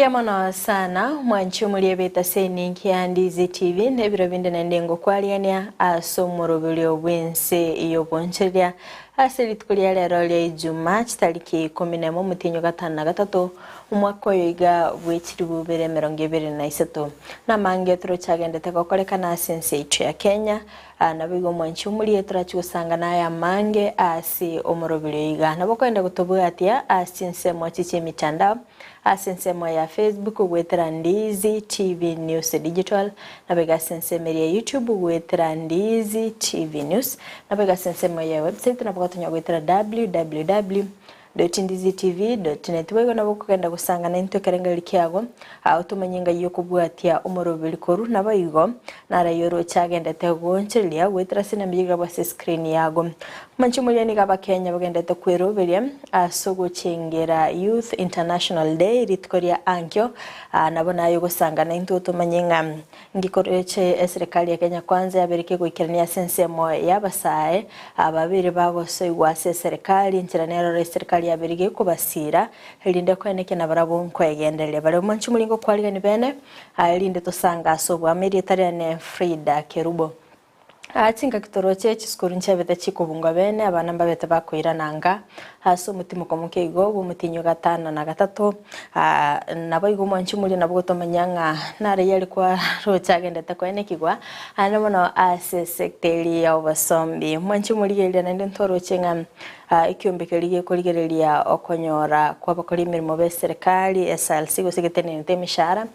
Mbuya mono sana mwanchi omoria ebeta seninki ya Ndizi TV na ebiro binde naende ngokwariania ase omoroberio bw'ense y'obonchereria ase rituko ria rero ria Ijumaa chitariki ikomi nemo omotienyi o gatano na gatato omwaka oyo iga bwe chilifu ibere emerongo ebere na isato. Namange torochagendete gokorekana ase ense yaito ya Kenya Naboigo omwanchi omoria torachi gosanga naye amange ase omoroberio iga. Nabo okoenda gotobwatia ase chinsemo echi chi'emitandao, ase ensemo ya Facebook goetera Ndizi TV News Digital, naboigo ase ensemo eria ya YouTube goetera Ndizi TV News, naboigo ase ensemo ya website nabo gotonya goetera www. Dotindizitv.net Boigo nabo okogenda gosanga naintwe ekerengererio kiago, aa otomanye engai y'okobwatia omoroberi korwa, naboigo naraye oroche agendete goonchoreria goetera ase enamba eyio ase escreen yago. Omonche omoria nigo abakenya bagendete kweroberia ase ogochengera Youth International Day rituko ria ankio, aa nabo naye ogosanga naintwe otomanye ng'a Ngikoreche eserekari ya Kenya Kwanza yabeire kegoikerania ase ensemo y'abasae ababeire bagosoigwa ase eserekari, enchera nerore eserekari yabeire gekobasiira, erinde koenekia nabarabwo nkoegendereria bare. Omwanchi omoria ngokwarigani bene, erinde tosange ase obwamo erieta riane Frida Kerubo. Aa chingaki toroche chisukuru nchiabete chikobungwa bene, abana mbabete bakoirana anga ase omotimoko moke igo bw'omotienyi o gatano na gatato. Aa naboigo omwanchi omoria nabo gotomanya ng'a nare yari kwaroche agendete koenekigwa aande mono ase esecta eria ya obosombi. Omwanchi omorigereria naende ntoroche ng'a ekiombe keria gekorigereria okonyora kw'abakori emeremo b'eserekari SRC gose getenenete emeshahara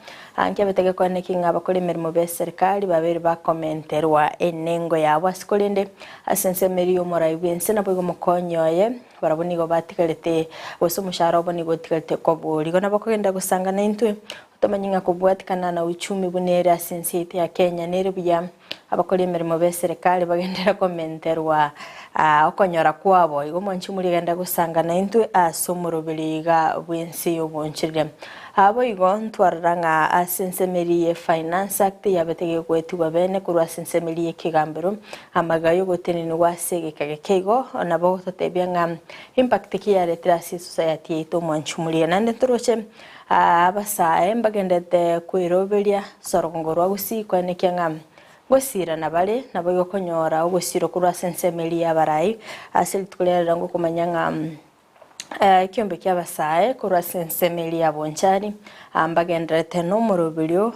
Nkiabete gekwane ki ng'a abakori emeremo b'eserikari babeire bakomenterwa enengo yabo ase korende ase ensemo eria y'omorai bw'ense naboigo omokonyi oye, barabwo nigo batigarete gose omoshahara obo nigo otigarete kobori. Igo nabo okogenda gosanga naintwe otomanye ng'a kobwatikana na uchumi buna ere ase ense yaito ya Kenya nere buya abakori emeremo b'eserikari bagenderere komenterwa okonyora kwabo. Igo mwanche omoria genda gosanga naintwe ase omoroberi iga bw'ense y'obonchoreria. Naboigo ntwarora ng'a ase ensemo eria ye Finance Act yabete gegoetigwa bene korwa ase ensemo eria y'ekegambero, amagega y'ogotenenigwa ase egeka geke igo nabo gototebia ng'a impact ki yaretire ase esociety yaito omwanchi omoria. Naende ntoroche abasae mbagenderete kweroberia sorogongo rwa Gusii koenekia ng'a ngosirana bare, naboigo konyora ogosirwa korwa ase ensemo eria y'abarai ase rituko ria rero ngokomanya ng'a Ekiombe ki'abasae korwa ase ensemo eria ya Bonchari mbagendererete nomoroberio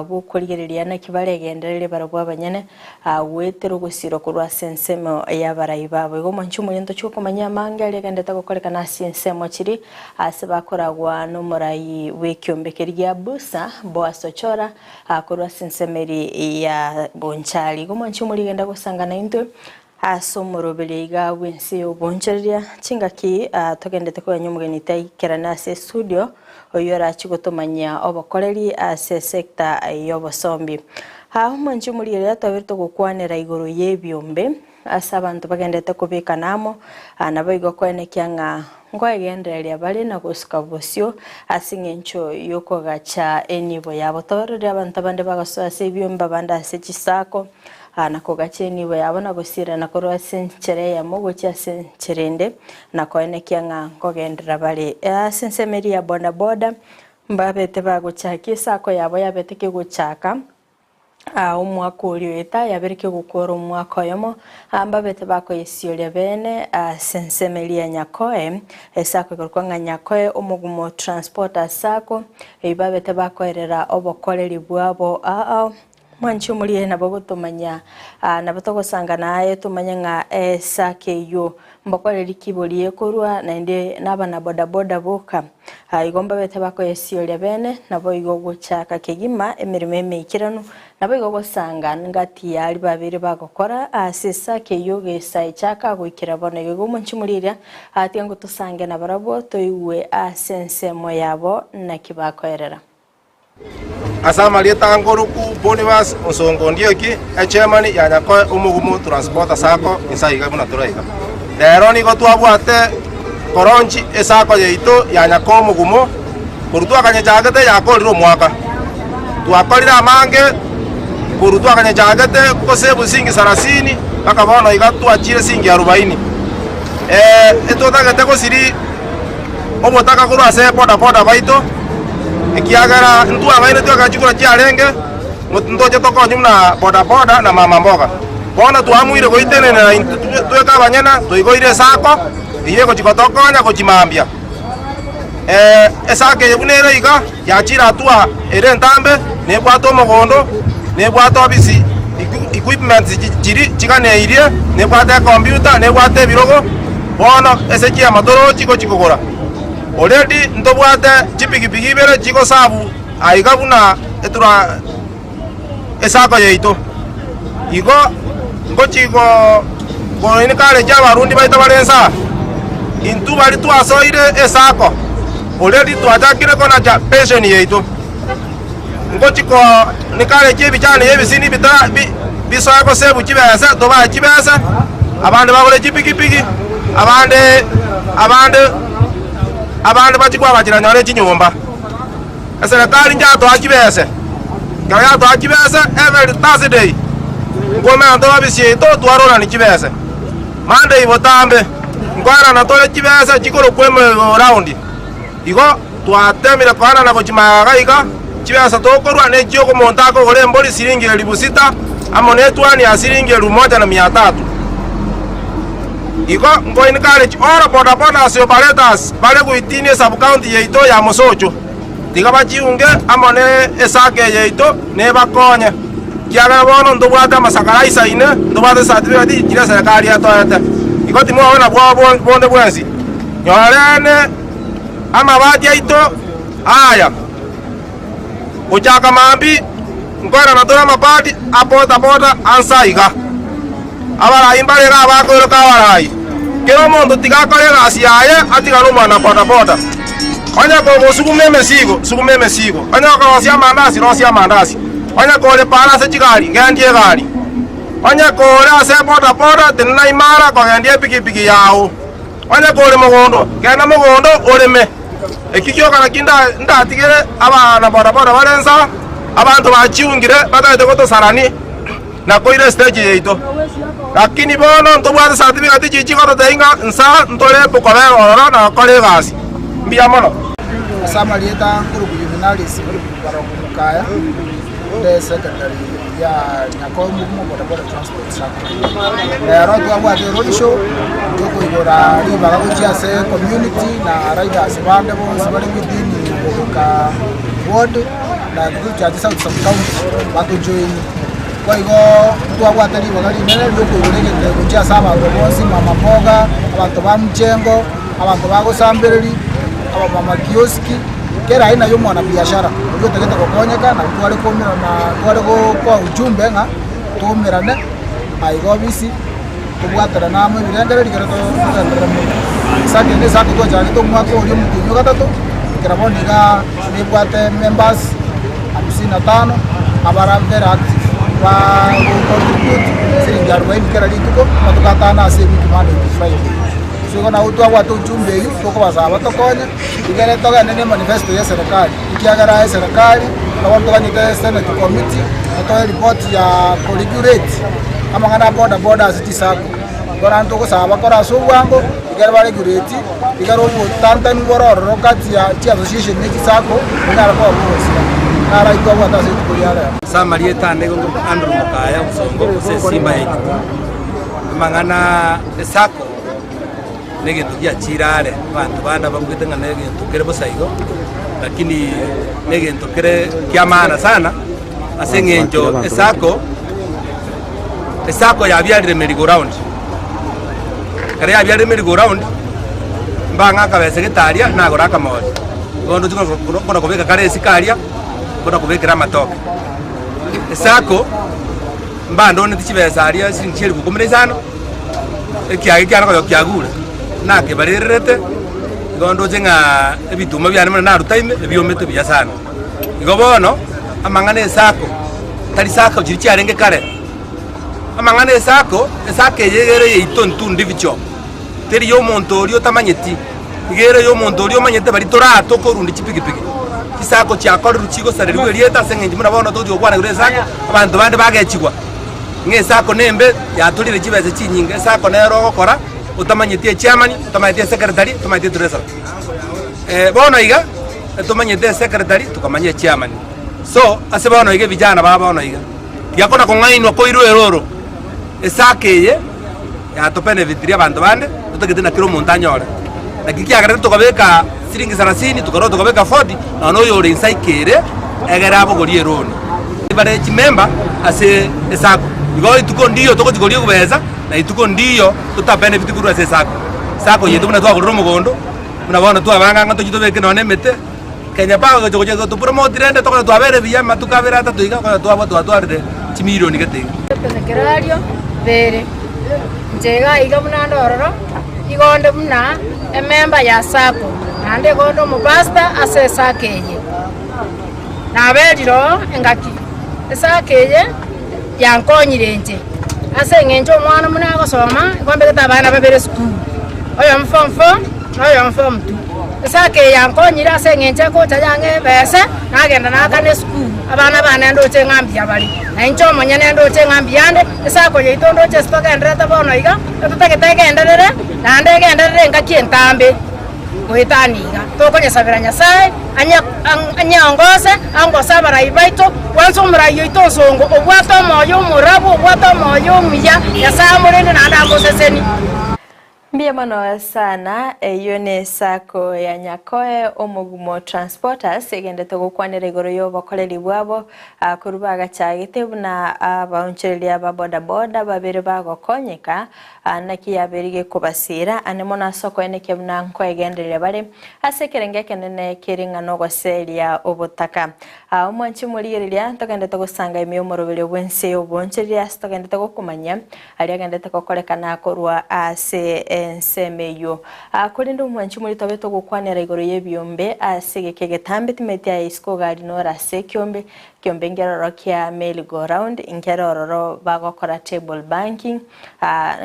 bw'okorigereria naki baregendererie barabwo abanyene goetera ogosirwa korwa ase ensemo y'abarai babo. Igo omwanchi omoyia ntochia okomanya amange aria agenderete gokorekana ase ensemo chiria ase bakoragwa nomorai bw'ekiombe keria gia Busa, Boaz Ochora korwa ase ensemo eria ya Bonchari. Igo omwanchi omoria genda gosanga naintwe. Ase omoroberio iga bw'ense y'obonchoreria, chingaki togendete kogania omogeni taikerane ase estudio, oyio orachie gotomanyia obokoreri ase esecta y'obosombi. Aa omwanchi omorigereria twabere togokwanera igoro y'ebiombe ase abanto bagendete kobekana amo, naboigo koenekia ng'a nkoegendereria bare na gosuka bosio ase eng'encho y'okogacha enibo yabo. Tororire abanto abande bagosoa ase ebiombe abande ase chisako. na kogacha enibo yabo na gosirana korwa ase enchera eyemo gochia ase enchera ende, na koenekia ng'a nkogenderera bare. Ase ensemo eria ya bodaboda, mbabete bagochakia esako yabo yabete kegochaka omwaka oria oeta, yabere kegokora omwaka oyomo, mbabete bakoyesioria bene ase ensemo eria ya Nyakoe, esako ekorokwa ng'a Nyakoe Omogumo Transporters Sacco, eyio babete bakoerera obokoreri bwabo ao. Mwanche omorie nabo gotomanya, nabo togosangana aye tomanye ng'a esake eyio mbokoreri ki borie korwa naende nabana bodaboda boka. Igo mbabete bakoyesioria bene, naboigo gochaka kegima emeremo emeikeranu, naboigo gosanga ngati yaria babeire bagokora ase esake eyio gesa echaka goikera bono. Igo igo omonche omorie eria, tiga ngotosange nabarabwo toigwe ase ensemo yabo naki bakoerera. Ase amarieta a Nkoruku Boniface Osongo Ondieki, echairman ya Nyakoe Omogumo Transporter Sacco inse aiga buna tore aiga. Rero nigo twabwate koronchi esacco yaito ya Nyakoe Omogumo korwa twakanyechagete yakorire omwaka. Twakorire amange korwa twakanyechagete gose siringi sarasini mpaka bono iga twachire siringi arubaini. Etotagete gosiri. Obotaka korwa ase boda boda baito. Ekiagera ntwang'ainetwe ekero chikura chiarenge, ntoche tokonywe buna bodaboda na mama mboga. Bono twamuire goitenenera intwe tweka abanyene, toigoire esako eyio egochia gotokonya gochia mambia. Esako eye buna ere iga, yachire hatua ere entambe, nebwate omogondo, nebwate ofisi, equipments chiria chiganeirie, nebwate ecomputer, nebwate ebirogo, bono ase chiama torochi gochia kogora. Already ntobwate chipigipigi ibere chigosabu aiga buna etura esako yaito. Igo ngochi go encourage abarundi baito bare inse aa, intwe baria twasoire esako already twachakire konacha pension yaito. Ngochi ko encourage ebichani ebisini bita bi bisoe gosevu chibesa tobae chibesa, abande bagore chipigipigi, abande abande abande bachie koagachera nonye chinyomba. Eserekari njatoa chibese, ekero yatoa chibese every Thursday nkomenya tore ofisi yaito twarorani chibese. Monday botambe nkoerana tore chibese chikorokwa round. Igo twatemire koenana gochia magega iga, chibesa tokorua nechio omonto akogora embori siringi elifu sita, amo netuani ya siringi elifu moja na mia tatu. Igo nko encourage all boda bodas operators bare goitinia esub county yaito ya Mosocho, tiga bachiunge amo ne esacco eye yaito nebakonye, ekiagera bono ntobwate amasakara aisaine, ntobwate certificate chiria eserekari etoete. Igo timobe nabwoba bonde bwensi. Nyorene amabati aito aya, gochaka mambia nkoirana tore amabati a boda boda anse aiga. Abarai mbare iga abakoiroka abarai, kera omonto tiga akore egasi yaye atigare omwana boda boda. Onye kogosuguma emesigo, suguma emesigo, onye okorosia amandasi, rosia amandasi, onye kore para ase chigari, gendia egari, onye kore ase boda boda, tenena imara kogendia epikipiki yao. Onye kore mogondo, genda mogondo oreme. Ekio gioka nakio ndatigere abana bodaboda bare inse, abanto bachiungire batagete gotosarani na koira estage yaito. Lakini bono ntobwate certificate chiria chigototebia ng'a inse ntore kobera ororo na gokora egasi. Mbuya mono. Ase amarieta nkorokwa Juvenalis Barongo Mokaya, inde secretary ya Nyakoe Mugumo Bodaboda Transport Sacco. Rero twabwate eroadshow tokoigora ribaga gochia ase community na riders bande bonsi bare within Bogoka ward na Kitutu South sub county batojoini. Boigo ntwabwate ribaga rinene riokoigora egento gochia ase abanto bonsi mama mboga, abanto ba mjengo, abanto bagosambereria, abamama kioski, kera aina ya omwanabiashara oria otagete gokonyeka nabo tware koumerana tware gokoa ujumbe ng'a toumerane aiga obisi tobwaterane amo ebirengererio ekero togenderere mono. Esake ase ake twachagete omwaka oria omotienyi o gatato, ekero bono iga nebwate members hamsini na tano abare very active bagocontribute siringi arubaini kera rituko, amatuko atano ase ewiki Monday to Friday. So igo nabo twabwate ujumbe eywo tokobasaba batokonye, igere togende ne manifesto ya eserekari, ekiagera eserekari nabo toganyete senate committee etoe report ya koregulate amang'ana a boda boda ase chisacco. Igo naende togosaba bakore ase obwango, ekero baregulate, ekero obotantanu bore ororo kati ya chiassociation ne chisacco, bonyare koba bogosira. Naro ayio twabwate ase rituko ria rero. Ase amarieta ane nigo nkorokwa Andrew Mokaya Osongo gose Esimba ya Itutu. Amang'ana esacco negento giachire are, abanto bande ababugete ng'a negento kere bosa igo, lakini negento kere kia maana sana ase eng'encho esacco, esacco yabiarire merry go round. Ekero yabiarire merry go round, mbang'e akabesa gete aria nagore akamori, bono ndoche kona kobeka kare esiko aria, kona kobekera amatoke. Esacco, mbandoneti chibesa aria siringi chielfu ikomi na isano. Ekiage kiane konya kiagure, nakebarererete, igo ndoche ng'a ebituma biane buna naruta ime, ebiomete buya sana. Igo bono, amang'ana esako, tari sako chiria chiarenge kare, amang'ana esako, esako eye iga ere yaito intwe individual, teri ya omonto oria otamanyeti, iga ere ya omonto oria omanyete baria toratokorundia chipigipigi. Chisako chiakorirwe chigosarerigwa erieta ase eng'encho buna bono togochia gokwana igoro ya esako, abanto bande bagechigwa. Ng'a esako nembe yatorire chibesa chinyinge, esako nero ogokora otamanyeti echairman, otamanyeti esecretary, otamanyeti etreasurer. Bono iga, Etomanyete esecretary, tokamanya echairman. So, ase bono iga ebijana ba bono iga, tiga kona kong'ainwa koirwa eroro, esako eye yatobenefitirie abanto bande, totagete na kera omonto anyore. Naki kiagerete tokabeka siringi sarasini, tokarwa tokabeka forty, nonya na oyore inse aikere, egere abogorie eroni. Bare chimemba ase esako. Igo rituko ndiyo togochi koria egubesa, na rituko ndiyo totabenefiti korwa ase esako. Esako yaito buna twagorire omogondo. Buna bono twabanga ng'a tochie tobeke nonya nemete, Kenya Power egocha gocha gotopromote rende tokore twabere buya amatuko abere atato iga okonyora twaba twatwarire chimilioni gete iga. Ekerario bere, inche iga iga buna nde ororo, igo onde buna ememba ya Sacco, naende igo onde omopastor ase eSacco eye. Naberire oo engaki, eSacco eye yankonyire inche, ase eng'encho omwana buna agosoma, igo mbegete abana babere esukuru, oyomo form four na oyomo form two. Esacco eye yankonyire ase eng'encho ekocha yang'e ebese, nagenda naakana esukuru, abana bane ndoche ng'a mbuya bare, na inche omonyene ndoche ng'a mbuya nde, esacco yaito ndoche ase togendererete bono iga, etotagete egenderere, naende egenderere engaki entambe. Goetania iga, tokonyesabera Nyasae anyeongose, aongose abarai baito, bwansa omorai oito onsongo, obwate omoyo omorabu, obwate omoyo omuya, Nyasae amorende naende amosesenie. Mbuya mono sana, eyio ne sacco ya Nyakoe Omogumo Transporters egendete gokwanera igoro y'obokoreri bwabo korwa bagachagete buna abaonchoreria ba bodaboda babere bagokonyeka Naki yabeire kobasiira, ane mono ase okoenekia buna nkoegendereria bare ase ekerengo ekenene kere ng'a nogoseria obotaka. Omwanchi omorigereria, ntogendete gosanga ime y'omoroberio bw'ense y'oboonchoreria ase togendete gokomanya aria agendete gokorekana korwa ase ensemo eyio. Korende omwanchi omori tobe togokwanera igoro y'ebiombe ase egeka egetambe timanyeti aye isiko gari nore ase ekiombe, ekiombe nkeroro kia merry go round, nkerororo bagokora table banking.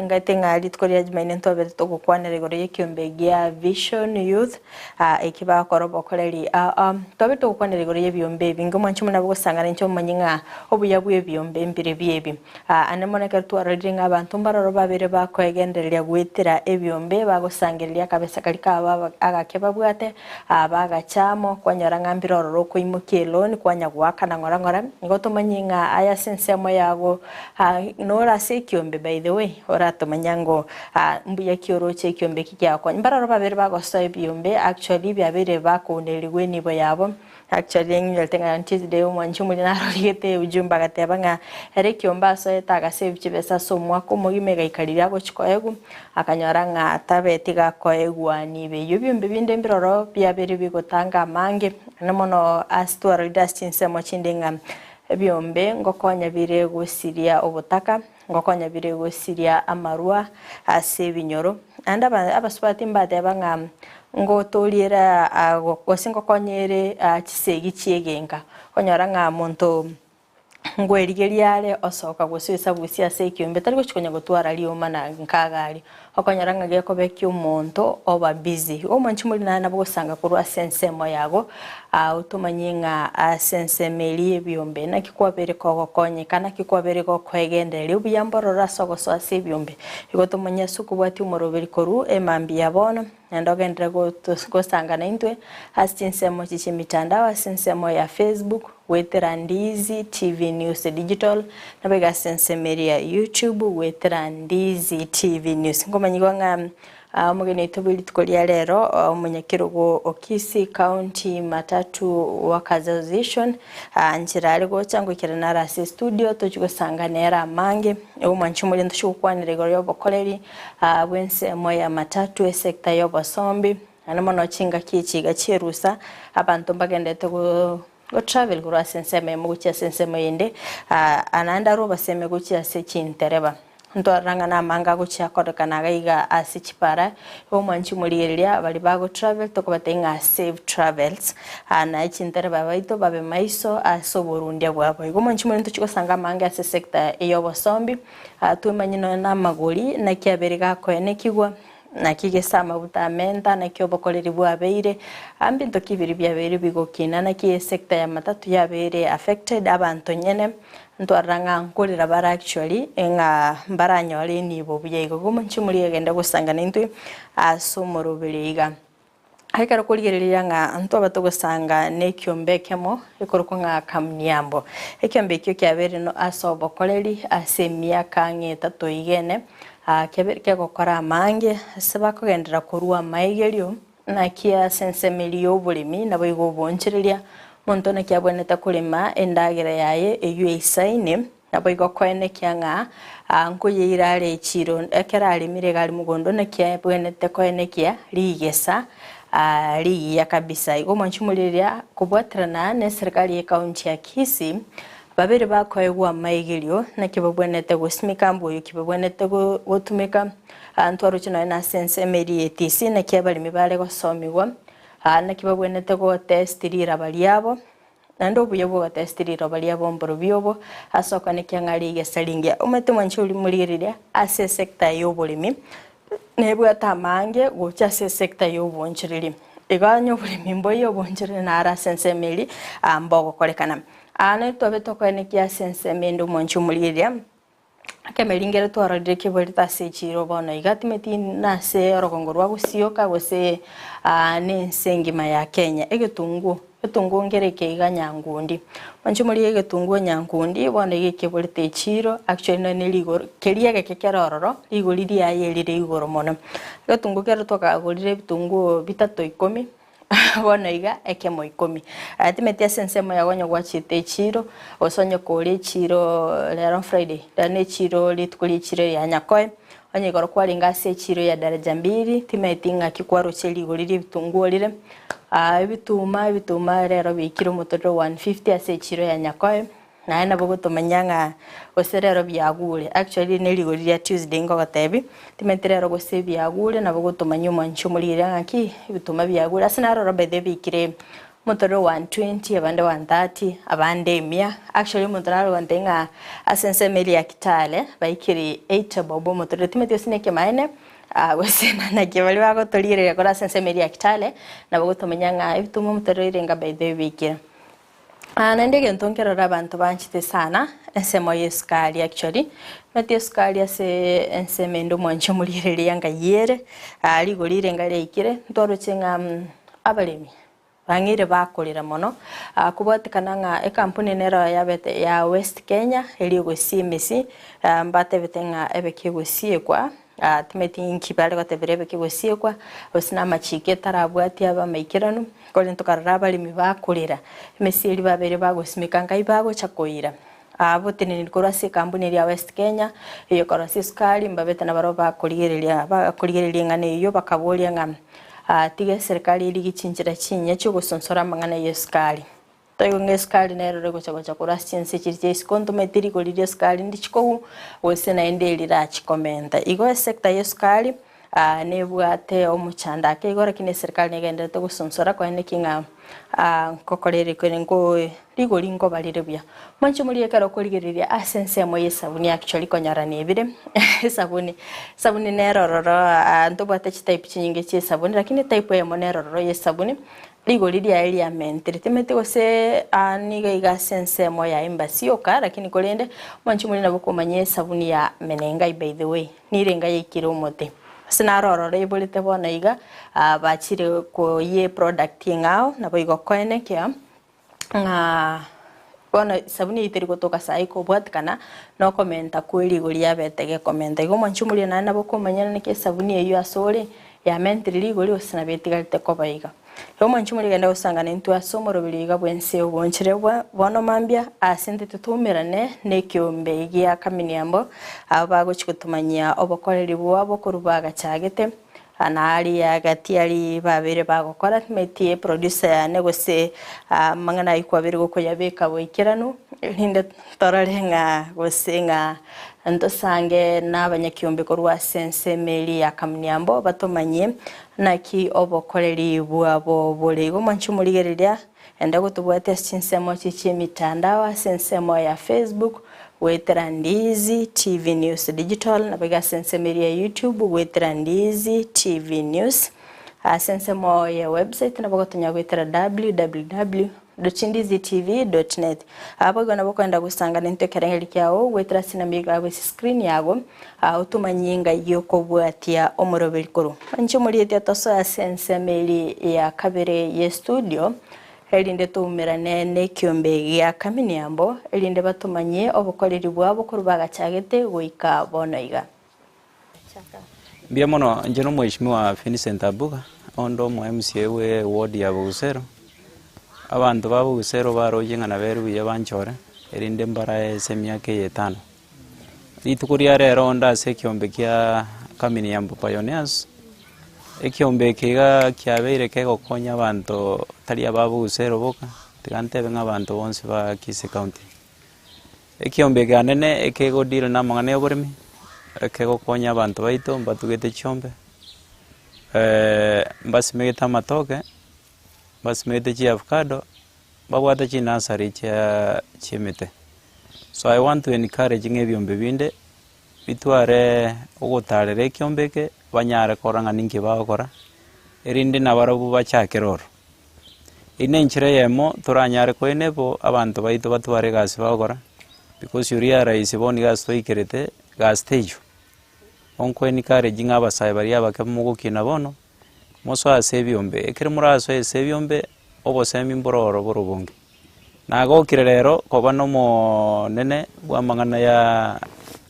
Ngaete ng'a rituko ria Jumaine ntobete togokwanera igoro y'ekiombe gia Vision Youth, eki bagokora obokoreri Twabete togokwanera igoro y'ebiombe ebi, inge omwanche buna bogosangana inche omanye ng'a obuya bw'ebiombe mbirobio ebi. Ande mono ekero twarorire ng'a abanto mbaroro babere bakoegendereria goetera ebiombe, bagosangereria akabesa karia kabo agake babwate, bagacha amo, kwanyora ng'a mbire ororo okoimokia eloan, kwanya goakana ng'ora ng'ora, igo tomanye ng'a aya ase ensemo yago Nore ase ekiombe by the way oratomanya ngo mbuya ki oroche ekiombe eki kiagokonya. Mbaroro babere bagosoa ebiombe actually biabeire bakounerigwa enibo yabo actually ng'inywerete ng'a on Tuesday omwanchi omoria narorigete ujumbe agateba ng'a ere ekiombe asoete agasave chibesa ase omwaka omogima egaika riria agochi koegwa akanyora ng'a tabeti gakoegwa nibo eyio. Ebiombe binde mbiroro biabeire bigotanga amange naende mono ase twarorire ase chinsemo chinde ng'a Ebiombe ngokonya bire gosiria obotaka, ngokonya bire gosiria amarwa ase ebinyoro. Naende abasubati mbateba ng'a ngotoriere gose ngokonya ere chisegi chi'egenka. Okonyora ng'a monto ngwerigeria are osoka gose oesabusia ase ekiombe tari gochi konya gotwara rioma na nkaga aria. Okonyora ng'a gekoba eki'omonto oba busy. Igo omwanchi more naye nabo ogosanga korwa ase ensemo yago, otomanye ng'a ase ensemo eria y'ebiombe naki kwabeire kogokonyeka, naki kwabeire gokoegendereria obuya mbororo ase ogosoa ase ebiombe. Igo tomanye ase okobwatia omoroberi korwa emambia ya bono, naende ogenderere gosanga naintwe ase chinsemo echi chi'emitandao, ase ensemo ya Facebook, Goetera Ndizi TV News Digital, naboigo ase ensemo eria ya YouTube goetera Ndizi TV News. Nkomanyigwa ng'a omogeni oito bwe rituko ria rero omonyakerogo o Kisii County Matatu Workers Association nchera are gocha ngoikera naro ase estudio tochi gosanga nere amange omwanchi omoria ntochi gokwanera igoro y'obokoreri bw'ensemo ya matatu esector y'obosombi. Naende mono chingaki echi iga chi'erusa, abanto mbagenderete go travel korwa ase ensemo eyemo gochia ase ensemo eyende, naende arwe obaseme gochia ase chintereba. Ntwarora ng'a namange agochia akorekana iga iga ase chipara, igo omwanchi omorigereria baria bago travel tokobatebia ng'a safe travels, naye chintereba baito babe maiso ase oborundia bwabo. Igo omwanchi omorende ntochia gosanga amange ase esector ey'obosombi, twemanye nonya namagori naki abere gakoenekigwa. Naki gese amaguta amenta, naki obokoreri bwabeire, mbinto ki biria biabeire bigokina, naki esector ya matatu yabeire affected, abanto nyene ntwarora ng'a nkorera bare actually ng'a mbaranyore enibo buya igo. Igo omonche moria egende gosanga naintwe ase omoroberi iga. Ekero korigereria ng'a ntwaba togosanga nekiombe ekemo ekorokwa ng'a Kamniambo. Ekiombe ekio kiabeire no ase obokoreri ase emiaka ang'e etato iga ene, kiabeire kegokora amange ase bakogenderera korwa amaigerio, naki ase ensemo eria y'oboremi naboigo obonchereria, omonto naki abwenerete korema endagera yaye eywo eisaine, Naboigo koenekia ng'a nkoyeira are echiiro ekero aremire iga are mogondo, naki abwenerete koenekia rigesa rigiya kabisa. Igo omwanchi omorireria kobwaterana neserikari y'ecounty ya Kisii, babere bakoegwa amaigerio naki babwenerete gosimeka mboyo ki babwenerete gotumeka, ntwaroche nonya nase ensemo eria ya ATC naki abaremi bare gosomigwa, naki babwenerete gotest riraba riabo. Naende obuya bw'ogotesti riroba riabo mborobio obo, ase okonekia ng'a rigesa ringiya. Omanyete mwanche oria morigereria ase esector y'oboremi, nebwate amaange gocha ase esector y'obonchoreri. Igo onye oboremi mboiyo obonchoreri naro ase ensemo eria mbogokorekana. Aa nere twabe tokoenekia ase ensemo ende omwanche omorigereria. Ekemeeri nkere twarorire keborete ase echiiro bono iga, timeti nase orogongo rwa gosioka gose nense engima ya Kenya. Egetunguo, egetunguo nkere eke iga nyankundi. Mwanche morigie egetunguo nyankundi bono iga ekeborete echiiro actually nonye ne rigoro keria egeke kere ororo, rigori riaye rire igoro mono. Egetunguo kero twakagorire ebitunguo bitato ikomi. Bono iga ekemo ikomi. Timeti ase ensemo yago onye gwachete echiiro, gose onye kore echiiro rero Friday, rero ne echiiro rituko rie echiiro ya Nyakoe, onye igoro kwarenge ase echiiro ya Daraja Mbili, timeti ng'aki kwaroche rigori rie ebitunguo rire, ebituma ebituma rero biikire omotorero 150 ase echiiro ya Nyakoe. Naye nabo ogotomanya ng'a gose rero biagure, actually ne rigori ria Tuesday ngogotebi, timanyeti rero gose biagure nabo ogotomanya omwanchi omorire ng'a ki ebituma biagure, ase naroro by the way biikire omotorero 120 abande 130 abande emia, actually omonto nare ogontebia ng'a ase ensemo eria ya Kitale baikire 80 bob omotorero, timanyeti gose nekemaene gose naki baria bagotorigereria korwa ase ensemo eria ya Kitale, nabo ogotomanya ng'a ebituma omotorero irenga by the way biikire. Naende egento nkerora abanto banchete sana, ensemo y'esukari actually, omanyete esukari ase ensemo ende omwanchi omorigereria ngai ere, rigori rirenga riaikire, ntwaroche ng'a abaremi bang'eire bakorera mono, kobwatekana ng'a ekampuni nero yabete ya West Kenya eria egosia emesi, mbatebete ng'a ebe kegosiekwa. Timanyeti inki bare gotebera ebeke gosiekwa, gose namachiko etarabwatie abe amaikeranu, korende tokarora abaremi bakorera, emesie eria babeire bagosimeka nkai bagocha koira. Boteneneri korwa ase ekambuni eria ya West Kenya, eye ekorosia esukari, mbabete nabarabwo bakorigereria bakorigereria eng'ana eyio bakaboria ng'a tiga eserikari erigie chinchera chinyia chiogosonsora amang'ana y'esukari. Toigwe ng'a esukari nero egocha gocha korwa ase chinse chiria chia isiko, ntomanyete rigori ri'esukari ndichikogu, gose naende rirachikomenta. Igo esector y'esukari nebwate omochando ake igo lakini eserikari negendererete gosonsora koeneki ng'a nkokora ere kore nko rigori nkoba rire buya. Mwanche morie ekero okorigereria ase ensemo y'esabuni actually konyora nebire esabuni, esabuni nero ororo ntobwate chitype chinyinge chi'esabuni lakini etype eyemo nero ororo y'esabuni. Rigori riaye riamentire, timanyeti gose aa nigo iga ase ensemo ya embassy yoka, lakini korende mwanche more nabo komanya esabuni ya Menengai by the way, nirenga yaikire omote. Ase naro ororo eborete bono iga, bachire koyia eproduct eng'ao, nabo igo koenekia ng'a bono esabuni eyio teri gotoka saii kobwatikana na okomenta kwe rigori yabete gekomenta. Igo mwanche more naende nabo okomanya naki esabuni eyio ase ore yamentire rigori gose nabo etigarete koba iga. Igo mwanche more genda gosangana intwe ase omoroberi iga bw'ense obonchire bwa bono mambia ase intwe totoumerane nekiombe gia Kaminiambo, abwo bagochia gotomanyia obokoreri bwabo korwa bagachagete, na aria gati aria babeire bagokora, timanyeti eproducer yane gose amang'ana ayio kwabeire gokoyabeka boikeranu, erinde torore ng'a gose ng'a ntosange na abanyakiombe korwa ase ensemo eria ya Kamniambo batomanyie naki obokoreri bwabo bore. Igo mwanche omorigereria, enda gotobwatia ase chinsemo echi chi'emitandao ase ensemo ya Facebook, goetera Ndiizi TV News Digital, naboigo ase ensemo eria ya YouTube goetera Ndiizi TV News. Ase ensemo ye website nabo gotonya goetera www. www.chindizitv.net Abo igo nabo okoenda gosanga nentwe ekerengerio kiao goetera ase enamba iga ase screen yago otomanyie ngai okobwatia omoroberi korwa. Inche omorietia tosoe ase ensemo eria ya kabere ye studio erinde toumerane nekiombe gia Kaminiambo erinde batomanyie obokoreri bwabo korwa bagachagete goika bono iga. Mbuya mono inche na omweshimiwa Vincent Abuga, onde omo MCA bwe eward ya Bogusero, abanto ba Bogusero baroche ng'a nabere buya banchore, erinde mbarae ase emiaka eye etano. Rituko ria rero onde ase ekiombe kia Kaminiambo Pioneers, ekiombe eke iga kiabeire kegokonya abanto tari aba Bogusero boka, tiga ntebe ng'a abanto bonsi ba Kisii County. Ekiombe ekianene ekegodeal na amang'ana ya oboremi, ekegokonya abanto baito mbatugete chiombe, mbasimegete amatoke, mbasimegete chiavocado, mbabwate chinursery chia chiemete. So I want to encourage ng'a ebiombe binde, bitware ogotarera ekiombe eke, banyare korora ng'a ninki bagokora, erinde nabarabwo bachakere ororo. Eyio nenchera eyemo toranyare koenable abanto baito batware egasi bagokora, because you realize bono iga ase twaikerete gasi teiyo. Bono nko encourage ng'a abasae baria abake mogokina bono, mosoe ase ebiombe, ekero morasoe ase ebiombe, obosemi mboro oro bore obonge. Nagokire rero koba na omoonene bwa amang'ana ya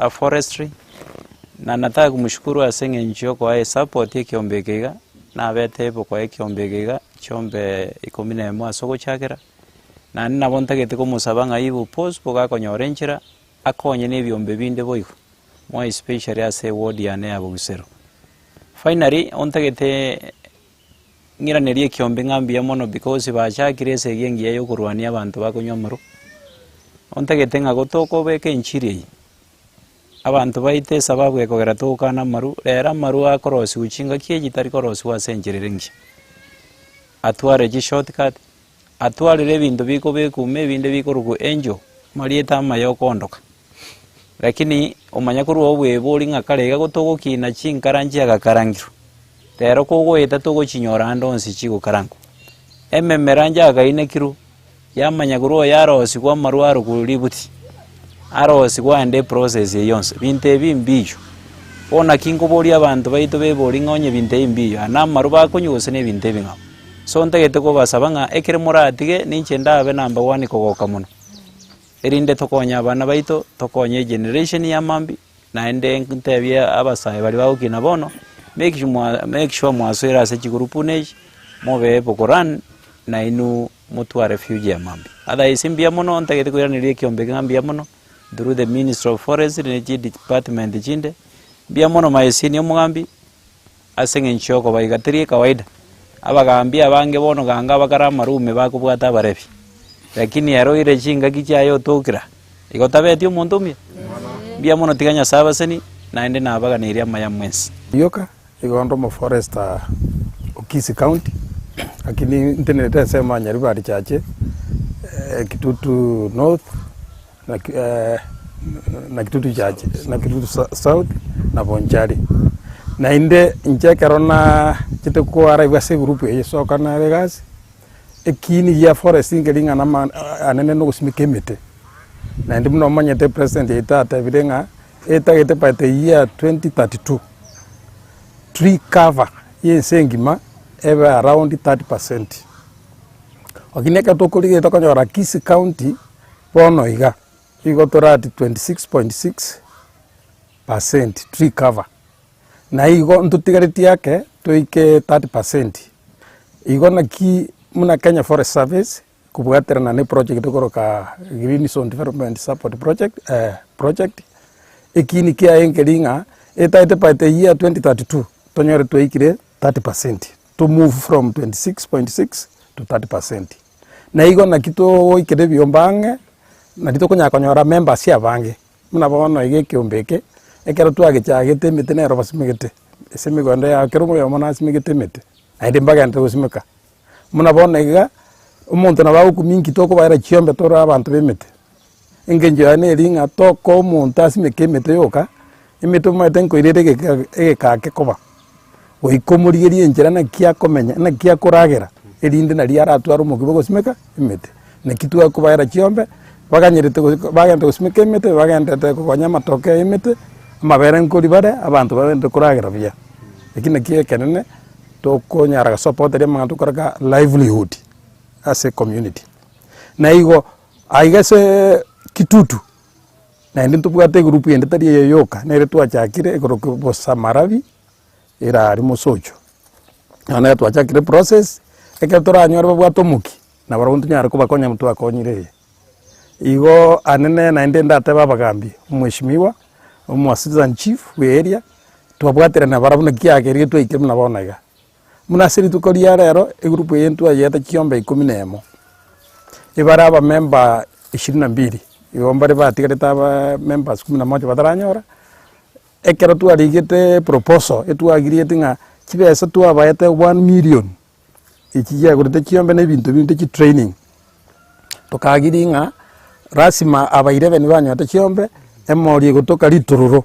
forestry, na nataka kumshukuru ase eng'encho ya okoa esupport ekiombe eke iga, nabete able koa ekiombe eke iga chiombe ikomi na emo ase ogochakera, naende nabo ntagete komosaba ng'a if possible gakonyora enchera, akonye na ebiombe binde boigo, more especially ase eward yane ya Bogusero. Finally, ontagete. Ng'iranerie ekiombe ng'a mbuya mono because bachakire esegi engiya ya okorwania abanto bakonywa amarwa, ontagete ng'a gotokobeka enchiri eye, abanto baite esababu ekogera togokana amarwa, rero amarwa akorosiwa chingaki echi tari korosiwa ase enchera ere engiya. Atware chishortcut, atwarire ebinto bikobekwa ime ebinde bikorokwa angel, amarieta amaya okoondoka. Lakini omanya korwa obwebori ng'a kare iga gotogokina chinkara nchiagakarangirwe, rero kogoeta togochinyora ande onsi chigokarangwa. Ememera nchagainekirwe, yamanya korwa oo yarosigwa amarwa arokwa ributi, arosigwa aende eprocess eyio yonsi, binto ebi mbiyo. Bono naki nkoboria abanto baito bebori ng'a onye binto ebi mbiyo, aya na amarwa bakonywa gose na ebinto ebing'ao. So ntagete kobasaba ng'a ekere moratige ninche ndabe number one kogoka mono. Erinde tokonye abana baito, tokonye egeneration ya mambia, naende ntebie abasae baria bagokina bono, make sure mwa make sure mwasoire ase chigroup buna echi, mobe able korun, nainwe motware future ya mambia. Otherwise mbuya mono ntagete koiraneria ekiombe eke ng'a mbuya mono, through the ministry of forestry ne chidepartment chinde, mbuya mono my senior omogambi, ase eng'encho y'okobaiga teri ekawaida, abagambi abange bono ganga abakare amarume bakobwata abarebi, lakini ere oire chingaki chiaye otokira, igo tabeti omonto omuya? Mbuya mono tiga Nyasae abaseni, naende nabaganeirie amaya mwensi. Rioka, igo onde omoforester o Kisii County, lakini ntenerete ensemo ya Nyaribari Chache, Kitutu North, na Kitutu Chache, na Kitutu South, na Bonchari. Naende inche ekero nachete koarigwa ase egroup eye soka nare egasi, ekiini gia forest nkeri ng'a nama anene na ogosimeka emete. Naende buna omanyete president oito atebire ng'a etagete by the year 2032, tree cover ya ense engima ebe around 30 percent. Lakini ekero tokorigereria tokonyora Kisii County. Bono iga, igo tore at 26.6% tree cover, na igo ntotigaretie ake toike 30%. Igo naki buna Kenya Forest Service kobwaterana na eproject ekoroka Green Zone Development Support Project project, ekiini kiaye nkeri ng'a etagete by the year 2032 tonyore twaikire 30%, to move from 26.6 to 30%. Na igo naki togoikera ebiombe ang'e, nari tokonyara konyora members abange, buna bono iga ekiombe eke, ekero twagechagete emete nero basimegete, ase emegondo yabo kera oyomo nasimegete emete, naende mbagenderere gosimeka. Buna bono iga, omonto nabo agokumia inki tokobaera chiombe tore abanto ba emete, engencho yaye neri ng'a tokoa omonto asimeke emete yoka, emete omanyete nkoirere egeka egeka ake koba. Goika omorigerie enchera naki akomenya, naki akoragera, erinde naria aratware omokia bwa ogosimeka emete. Naki twakobaera chiombe, baganyerete go bagenda gosimeka emete, bagendete kogonya amatoke ya emete, amabere nkori bare, abanto bagende koragera buya. Eki nakio ekenene, tokonyara gosupport amang'ana tokoreka livelihood ase ecommunity. Na igo, aiga aseeee kitutu, naende ntobwate egroup ende tari eye yoka, nere twachakire ekorokwa bosamarabi, ere aria mosocho. Bono ekero twachakire eprocess, ekero toranyore babwate omokia, nabarabwo ntonyare kobakonya twakonyire eye. Igo anene naende ndatebe abagambi, omweshimiwa, omo assistant chief bwa area, twabwaterana nabarabwo naki kiagerire twaikire buna bono iga. Buna ase rituko ria rero, egroup eye ntwayete chiombe ikomi na emo, ebare abamember ishirini na mbili, igo mbare batigarete abaa members kumi na moja bataranyora, ekero twarigete proposal etwagirieti ng'a chibesa twabaete one million, echi chiagorete chiombe na ebinto binde chitraining, tokagiria ng'a lasima aba eleven banyorete chiombe, emori egotoka ritororo,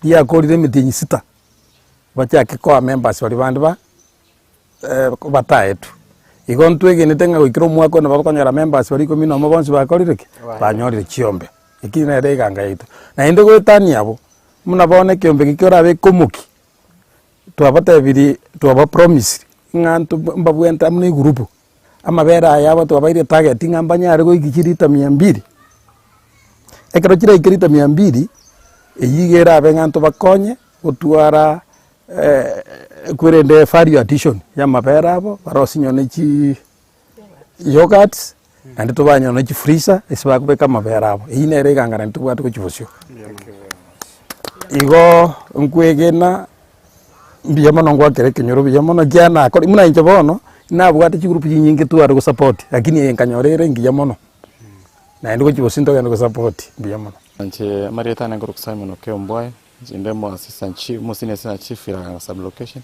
riakorire emetienyi sita, bachake koa members baria bande ba bataetwe. Igo ntwegenete ng'a goikera omwaka one bakonyora members baria ikomi nomo bonsi bakorire ki? Banyorire chiombe. Eki nere eganga yaito. Naende goetania abwo, buna bono ekeombe eke kiorabeke omokia, twabatebirie twabapromisiri ng'a nto mbabwente amo na egurupu, amabere aya abo twabaeire etarget ng'a mbanyare goikia chilita mia mbili, ekero chiraike lita mia mbili, eywo iga erabe ng'a ntobakonye gotwara kwerende value addition ya amabere abo, barosie nonye na chii yoghurts, naende tobanyore na chifreezer ase bakobeka amabere abo, eywo nere eganga naende tobwate gochia bosio. Igo nkwegena mbuya mono ngwakera ekenyoro buya mono ekiagera nakore buna inche bono, nabwate chigroup chinyinge tware gosupport, lakini eye nkanyora ere engiya mono, naende gochia bosio ntogende gosupport, mbuya mono. Inche amarieta ane nkorokwa Simon Okeyo Mbwaye, inche inde omo assistant chief, omo senior assistant chief Iraganga sub location.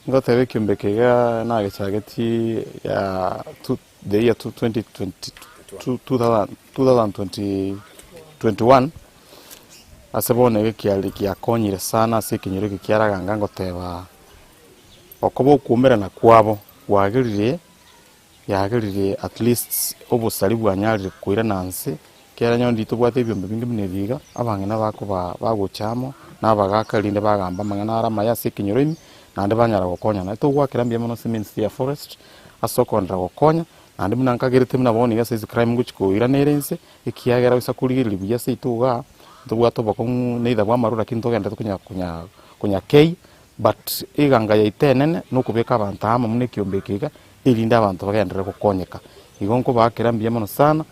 Ngoteba ekiombe eke iga nagechagetie ya two the year 2020 2021 ase bono iga kiare giakonyire sana ase ekenyoro eke kia Raganga ngoteba okoba okoumerana kwabo kwagerire yagerire at least obosari bwanyarire koirana nse ekiagera onye ndiri tobwate ebiombe binge buna ebi iga, abang'ina bakoba bagocha amo na abagaka erinde bagamba amang'ana are amaya ase ekenyoro ime, naende banyara gokonyana. Togwakera mbuya mono ase ministry ya forest ase okoenderera gokonya, naende buna nkagerete buna bono iga ase ase crime ngochi koirana ere inse, ekiagera gose korigereria buya seito igaa, ntobwate obokong'u neither bwa amarwa lakini togenderete konya konya konyakei, but eganga yaito enene nokobeka abanto amo buna ekiombe eke iga, erinde abanto bagenderere gokonyeka. Igo nkobaakera mbuya mono sana,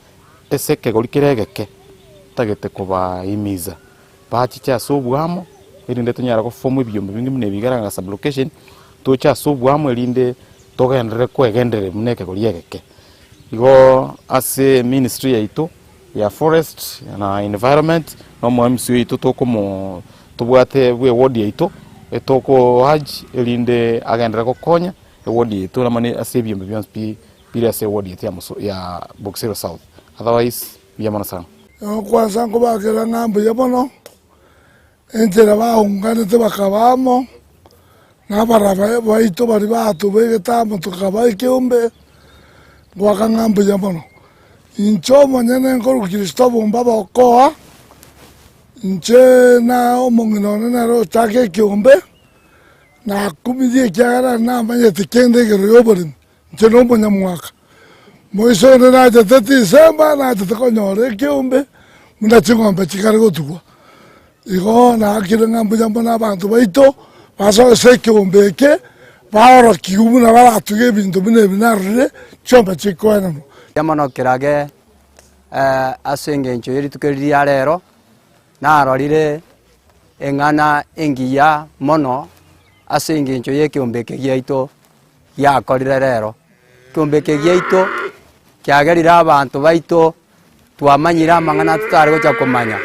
ase ekegori kere egeke, ntagete kobahimiza, bachiche ase oboamo, erinde tonyare goform ebiombe binge buna ebi iga sub-location, toche ase oboamo erinde togenderere koegendereria buna ekegori egeke. Igo ase eministry yaito ya forest na environment, na omo MC oito tokomo tobwate bwa eward yaito, etoko urge erinde agenderere gokonya eward yaito namani ase ebiombe bionsi pi bire ase eward yaito ya moso ya Boxero South. Otherwise mbuya mono sana. Kwansa nkobakera ng'a mbuya mono, enchera baunganete bakaba amo, na abarabia baito baria batobegete amo tokaba ekeombe, ngoaka ng'a mbuya mono. Inche omonyene nkorwa Kristo bomba bokoa, inche na omong'ina one nere ochaka ekeombe, nakumirie ekiagera namanyete kende igoro ya oboremi. Inche nomonyamwaka, moiso onde nachete tisemba, nachete konyora ekeombe buna ching'ombe chikare gotugwa. Igo naakire ng'a mbuya mono abanto baito basoe ase ekeombe eke, baorokigwe buna baratuge ebinto buna ebi narorire chiombe chikoenanwa. Mbuya mono kerage ase engencho ye rituko eri ria rero, narorire eng'ana engiya mono ase engencho ya ekeombe eke giaito giakorire rero. Ekeombe eke giaito kiagerire abanto baito twamanyire amang'ana totare gocha komanya,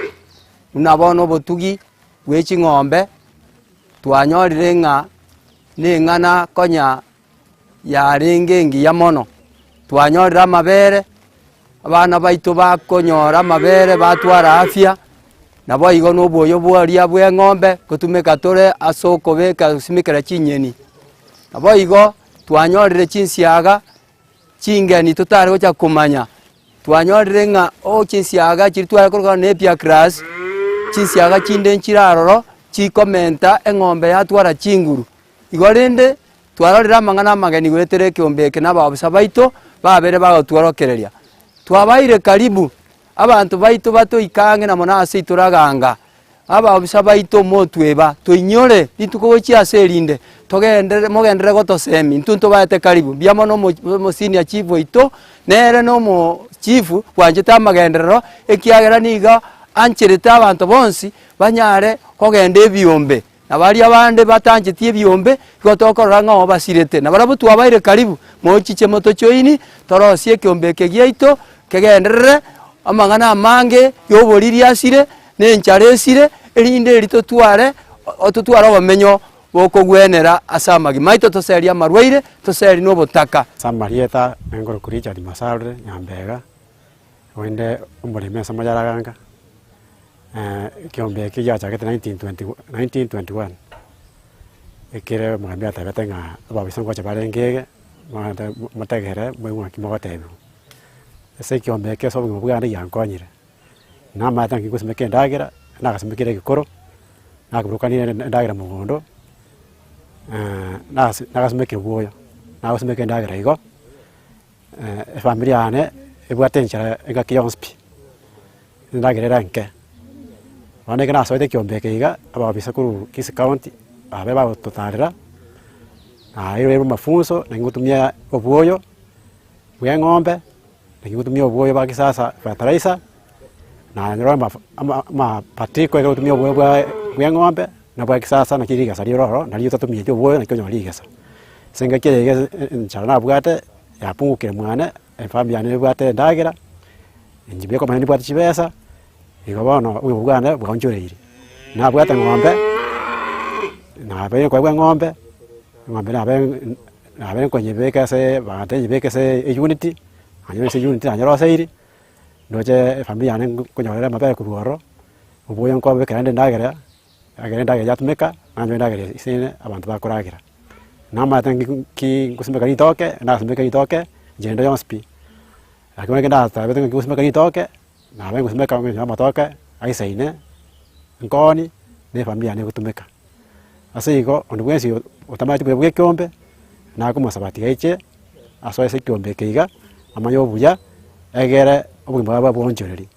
buna bono obotugi bwa eching'ombe, twanyorire ng'a na eng'ana konya yarenge engiya mono. Twanyorire amabere, abana baito bakonyora amabere batwara afya, naboigo na obwoyo boria bwa eng'ombe ngotumeka tore ase okobeka gosimekera chinyeni. Naboigo twanyorire chinsiaga chingeni totare gocha komanya. Twanyorire ng'a o chinsiaga chiria tware korokana na epia grass, chinsiaga chinde nchire aroro chikomenta eng'ombe yatwara chinguru. Igo rende twarorire amang'ana amageni goetera ekeombe eke na abaofisa baito babere bagotworokereria. Twabaire karibu abanto baito batoike ang'e na mono ase itoraganga, Abaofisa baito motweba, toinyore rituko gochia ase erinde, togenderere mogenderere gotosemia, intwe ntobaete karibu. Mbuya mono omo omosenior chief oito, nere na omo chief bwanchete amagenderero, ekiagera nigo ancherete abanto bonsi banyare kogenda ebiombe. Na baria bande batancheti ebiombe, igo tokorora ng'a obasirete. Na barabwo twabaire karibu, mochiche motochoini, torosie ekiombe eke giaito, kegenderere, amang'ana amange y'oboriri asire, na enchara esire, erinde eri totware totware obomenyo bokogwenera ase amagima aito, toserie amarwaire, toserie na obotaka. Ase amarieta nengoro Richard Masarure Nyambega, oinde omoremi ase Amanyaraganga, ekeombe eke giachagete 1920 1921, ekere omogambi atebete ng'a ababisa ngocha barenge iga, mote motegere moigwe ng'aki mogotebiwa. Ase ekeombe eke ase obogima bwane giankonyire. Namanyete ng'a ngosimeka endagera, nagasimekire egekoro, nakoburukania endagera mogondo, nase nagasimeka obwoyo, nagosimeka endagera igo, efamiri yane ebwate enchara engaki yonsi pi, endagera ere enke. Bono ekero nasoete ekiombe eke iga, abaofisa korwa Kisii county, babe bagototarera, nairwe mafunzo naki ngotumia obwoyo bwa eng'ombe. Naki gotumia obwoyo bwa kisasa fertilizer, na nyora ama ama amapatiko ekero ogotumia obwoyo bwa bwa eng'ombe na bwa kisasa naki rigesa rire ororo nario otatumieti obwoyo naki okonyora rigesa. Ase engaki eye iga enchara nabwate yapungukire mwane, efamiri yane nebwate endagera, inche mbuya komanya nibwate chibesa, igo bono obogima bwane bwaonchoreire. Nabwate eng'ombe, nabeire nkoegwa eng'ombe, eng'ombe nabe nabeire nkonyebeka ase bagantebia nyebeke ase eunit, nanyora ase eunit nanyeroseiri, ndoche efamiri yane nkonyorera amabere korwa ororo, oboyo nkobekera rende endagera, ekero endagera yatumeka, nanyora endagera ase abanto bakoragera. Namanyete ng'aki ki ngosimeka ritoke, nasimeka ritoke, inche rende yonsi pi, lakini bono ekero ndatabete ng'aki ngosimeka ritoke, nabe ngosimeka ngonyora amatoke aisaine, nkooni, na efamiri yane egotumeka. Ase igo, onde bwensi otamanyeti buya bwa ekeombe, nakomosaba tiga aiche, asoe ase ekeombe eke iga, amanye obuya, egere obogima bwaye bwaonchoreria.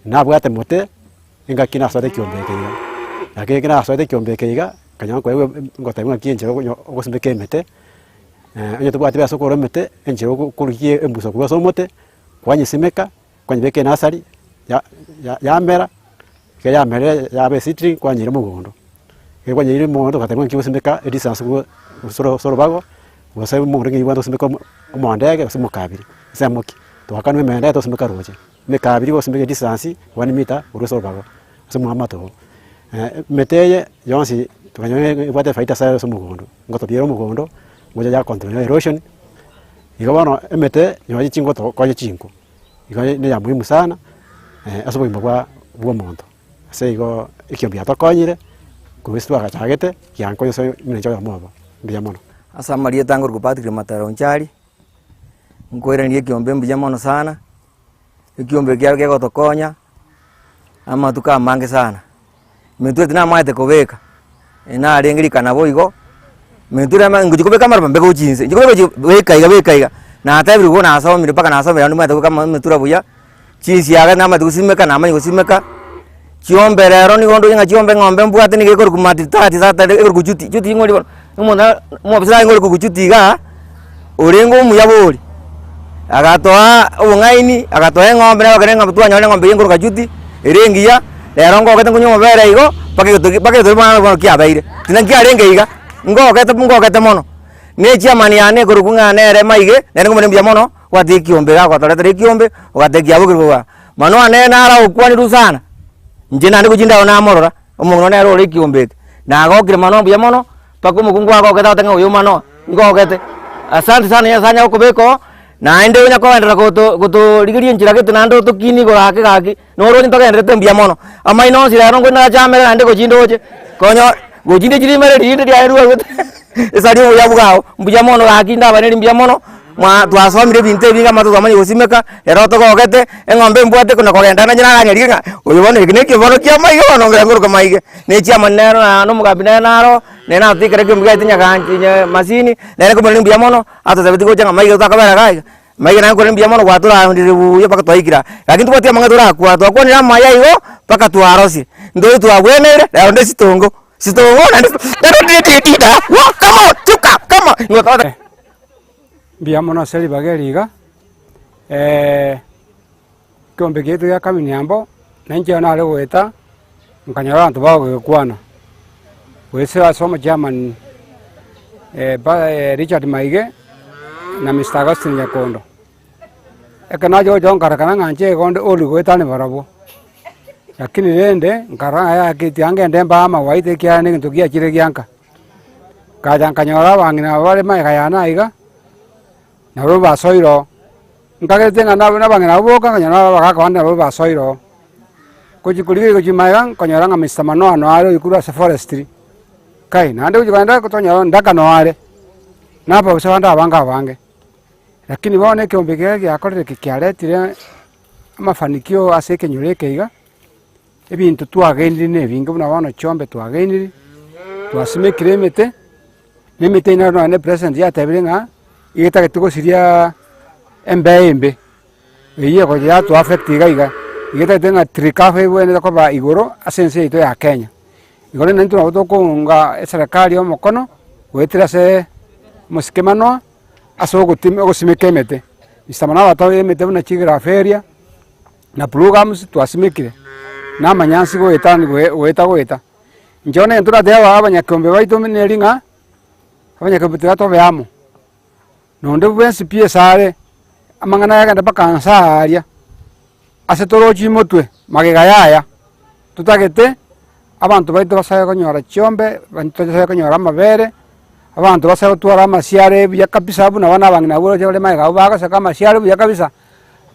Nabwate mote, engaki nasoete ekeombe eke iga, lakini ekero nasoete ekeombe eke iga, nkanyora nkoegwa ngotebiwa ng'aki enchera okonyo ogosimeka emete, onye tobwati besa okogora emete, enchera oko okorigia embusa korwa ase omote, kwanyesimeka. Kwanyebeka enasari, ya- ya- yamera, ekero yamerire yaba eseedling kwanyeira mogondo. Ekero kwanyeire mogondo ogateba ng'aki ogosimeka edistance go gose oro ase orobago, gose omogondo ng'ai obwate gosimeka omo omondege gose omokabiri, ensemo ki. Twakanwa emendege tosimeka roche, emekabiri gosimeka edistance one meter korwa ase orobago, ase omoamato oo. Emete eye yonsi tokanyora ng'a ebwate efaida ase ase omogondo, ngotobiere omogondo, ngocha ya control erosion, igo bono emete nonye chingoto konya chinko. Igo neya muhimu sana ase obogima bwa bwa omonto. Ase igo ekiombe giatokonyire, korwa ase twagachagete, giankonya ase eng'encho oyomo obo, mbuya mono. Ase amarieta ngorokwa Patrick Matara Onchari, nkoiraneria ekiombe mbuya mono sana, ekiombe ekiaye kegotokonya, amatuko amange sana. Emetwe tinamaete kobeka, narenge rikana boigo, emetwe rende ngochia kobeka amaroba mbeke gochia inse, nchia kobeka gochia beka iga beka iga, natebire igo nasomire mpaka nasomire naende nimanyete kobeka ama emetura buya, chinsiaga namanyete gosimeka namanya gosimeka, chiombe rero nigo ndoche ng'a chiombe eng'ombe mbwate nigo ekorokwa maridadi tata ekorokwa juti, juti ng'ori bono, omonto omobisa narenge orokwa juti igaa, orenge omuya bori, agatoa obong'aini, agatoa eng'ombe nabo ekero eng'ombe twanyorire eng'ombe eywo nkoroka juti, ere engiya, rero ngogete nkonywa amabere igo, mpaka egetoki mpaka egetoki bono bono kiabeire, tindi nkiarenge iga, ngogete ngogete mono. Na echiamani yane ekorokwa ng'a nere maige, nere nkomoremia mbuya mono, obwate ekiombe iga agotoretera ekiombe, ogatebia kiabokire kobua. Manwa nere naro agokwanirwe sana, inche naende gochia ndao namorora, omong'ina nere ore ekiombe eke, nagokire mono mbuya mono. Mpaka omokungu agogete agote ng'a oyo manoa, ngogete. Asante sana Nyasaye anya gokobeka oo, naende onya kogenderera goto gotorigeria enchera gete naende otokinie igoro ake gaki, noro onye togendererete mbuya mono. Amaino onsi rero nkonya nachamere naende gochia ndoche, konya gochia nde chirimere rinde riaye riarwete esari obuya bwao, mbuya mono gaki ndabairaneria mbuya mono. Mwa twasomire ebinto ebinge amato twamanya gosimeka, rero togogete, eng'ombe embwate kona kogenda naende naranyerie ng'a oyo bono eke na ekiombe kia maiga bono ngira nkoroka maiga. Na echiamani nero na na omogambi nere naro, nere natoikera ekiombe giaito nyaganchi nya masini, nere nkomorende mbuya mono, atotebetie gocha ng'a maiga totakobera iga iga, maiga naye nkorende mbuya mono gwatorandire buya mpaka twaikire aa. Lakini tobwati amang'ana torakwane, twakwanire amaya igo, mpaka twarosire, ntore twabweneire, rero nde sitongo. Mbuya mono ase ribaga eri iga, ekeombe giaito gia Kaminiambo, na inche nare goeta, nkanyora abanto bagokwana, goetera ase omochairman Richard Maige na Mister Augustine Nyakondo. Ekero nacha gocha nkarekana ng'a inche igo onde ori goetania barabwo. Lakini rende nkarora ng'a yaya tiga ngende mbae amawaidha ekiagera na egento giachire gianka. Nkacha nkanyora abang'ina aba bare magega yane aiga, nabo basoire oo, nkagerete ng'a nabo nabang'ina abwo boka nkanyora nabo abagaka bande nabo basoire oo. Gochia korigereria gochia magega nkonyora ng'a Mister Manoa noyo are oyo korwa ase forestry, kai naende gochia kogenda tonyora Ndaka noyo are, na ababusa bande abange abange. Lakini bono ekeombe keria giakorire eke kiaretire amafanikio ase ekenyoro eke iga, ebinto twagenire na ebinge buna bono chiombe twagenire, twasimekire emete, na emete eywo nonye na epresident yatebire ng'a iga etagete gosiria embeo embe, eywo egocha yato affect iga iga, iga etagete ng'a tree cover ebwenerete koba igoro ase ense yaito ya Kenya. Igo rende intwe nabo tokounga eserekari omokono, goetera ase omosike manoa. Ase ogotim ogosimeka emete, Mister Manao atoeire emete buna chigraferia, na blue gums twasimekire, na amanyansi goeta goeta goeta. Inche bono egento nateba aba abanyakeombe baito neri ng'a, abanyakeombe tiga tobe amo, na onde bwensi pi ase are, amang'ana yagenda mpaka nsa aaria, ase torochi motwe, magega yaya, totagete abanto baito basae konyora chiombe, abanto basae konyora amabere, abanto basae gotwara amasiare buya kabisa buna bono abang'ina abwo oroche bare magega abwo bagoseka amasiare buya kabisa,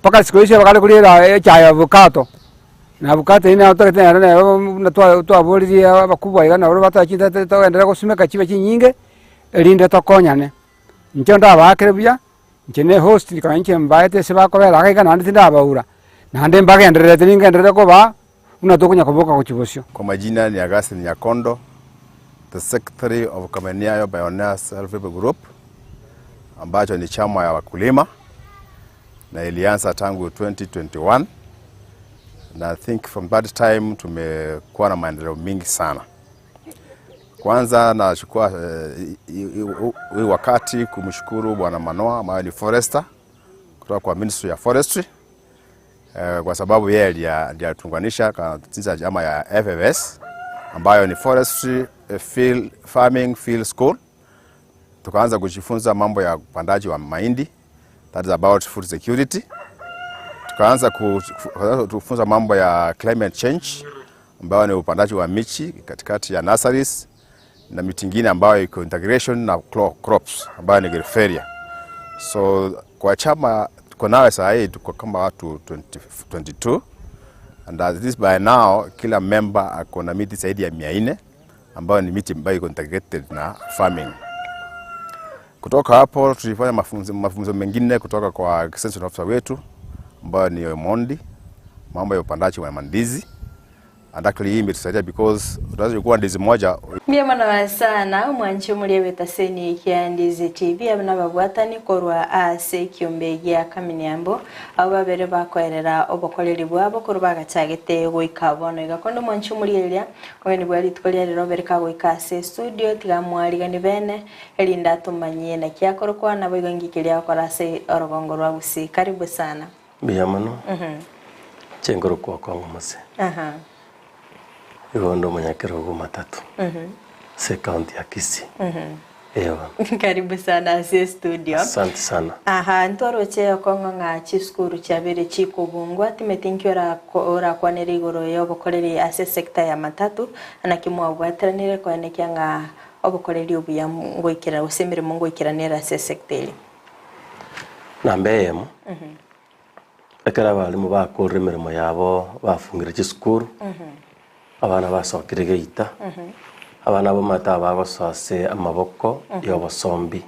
mpaka siku hizi bakare koriera echae ya abukato, na abukato eywo nero totagete nero nero buna twa twaboririe abakubwa iga nabo batoe chintete togenderere gosimeka chibe chinyinge, erinde tokonyane. Inche ndabaakere buya. Inche ne host nkonya inche mbaete ase bakobera iga iga naende tindabaura, naende mbagendererete ningenderere kobaa buna tokonya koboka gochia bosio. Kwa majina ni Augustine Nyakondo, the secretary of Kameniayo Bioneer Self Help Group ambacho ni chama ya wakulima na ilianza tangu 2021 na I think from that time tumekuwa na maendeleo mingi sana. Kwanza nachukua hii wakati kumshukuru Bwana Manoa ambaye ni forester kutoka kwa Ministry ya Forestry kwa sababu yeye ndiye alituunganisha katika chama ya FFS ambayo ni Forestry Field Farming Field School. Tukaanza kujifunza mambo ya upandaji wa mahindi, that is about food security. Tukaanza kujifunza mambo ya climate change ambayo ni upandaji wa michi katikati ya nurseries na miti ingine ambayo iko integration na crops ambayo ni Grifferia. So kwa chama tuko nayo saa hii tuko kama watu 22 and as this by now kila member ako na miti zaidi ya 400 ambayo ni miti ambayo iko integrated na farming. Kutoka hapo tulifanya mafunzo mengine kutoka kwa extension officer wetu ambayo ni Omondi, mambo ya upandaji wa mandizi. And actually hii imetusaidia because unaweza kuwa ndizi moja. Mbuya mono sana omwanchi omoria bw'etaseni kia Ndizi TV aba nababwatani korwa ase ekiombe gia Kaminiambo abo babere bakoerera obokoreri bwabo korwa bagachagete goika bono iga konde omwanchi omoria eria ogeni bwa rituko ria rero obere kagoika ase estudio tiga mwarigani bene erinde atomanyie naki akorokwa naboigo inki keria agokora ase orogongo rwa Gusii karibu sana. Mbuya mono, inche nkorokwa Okong'o Mose, igo onde omonyakerogo omatatu ase ecounty ya Kisii, ee bono. Karibu sana ase studio. Asante sana. Aha, ntwaroche Okong'o ng'a chisukuru chiabeire chikobungwa, timeti nki orakwanere igoro y'obokoreri ase esector ya matatu, naki mwabwateranire koenekia ng'a obokoreri obuya ngoikera gose emeremo ngoikeranere ase esector eria? Namba eyemo, ekero abalimu bakorire emeremo yabo bafungire chisukuru, abana basokire geita, abana abwo omanyete aba bagosoa ase amaboko ya obosombi.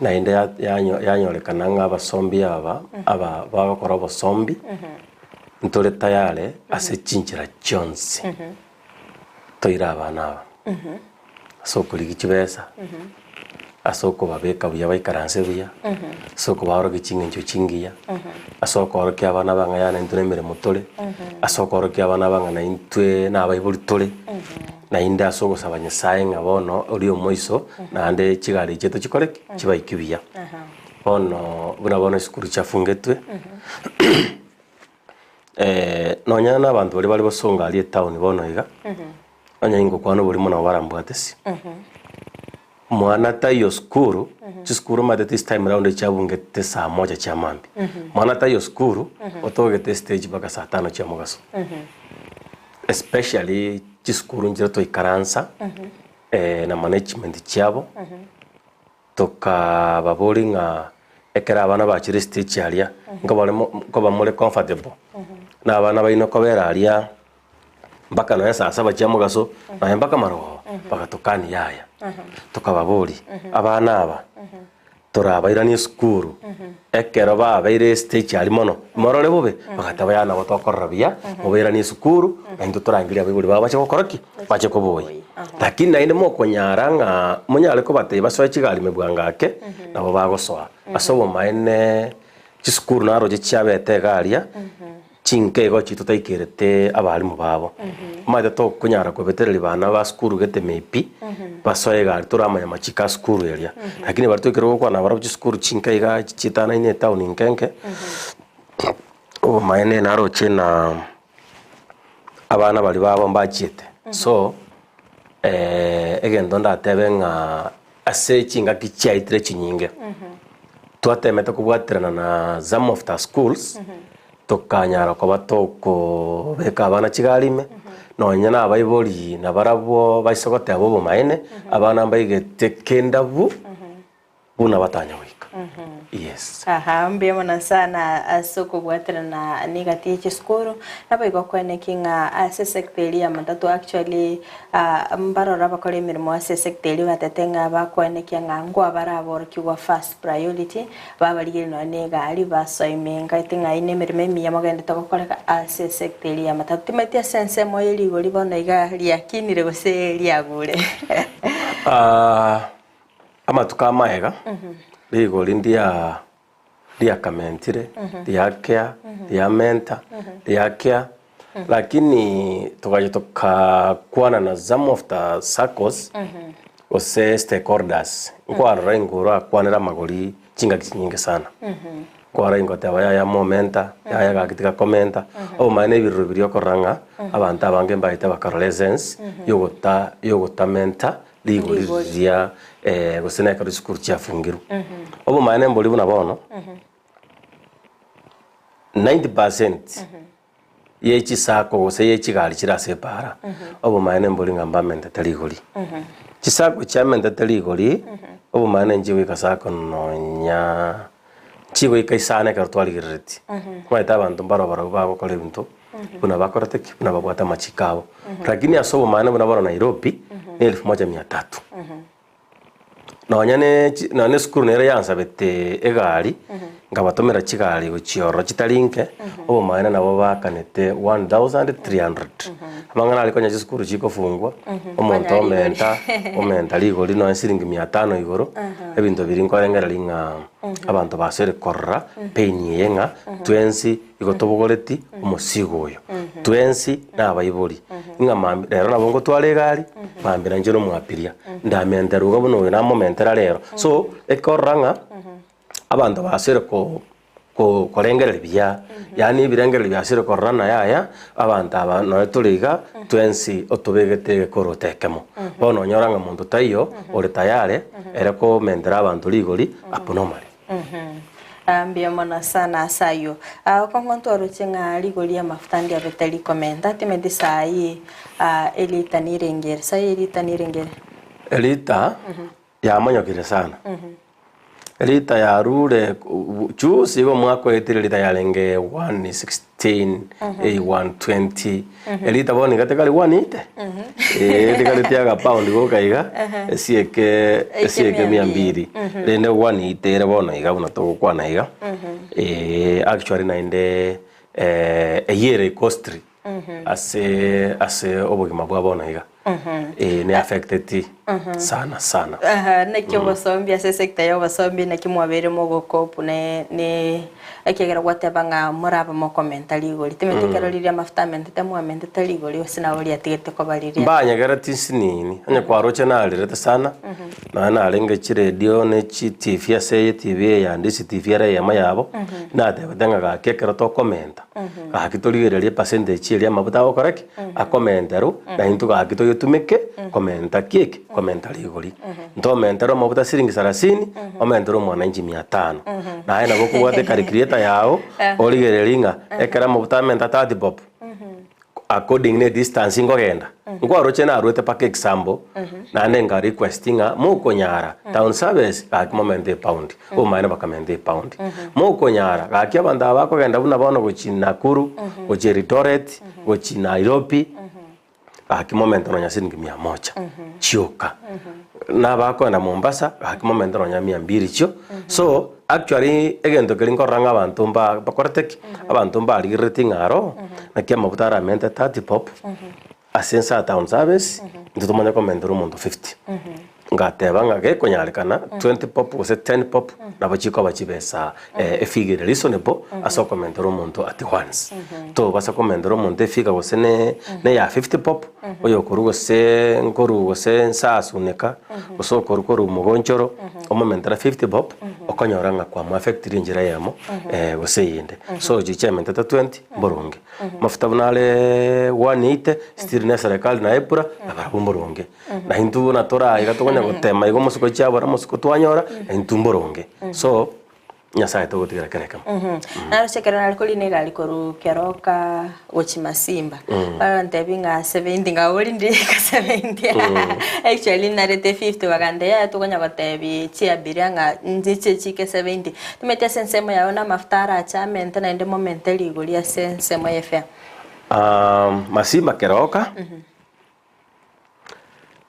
Naende ya- yanyo- yanyorekana ng'a abasombi aba, aba bagokora obosombi, ntore tayare ase chinchera chionsi toire abana aba. Ase okorigia chibesa, ase okobabeka buya baikaranse buya, ase okobaorokia ching'encho chingiya, ase okoorokia abana aba ng'a yaani intwe na emeremo tore, ase okoorokia abana aba ng'a naintwe na abaibori tore, naende ase ogosaba Nyasaye ng'a bono oria omoiso naende chigari chiaito chikore ki? Chibaike buya. Bono buna bono esukuru chiafungetwe, nonya na abanto baria bare gosonga aria etown bono iga, onye ingokwana oborimo nabo barambwatesi. Mwana taiyo sukuru, chisukuru omanyete this time round echiabungete saa moja chia mambia. Mwana taiyo sukuru, otogete estage mpaka saa tano chia mogaso. Especially chisukuru nchire twaikaransa na management chiabo, tokababoria ng'a ekero abana bachire estage aria, nkobare mo nkoba more comfortable, na abana baino kobera aria mpaka nonya saa saba chia mogaso, nonya mpaka marogoba, bagatokania yaya. Tokababoria, abana aba, torabairanie esukuru, ekero babeire estage aria mono, morore bobe? Bagateba yaya nabo tokorora buya, mobairanie esukuru, naintwe torangerie abaibori babo bache gokora ki? Bache koboyia. Lakini naende mokonyara ng'a monyare kobatebia basoe chigari ime bwango ake, nabo bagosoa. Ase obomaene chisukuru naroche chiabete iga aria, chinka igo chiaito taikerete abalimu babo. Omanyete tokonyara kobetereria bana ba sukuru gete maybe, basoe egari toramanya amachiko a sukuru eria. Lakini baria toikere gokwana nabarabwo chisukuru chinka iga chietanaine etown nke nke, obomaene naroche na abana baria babo mbachiete. So, egento ndatebe ng'a ase chingaki chiaetire chinyinge, twatemete kobwaterana na some of the schools, tokanyara koba tokobeka abana chigari ime, nonya na abaibori nabarabwo baise goteba obomaene, abana mbaigete kendabu. buna batanya goika. Yes. Aha, mbuya mono sana ase okobwaterana n'egati ye chisukuru, naboigo okweneki ng'a ase esector eria ya matatu actually ah, mbarora abakora emeremo ase esector eria batete ng'a bakwenekia ng'a ngwa baraborokigwa first priority, babarigerie nonya na egari basoe ime nkaete ng'a eyio nemeremo emiya mogenderete gokoreka ase esector eria ya matatu. Timanyeti ase ensemo ye rigori bono iga riakinire gose riagure. Ah, Amatuko amaega, rigori ndia riakamentire, riakea, riamenta, riakea, lakini togacha tokakwana na some of the saccos gose stakeholders, nkwarora ingoro akwanera amagori chingaki chinyinge sana. Nkwarora ingoteba yaya momenta, yaya gaki tiga komenta, obomaene na ebirero biria okorora ng'a abanto abange mbaete bakarora esense yogota yogotamenta rigori Rigori. riria eh, gose na ekero chisukuru chiafungirwe. Obomaene mbori buna bono, 90% ye chisacco gose ye chigari chire ase epaara, obomaene mbori ng'a mbamentete rigori. Chisacco chiamentete rigori, obomaene nchigoika sacco nonya chigoika isano ekero twarigereretie. Omanyete abanto mbaro barabwo bagokora ebinto buna bakorete ki? Buna babwate amachiko abo. Lakini ase obomaene buna bono Nairobi, ne elfu moja mia tatu. Nonya ne chi nonya ne esukuru nere yansabete egari, nkabatomera chigari gochia ororo chitari nke, obomaene nabo baakanete 1300. Amang'ana aria konya chisukuru chikofungwa, omonto omenta, omenta rigori nonya siringi mia tano igoro, ebinto biria nkorengereria ng'a abanto basoire korora pain eye ng'a twensi Igo tobogoreti omosigo oyo twensi nabaibori, ng'a mambia rero nabo ngotwara egari, mambia nainche nomwapiria, ndamenterwe iga buna oyo namomentera rero. So, ekorora ng'a abanto basire ko ko korengereria buya, yaani ebirengererio biasire korora ng'a yaya, abanto aba nonye tore iga, twensi otobegete egekoroto ekemo. Bono onyora ng'a monto taiyo ore tayare ere komentera abanto rigori abnormally. Ah, mbuya mono sana ase ayio. Ah, okong'u ntwaroche ng'a rigori ri'amafuta ndiabete rikomenta, timanyeti saii ah, elita nirenga ere, saii elita nirenga ere? Elita yamonyokire sana. Rita yarure juzi igo omwaka oetire rita yarenge 116 eh, 120 erita bono iga tekari 180 eh tekari tiaga pound goka iga esieke esieke mia mbiri rende 180 ere bono iga buna togokwana iga eh actually naende eh eyio ere costly ase ase obogima bwa bono iga eh ne affecteti sana sana. Aha, naki obosombi ase esector ya obosombi naki mwabeire mogokopu ne ne ekiagera gwateba ng'a morabe mokomenta rigori timanyeti ekero riria amafuta amentete mwamentete rigori gose nabo riatigete koba riria. Mbanyegereti nsinini, onye kwaroche narerete sana, nonya narenge chiredio ne chitivi ase eye etivi eye ya Ndisi TV ere eyemo yabo, natebete ng'a gaki ekero tokomenta. Gaki torigererie epercentage eria amafuta agokora ki? Akomenterwa, na intwe gaki toyetumeke komenta ki eke? Komenta rigori. Ntomenterwe amafuta siringi sarasini, omentere omwananchi mia tano. Naye nabo okobwata ecalculator yago, origererie ng'a ekero amafuta amenta 30 bob, according ne edistance nkogenda, nkwaroche narwete mpaka example, naende nka request ng'a mokonyara town service gaki momente epaundi, obomaene bakamenta epaundi. Mokonyara gaki abanto aba bakogenda buna bono gochia Nakuru, gochia Eldoret, gochia Nairobi, gaki momente nonya siringi mia moja chioka. Na abakogenda Mombasa gaki momente nonya mia mbiri chio. So actually egento keria nkorora ng'a abanto mba bakorete ki? Abanto mbarigerereti ng'a aro, naki amafuta aramente 30 bob, ase ense ya town service, intwe tomanye komentera omonto 50. Ngateba ng'a gekonyarekana 20 bob gose 10 bob, nabo chikoba chibesa efigure ere reasonable ase okomentera omonto at once. Tobasa komentera omonto efigure gose ne neya 50 bob, oyokorwa gose nkorwa gose nsasuneka, gose okorwa korwa mogonchoro, omomentera 50 bob, okonyora ng'a kwamoaffectire enchera eyemo gose eyende. So chicha ementete 20 mboronge. Amafuta buna areee 180, still na eserekari na EPRA, nabarabwo mboronge. Na intwe buna toraa iga tokonya gotema igo omosiko chiabora omosiko twanyora, na intwe mboronge. So, Nyasaye togotigera kera ekemo. Naroche ekero nare korina egari korwa Keroka gochia Masimba, barantebi ng'a 70 ngabori ndire 70 actually narete 50 bagantebia yaya tokonya gotebi chiabiria ng'a nchiche chike 70. Timanyeti ase ensemo yao na amafuta arache amente naende momente rigori ase ensemo ye fare. Masimba Keroka.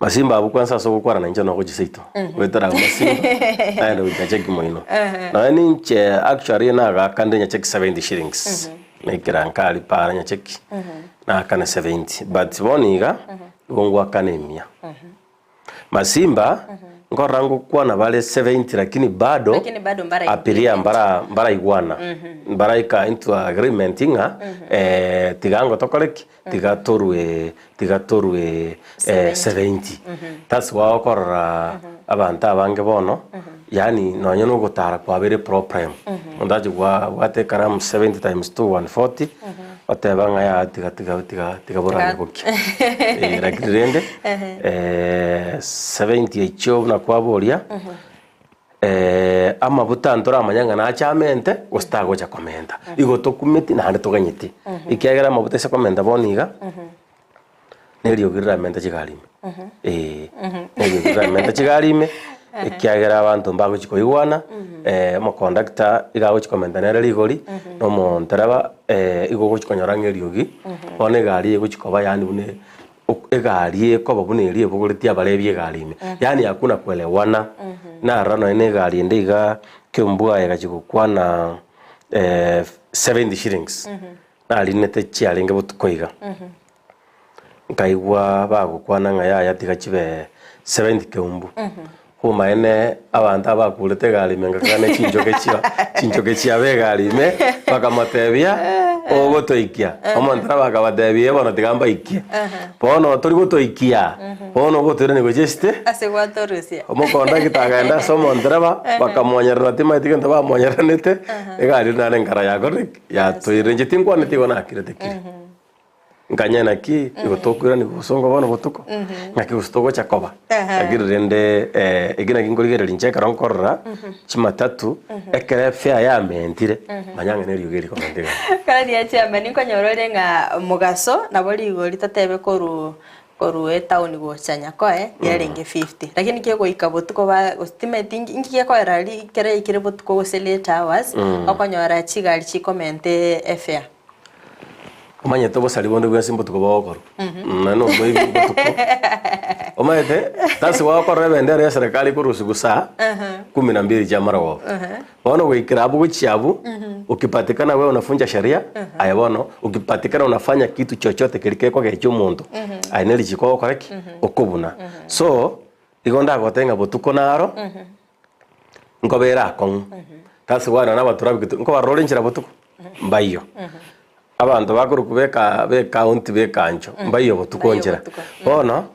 Masimba abwo kwansa ase ogokwana nainche nogochia seito, goetera abwo Masimba, naende goika cheki moino. Nonya ninche actually nagakande nyacheki 70 shillings, naikera nka aria para nyacheki, naakane 70 but bono iga, igo ngwakana emia. Masimba, nkorora ngokwana bare 70 lakini bado, Lakini bado mbara abiria mbara mbaraigwana, mbaraika into agreement ng'a tiga ngotokore ki? Tiga torue tiga torue 70. That's why okorora abanto abange bono, yaani nonye na ogotara kwabeire problem. Omonto ache gwa abwate ekaramu 70 times 2 140, oteba ng'a yaya tiga tiga tiga tiga boranye bokia. Lakini rende 70 echio buna kwaboria. Amabuta ntoramanye ng'a nache amente gose tagocha komenta, igo tokumeti naende toganyeti, ekiagera amabuta ase komenta bono iga, na eriogi riramente chigari ime eh, na eriogi riramente chigari ime, ekiagera abanto mbagochi koigwana, omokondakta iga agochi komenta nere rigori, na omontereba igo ogochi konyora ng'a eriogi, bono egari egochi koba yaani buna Egari ekoba buna eria ebogoretie abarebi egari ime, yaani hakuna kuelewana. Narora nonya na egari ende iga Keumbu aye egachia gokwana 70 shillings, narinete chiarenge botuko iga. Nkaigwa bagokwana ng'a yaya tiga chibe 70 Keumbu. Obomaene abanto abakurete egari ime ngakora ne chinchoke chia chinchoke chiabo egari ime, bakamotebia, ogotoikia. Omonto nabo akabatebia, "Ee bono tiga mbaikie. Bono tori gotoikia, bono ogotoirania gochia esite. Ase gwatorusia. Omokondakta akaenda ase omontereba, bakamwonyerera timaeti gento bamwonyereranete, egari eria naende nkara yakorire ki? Yatoirire. Inche tinkwaneti igo nakirete kiri. Nkanya naki igo tokoirania bosongo bono botuko, ng'aki gose togocha koba. Lakini rende eki naki nkorigereria inche ekero nkorora chimatatu, ekero efare yamentire, manya ng'a neriogi eri komenta igoro. Kare riria chiamani nkonyora ore ng'a omogaso nabo rigori totebe korwa. Korwa etown gocha Nyakoe yarenge 50 lakini kegoika botuko ba timeti inki inki gekoera ri ekero yaikire botuko gose late hours okonyora chigari chikomenta efare. Omanyete obosari bonde bwensi mbotuko bogokorwa, nonye na omoibi mbotuko. Omanyete, tasi gokorora ebendera ya serikali ekorusiwa saa kumi na mbili chia marogoba. Bono goikera abwo gochia abwo, ukipatikana wewe unafunja sheria, aye bono ukipatikana unafanya kitu chochote keria kekogecha omonto, aye ne richiko ogokora ki? Okobuna. So, igo ndagotebie ng'a botuko naro, nkobera akong'u, tasi kwana na abaturabiki tu, nkobarora ore nchera botuko, mbaiyo. Abanto bakorokwa beka bekaunti bekancho, mbaiyo botuko nchera. Bono.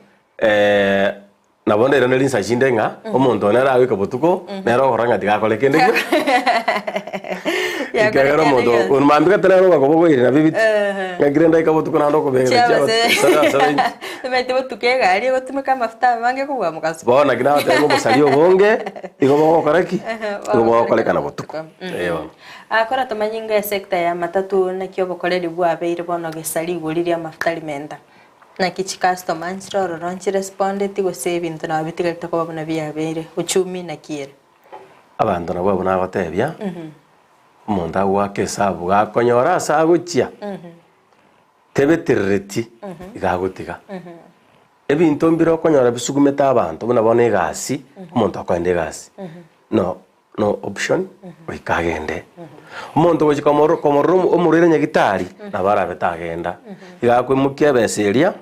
Nabo ndairane rinsa chinde ng'a omonto one aragoika botuko, nere ogokora ng'a tiga akore kende ki? Ekiagera omonto one mambia gete nere ogakobogoirie nabio ebiti, ng'aki rende aika botuko naende okobegera chiaba sara sara inche. Omanyete botuko egari egotumeka amafuta amange kobua mogaso. Bono naki nagotebi ng'a obosaria obonge, igo bogokora ki? Igo bogokorekana botuko. Eeh bono. Kora tomanye ng'a esector ya matatu naki obokoreri bwabeire bono gesa rigori ria amafuta rimenta. Naki chikastoma nchire ororo nchirespondeti gose ebinto nabo bitigarete koba buna biabeire? Uchumi naki ere? Abanto nabwo abwo nagotebia, omonto agoaka esabu gakonyora ase agochia, tebeterereti iga agotiga. Ebinto mbire okonyora bisugumete abanto buna bono egasi, omonto akoenda egasi, no no option goika agende. Omonto ogochia komoro komorora omo omorwaire nyagitari, nabo arabe tagenda. Iga akoimokia ebesa eria,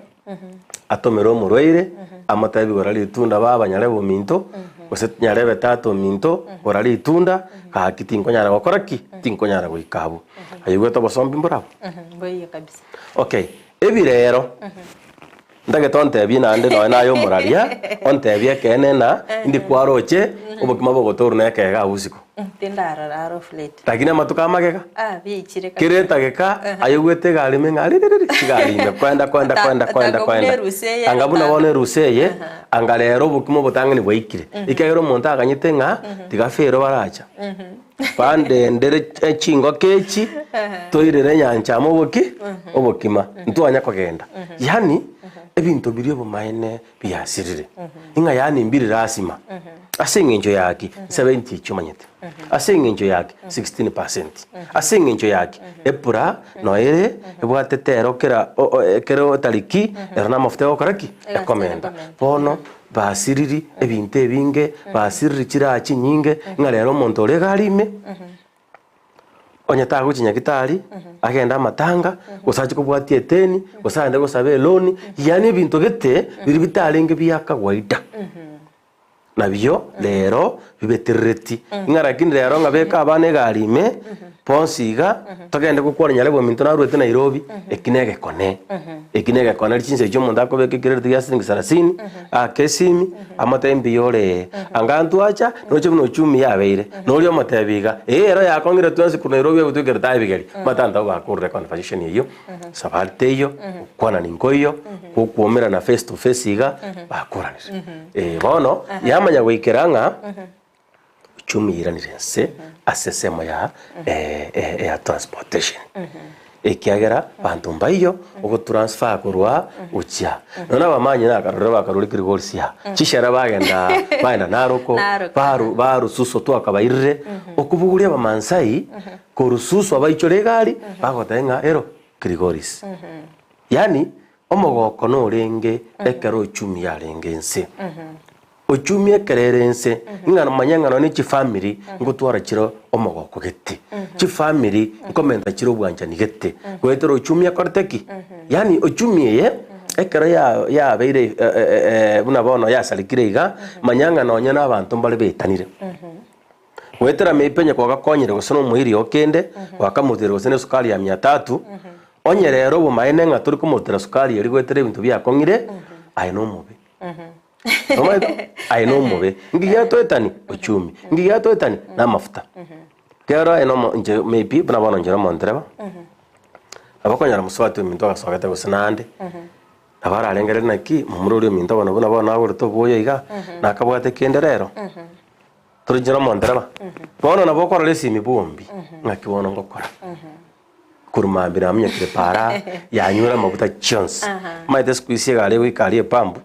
atomere omorwaire, amotebi gora ritunda baba nyarebe ominto, gose nyarebe tata ominto, gora ritunda, gaki tinkonyara gokora ki? Tinkonyara goika abwo. Aigwete obosombi mborabwo? Mboiyo kabisa. Okay, ebirero. Ntagete ontebie naende nonya naye omoraria, ontebie ekeene ng'a indi kwaroche obokima bogotoorwa na ekeega agwo isiko. Tindarora aro of late. Lakini amatuko amagega, Ah, biichire kera kabisa. etageka aye ogwete egari ime ng'a ririririr chigari ime kwenda kwenda Ata- kwenda kwenda anga buna kwenda. erusa eye Anga buna ata- bono erusa eye, anga rero obokima obotang'ani bwaikire. Ekiagera omonto aganyete ng'a tiga fero baracha. Bandendere chingoko echi, toirere enyancha amo oboki, obokima, ntwanya kogenda. Yaani, ebinto biria obomaene biasirire, ng'a yaani mbiri lasima, ase eng'encho yaki, 70 echio omanyete, ase eng'encho yaki, 16%, ase eng'encho yaki, epura noyo ere, ebwatete ero kera o- o ekero otariki, ero na amafuta egokora ki? Ekomenta. Bono. Basiriri ebinto ebinge, basiriri chiraha chinyinge, ng'a rero omonto ore egari ime, onye tagochia nyagitari, agende amatanga, gose achie kobwatia eteni, gose agende gosaba eloni, yaani ebinto gete, biria bitarenge bia kawaida, nabio rero bibeterereti. Ng'a lakini rero ng'a beka abana egari ime, bonsi iga, togende gokwana nyarebe ominto narwete Nairobi, eki na egekone. Eki na egekone chinsa echio omonto akobeka ekerereti gia siringi sarasini, aake esimi, amotebi mbuya ore ee. Anga ntwacha, noche buna uchumi yabeire, noria omotebi iga, ee ero yakong'ire twensi korwa Nairobi abwo twekerete aye ebigeri. Omanyete abanto abwo bakorire conversation eyio, safari teiyo, gokwanani nkoiyo, gokwoomerana face to face iga, bakoranire. Eh, bono, yamanya goikera ng'a. Uchumi yairanire inse ase ensemo ya ya transportation, ekiagera banto mbaiyo ogotransfer korwa gochia. Nonya abamanyi nakarorire bakarora ekirigori sia chishera bagenda bagenda Naroko, baru barususu twakabairire, okobogoria abamansai korususu abaichore egari bagoteba ng'a ero Kirigoris. Yaani omogoko norenge ekero uchumi yarenge inse. Ochumi ekero ere ense, ng'a manya ng'a nonye chifamiri ngotwara chire omogoko gete, chifamiri nkomenta chire obwanchani gete, goetera ochumi ekorete ki? Yaani ochumi eye, ekero ya yabeire buna bono yasarekire iga, manya ng'a nonye na abanto mbare baetanire. Goetera maybe onye kwagakonyire gose na omoiri oo kende, gwakamotera gose na esukari ya mia tatu, onye rero obomaene ng'a tori komotera sukari eria goetera ebinto biakong'ire, aye nomobe. Omanyete? Aye nomobe. Nki giatoetani? Uchumi. Nki giatoetani? Na amafuta. Kero aye nomo inche maybe buna bono inche nomontereba, nabo okonyora mosubati ominto agasogete gose naende, nabo ararengereri naki, momura oria ominto bono buna bono agorete obwoyo iga, nakabwate kende rero, tore inche nomontereba. Bono nabo okorora esimi bombi, ng'aki bono ngokora. Korwa mambia namunyokire para, yanyure amaguta chionsi. Omanyete siku hizi egari egoika aria epampu,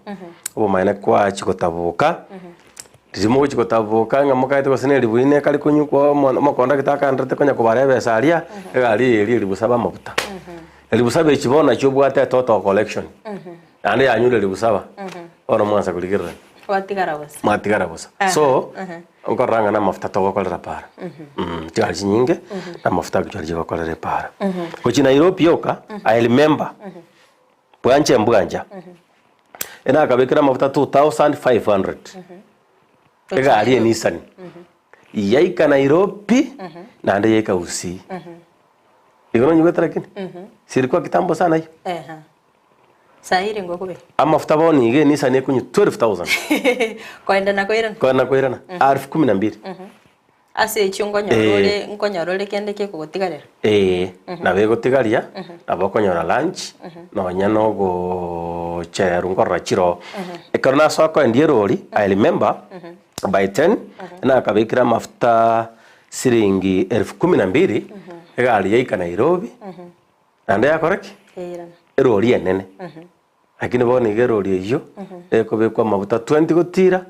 obomaene kwachi gotaboka, riria mogochi gotaboka ng'a mokaete gose na eribu rinde ekari konywa kwa omo omokondakta akanderete konya kobara ebesa aria, egari eye eria eribu saba amaguta. Eribu saba echi bono nachio obwate etotal collection, naende yanyure eribu saba, bono mwansa korigererania. Gwatigara bosa. Mwatigara bosa. So, nkorora ng'a namafuta togokorera para. Chigari chinyinge, namafuta actually chigokorera epara. Gochia Nairobi yoka, I remember, bwanche mbwancha, enakabekire amafuta 2500, egari eNissan, yaika Nairobi, naende yaika Gusii. Igo nonyigwete lakini? Silikuwa kitambo sana hiyo. Sahi ere ngokobe. Amafuta bono iga eNissan ekonywa 12000. Koenda na koirana. Koenda na koirana. Alfu kumi na mbili. Ase echio nkonyora ore nkonyora ore kende kekogotigarera. Ee, nabo egotigaria, nabo okonyora lunch, nonya na ogocherwa nkorora chiroo. Ekero nasoa koendia erori, I remember, by ten, nakabekire amafuta siringi elfu kumi na mbili, egari yaika Nairobi, Naende yakora ki? Yairana. Erori enene. Lakini bono iga erori eyio, ekobekwa amaguta 20 gotira,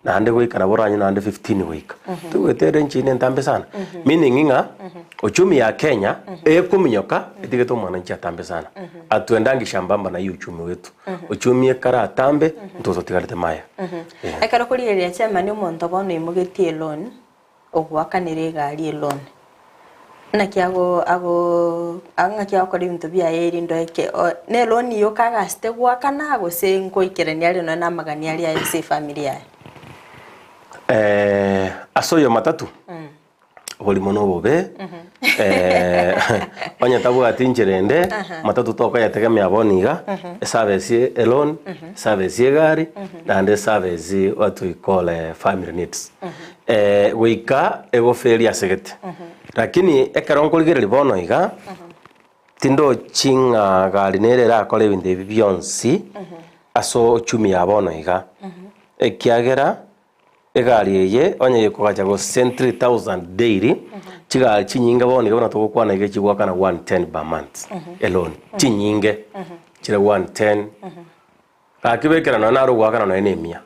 naende goika nabo oranye naende 15 goika. Toigwete ere enchini entambe sana. Meaning ng'a, uchumi ya Kenya, ekominyoka, etigete omwananchi atambe sana. Atuendangi shambamba na hii uchumi wetu. Uchumi ekare atambe, intwe totigarete maya. Eh. Ekero okorigereria chairman omonto bono oimogetie eloan, ogoakanera egari eloan. Naki ago ago ng'aki agokora ebinto biaye erinde oeke ne eloan yoka agasete goakana gose nkoikerania are nonya na amagani aria aye ase efamiri yaye? Ase oyo matatu, oborimo na obobe, onye tabwati inchera ende, matatu tokoyetegemea bono iga, eservice eloan, eservice egari, naende eservice what we call family needs. Goika egoferi asegete. Lakini ekero nkorigereria bono iga, tindochi ng'a gari nere erakore ebinto ebi bionsi ase ochumi ya bono iga, ekiagera egari eye onye gekogacha gose 3000 daily, chigari chinyinge bono iga buna togokwana iga chigoakana 110 per month eloni, chinyinge chire 110, gaki bekera nonya naro ogoakana nonya na emia.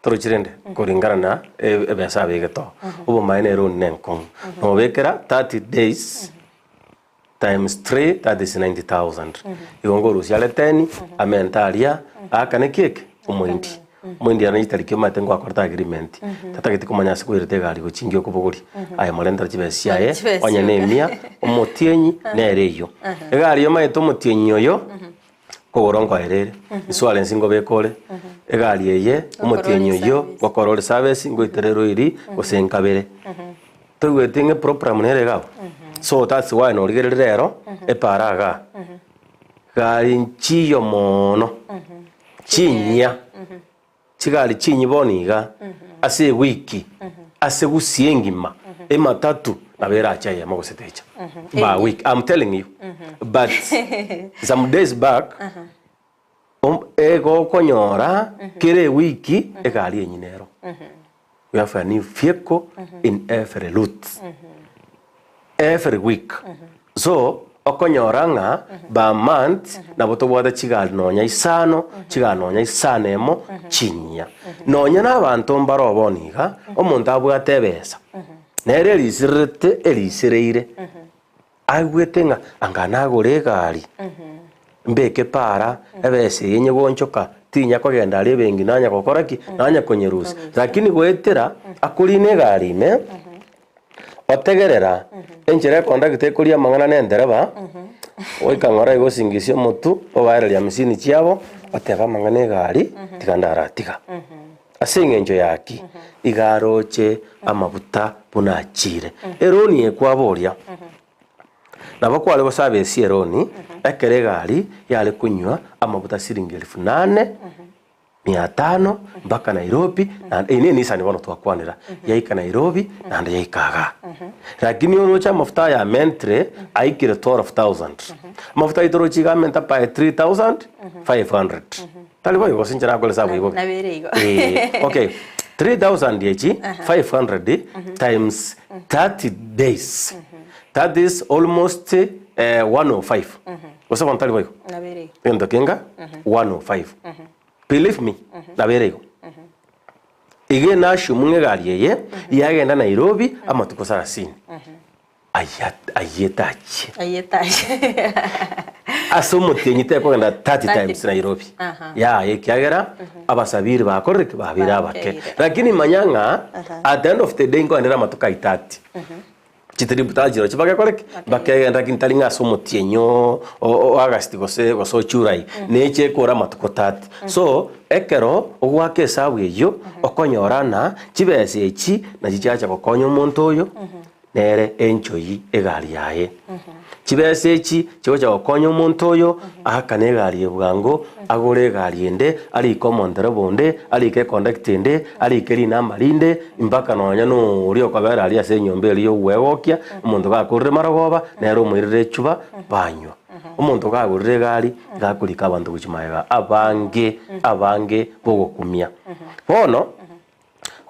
Torochi rende koringana na ebesa abegete oo. Obomaene ere onde nenkong'u. Nobekera 30 days times 3 that is 90000. Igo nkorusia are 10 amente aria aakane ki eke? Omoindi. Omoindi ere chitariki omanyete ngwakorete agreement. Tatageti komanya ase koirete egari gochingia okobogoria. Aye morentere chibesa chiaye onye na emia omotienyi nere eyio. Egari omanyete omotienyi oyo. Kogoro nkoera ere, insurance ngobeka ore, egari eye, omotienyi oyio, ngokora ore service, ngoitere eroiri, gose nkabere. Toigweti ng'a eprogram nere iga abwo? So that's why norigereria rero, epara igaa, gari nchiyo moono, chinyia. Chigari chinyi bono iga, ase ewiki, ase gusii engima, ematatu nabo erache eyemo gose techa. Per week, I'm telling you. But some days back, om- egokonyora kera ewiki egari enyi nero. We have a new vehicle in every route. Every week. So, okonyora ng'a per month nabo tobwate chigari nonya isano, chigari nonya isano emo, chinyia. Nonya na abanto mbare bono iga, omonto abwate ebesa, nere erisirerete erisireire, aigwete ng'a anga nagore egari, mbeke para, ebesa eye nyegonchoka, tinya kogenda aria ebenki nanya gokora ki? Nanya konyerusia. Lakini goetera akorina egari ime, Otegerera, enchera ekondagita ekoria amang'ana nentereba, goika ng'ora igo osingisia omotu, obaereria amisini chiabo, otebe amang'ana egari, tiga ndaratiga. Ase eng'encho ya ki? Iga aroche amabuta buna achiire. Eroni eye kwaboria, nabo kware gosaba esie eroni, ekero egari yare konywa amabuta siringi elfu nane, mia tano mpaka Nairobi, naende eye ne Nissan bono twakwanera, yaika Nairobi naende yaika igaa. Lakini oroche amafuta aya amentre aikire 12000. Amafuta aito oroche iga amenta by 3500. Tari boigo gose inche nakore esabu igo? Nabo ere igo. Eh, okay. 3000 echi 500 times 30 days. That is almost eh, 105 gose bono tari boigo? Nabo ere igo. Egento kenga 105. Believe me, nabo ere igo. Iga enashumu ng'a egari eye yagenda Nairobi amatuko sarasini. Aya ayetachie. Ayetachie. Ase omotienyi tekogenda 30 times Nairobi. Aha. Yaya ekiagera abasabiri bakorire ki? Babeire abake. Bakeire. Lakini manya ng'a at the end of the day nkogenderera amatuko ai 30. Chitrip tachiroo chibagekore ki? Bakegenda lakini tari ng'a ase omotienyi o o August gose gose o July. Neche ekore amatuko 30. So, ekero ogoaka esabu eyio, okonyora ng'a chibesa echi nachi chiacha gokonya omonto oyo, nere enchoi egari yaye. Chibesa echi chigocha gokonya omonto oyo aakane egari eye bwango, agore egari ende, arike omontereba onde, arike econductor ende, arike rinamba rinde, mpaka nonya na oria okobera aria ase enyomba eria ya ogwegokia, omonto gakorire marogoba, nere omoirere echuba, banywa. Omonto kagorire egari, iga akorika abanto gochia magega abange, abange bogokumia. Bono.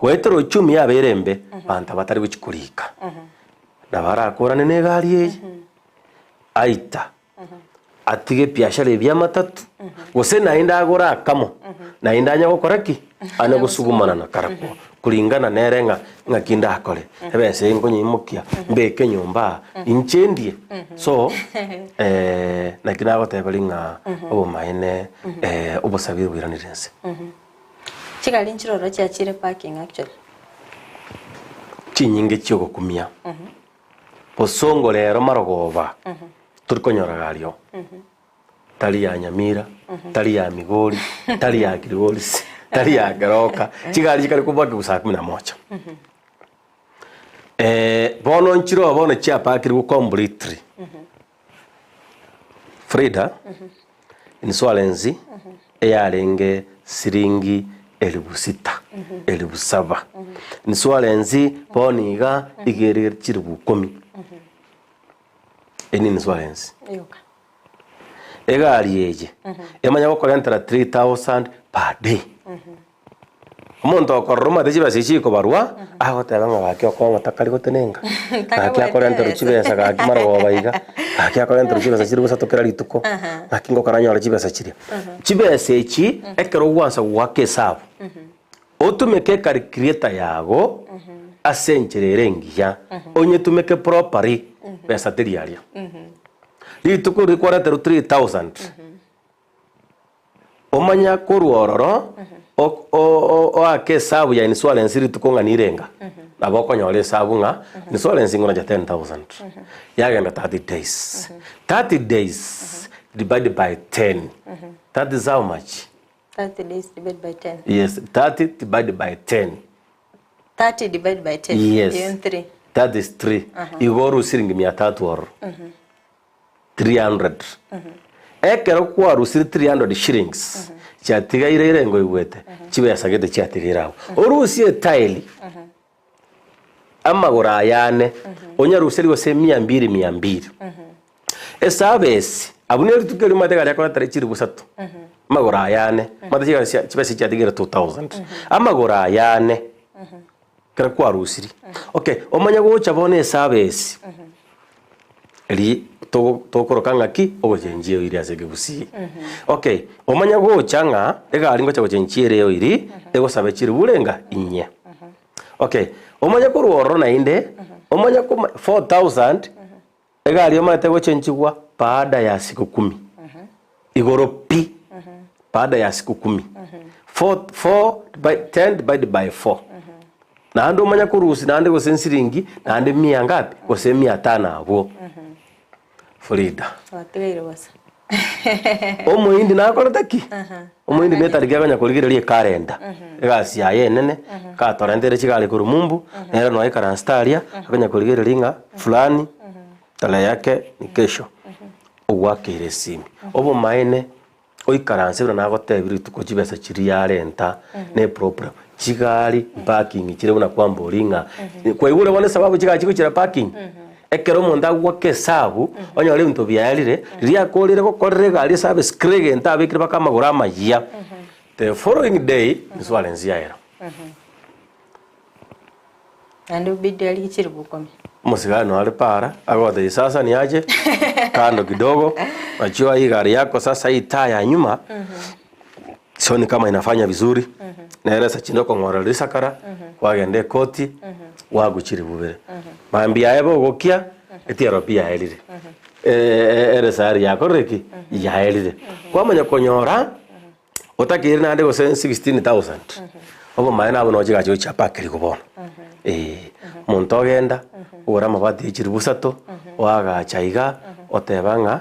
Goetera uchumi yabeire embe, abanto abatari gochia korika, nabo arakorane na egari eye, aita, atige ebiashara ebi amatatu, gose naende agore akamo, naende anye gokora ki? Anye gosugumana na karakwo, kulingana nere ng'a ng'aki ndakore, ebesa eye nkonyeimokia, mbeke nyomba aa, inche ndie. So, naki nagoteberia ng'a obomaene obosabiri boiranire inse. Chigari nchiroro chiachire parking actually. Chinyinge chiogokumia. Bosongo rero marogoba tori konyora gari oo. Tari ya Nyamira, tari ya Migori, tari ya Kilgoris, tari ya Keroka. Chigari chikare kobakigwa saa kumi na moja. Bono nchiroo bono chiapakirwe completely. Frida, insurance eyarenge siringi elifu sita, elifu saba. Insurance bono iga iga ere chilifu ikomi. Eye ne insurance. Yoka. Egari eye emanye gokorentera 3000 per day. Omonto okorora omanyete chibesa echi chikobarwa, agoteba ng'a gaki okong'o takari gotenenga, gaki akorenterwa chibesa gaki marogoba iga, gaki akorenterwa chibesa chiria bosato kera rituko, gaki ngokora nyore chibesa chiria. Chibesa echi, ekero ogwansa goaka esabu, otumeke ecalculator yago ase enchera ere engiya, onyetumeke properly, besa teri aria. Rituko riria kwareterwa 3000. Omanya korwa ororo oake esabu ya insurance rituko ng'a nirenga, nabo okonyora esabu ng'a insurance ng'onacha 10,000 yagenda 30 days, 30 days divided by 10, that is how much? 30 days divided by 10. Yes, 30 divided by 10. 30 divided by 10. Yes. Iyo 3. That is 3. Igo oru siringi mia tatu ororo. 300. Ekero kwarusire 300 shillings, chiatigaire ere ngoigwete, chibesa gete chiatigaire agwo. Orusie etaili, amagoro aya ane, onyaruserie gose mia mbili mia mbili. Esabesi, abwo ne rituko erimo omanyete egari akoretera chilifu isato, amagoro aya ane, omanyete chigari chia chibesa chiatigaire 2000. Amagoro aya ane, ekero kwarusirie, okay, omanye gocha bono esabesi. Eri togo tokoroka ng'aki? Ogochenchia eoiri ase ekegusii. Okay, omanye gocha ng'a egari ngocha gochenchia ere eoiri, egosabe chiribu renga? Inye. Okay, omanye korwa ororo naende, omanye koma 4000, egari omanyete gochenchigwa baada ya siku kumi. Igoro pi, baada ya siku kumi. Four, four by, ten divided by four. Naende omanye korusia naende gose nsiringi naende mia ngapi? Gose mia tano abwo. Frida. Watigaire bosa. Omohindi nakorete ki? Omohindi netariki akonya korigereria ekalenda. Egasi yaye enene, katorentere chigari korwa mumbu, nere noe aikaransete aria, akonya korigereria ng'a fulani, tarehe yake ni kesho. Ogwakeire esimi. Obomaene. Oikaranse buna nagotebire rituko chibesa chiria yarenta ne problem. Chigari parking chire buna kwambori ng'a kwaigure bono esababu chigari chigochira parking? Ekero omonto agoaka esabu onyore ebinto biarire, riria akorire gokorera egari eservice kera egento abekire mpaka amagoro amayia, the following day insurance yaera. Naende obidi arigie chilifu ikomi. Omosigari nare para, agotebia sasa niache kando kidogo, unajua hii gari yako sasa hii taa ya nyuma sioni kama inafanya vizuri, nere ase chinde okong'ora risakara, kwagenda ekoti, waguchire bubere. Mambia aye bogokia, etiaro pi yaerire. Eresari yakorire ki? Yaerire. Kwamanya konyora, otakeire naende gose 16000, obomaene abwo nabo chigacha gochia akeri bono. Eeh, omonto ogenda, ogora amabati ya chiribu isato, oagacha iga, oteba ng'a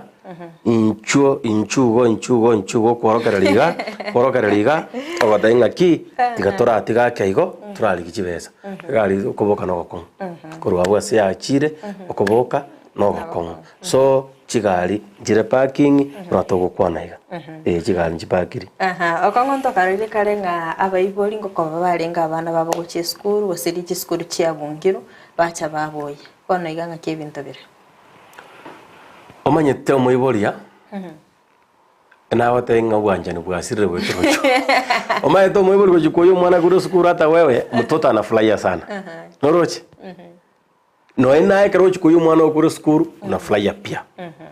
inchuo inchuo igo inchuo igo inchuo igo okworokereria iga, kworokereria iga, ogoteba ng'aki, tiga toratiga ake igo, torarigie chibesa. Egari okoboka na ogokong'u, korwa abwo ase yachire, okoboka na ogokong'u. So, chigari nchire parking, buna togokwana iga, eh chigari nchipakiri. Aha, okong'u ntokarorire kare ng'a abaibori ngokoba barenge abana babo gochia esukuru gose riria chisukuru chiabungirwe, bacha baboyia. Bono iga ng'aki ebinto bire. Omanyete omoiboria, nagotebia ng'a obwanchani bwasirire goetera ochwo. Omanyete omoibori gochia koyia omwana korwa esukuru hata wewe, mtoto anafurahia sana. Noroche? Nonya naye ekero ogochia koyia omwana oo korwa esukuru, unafurahia pia.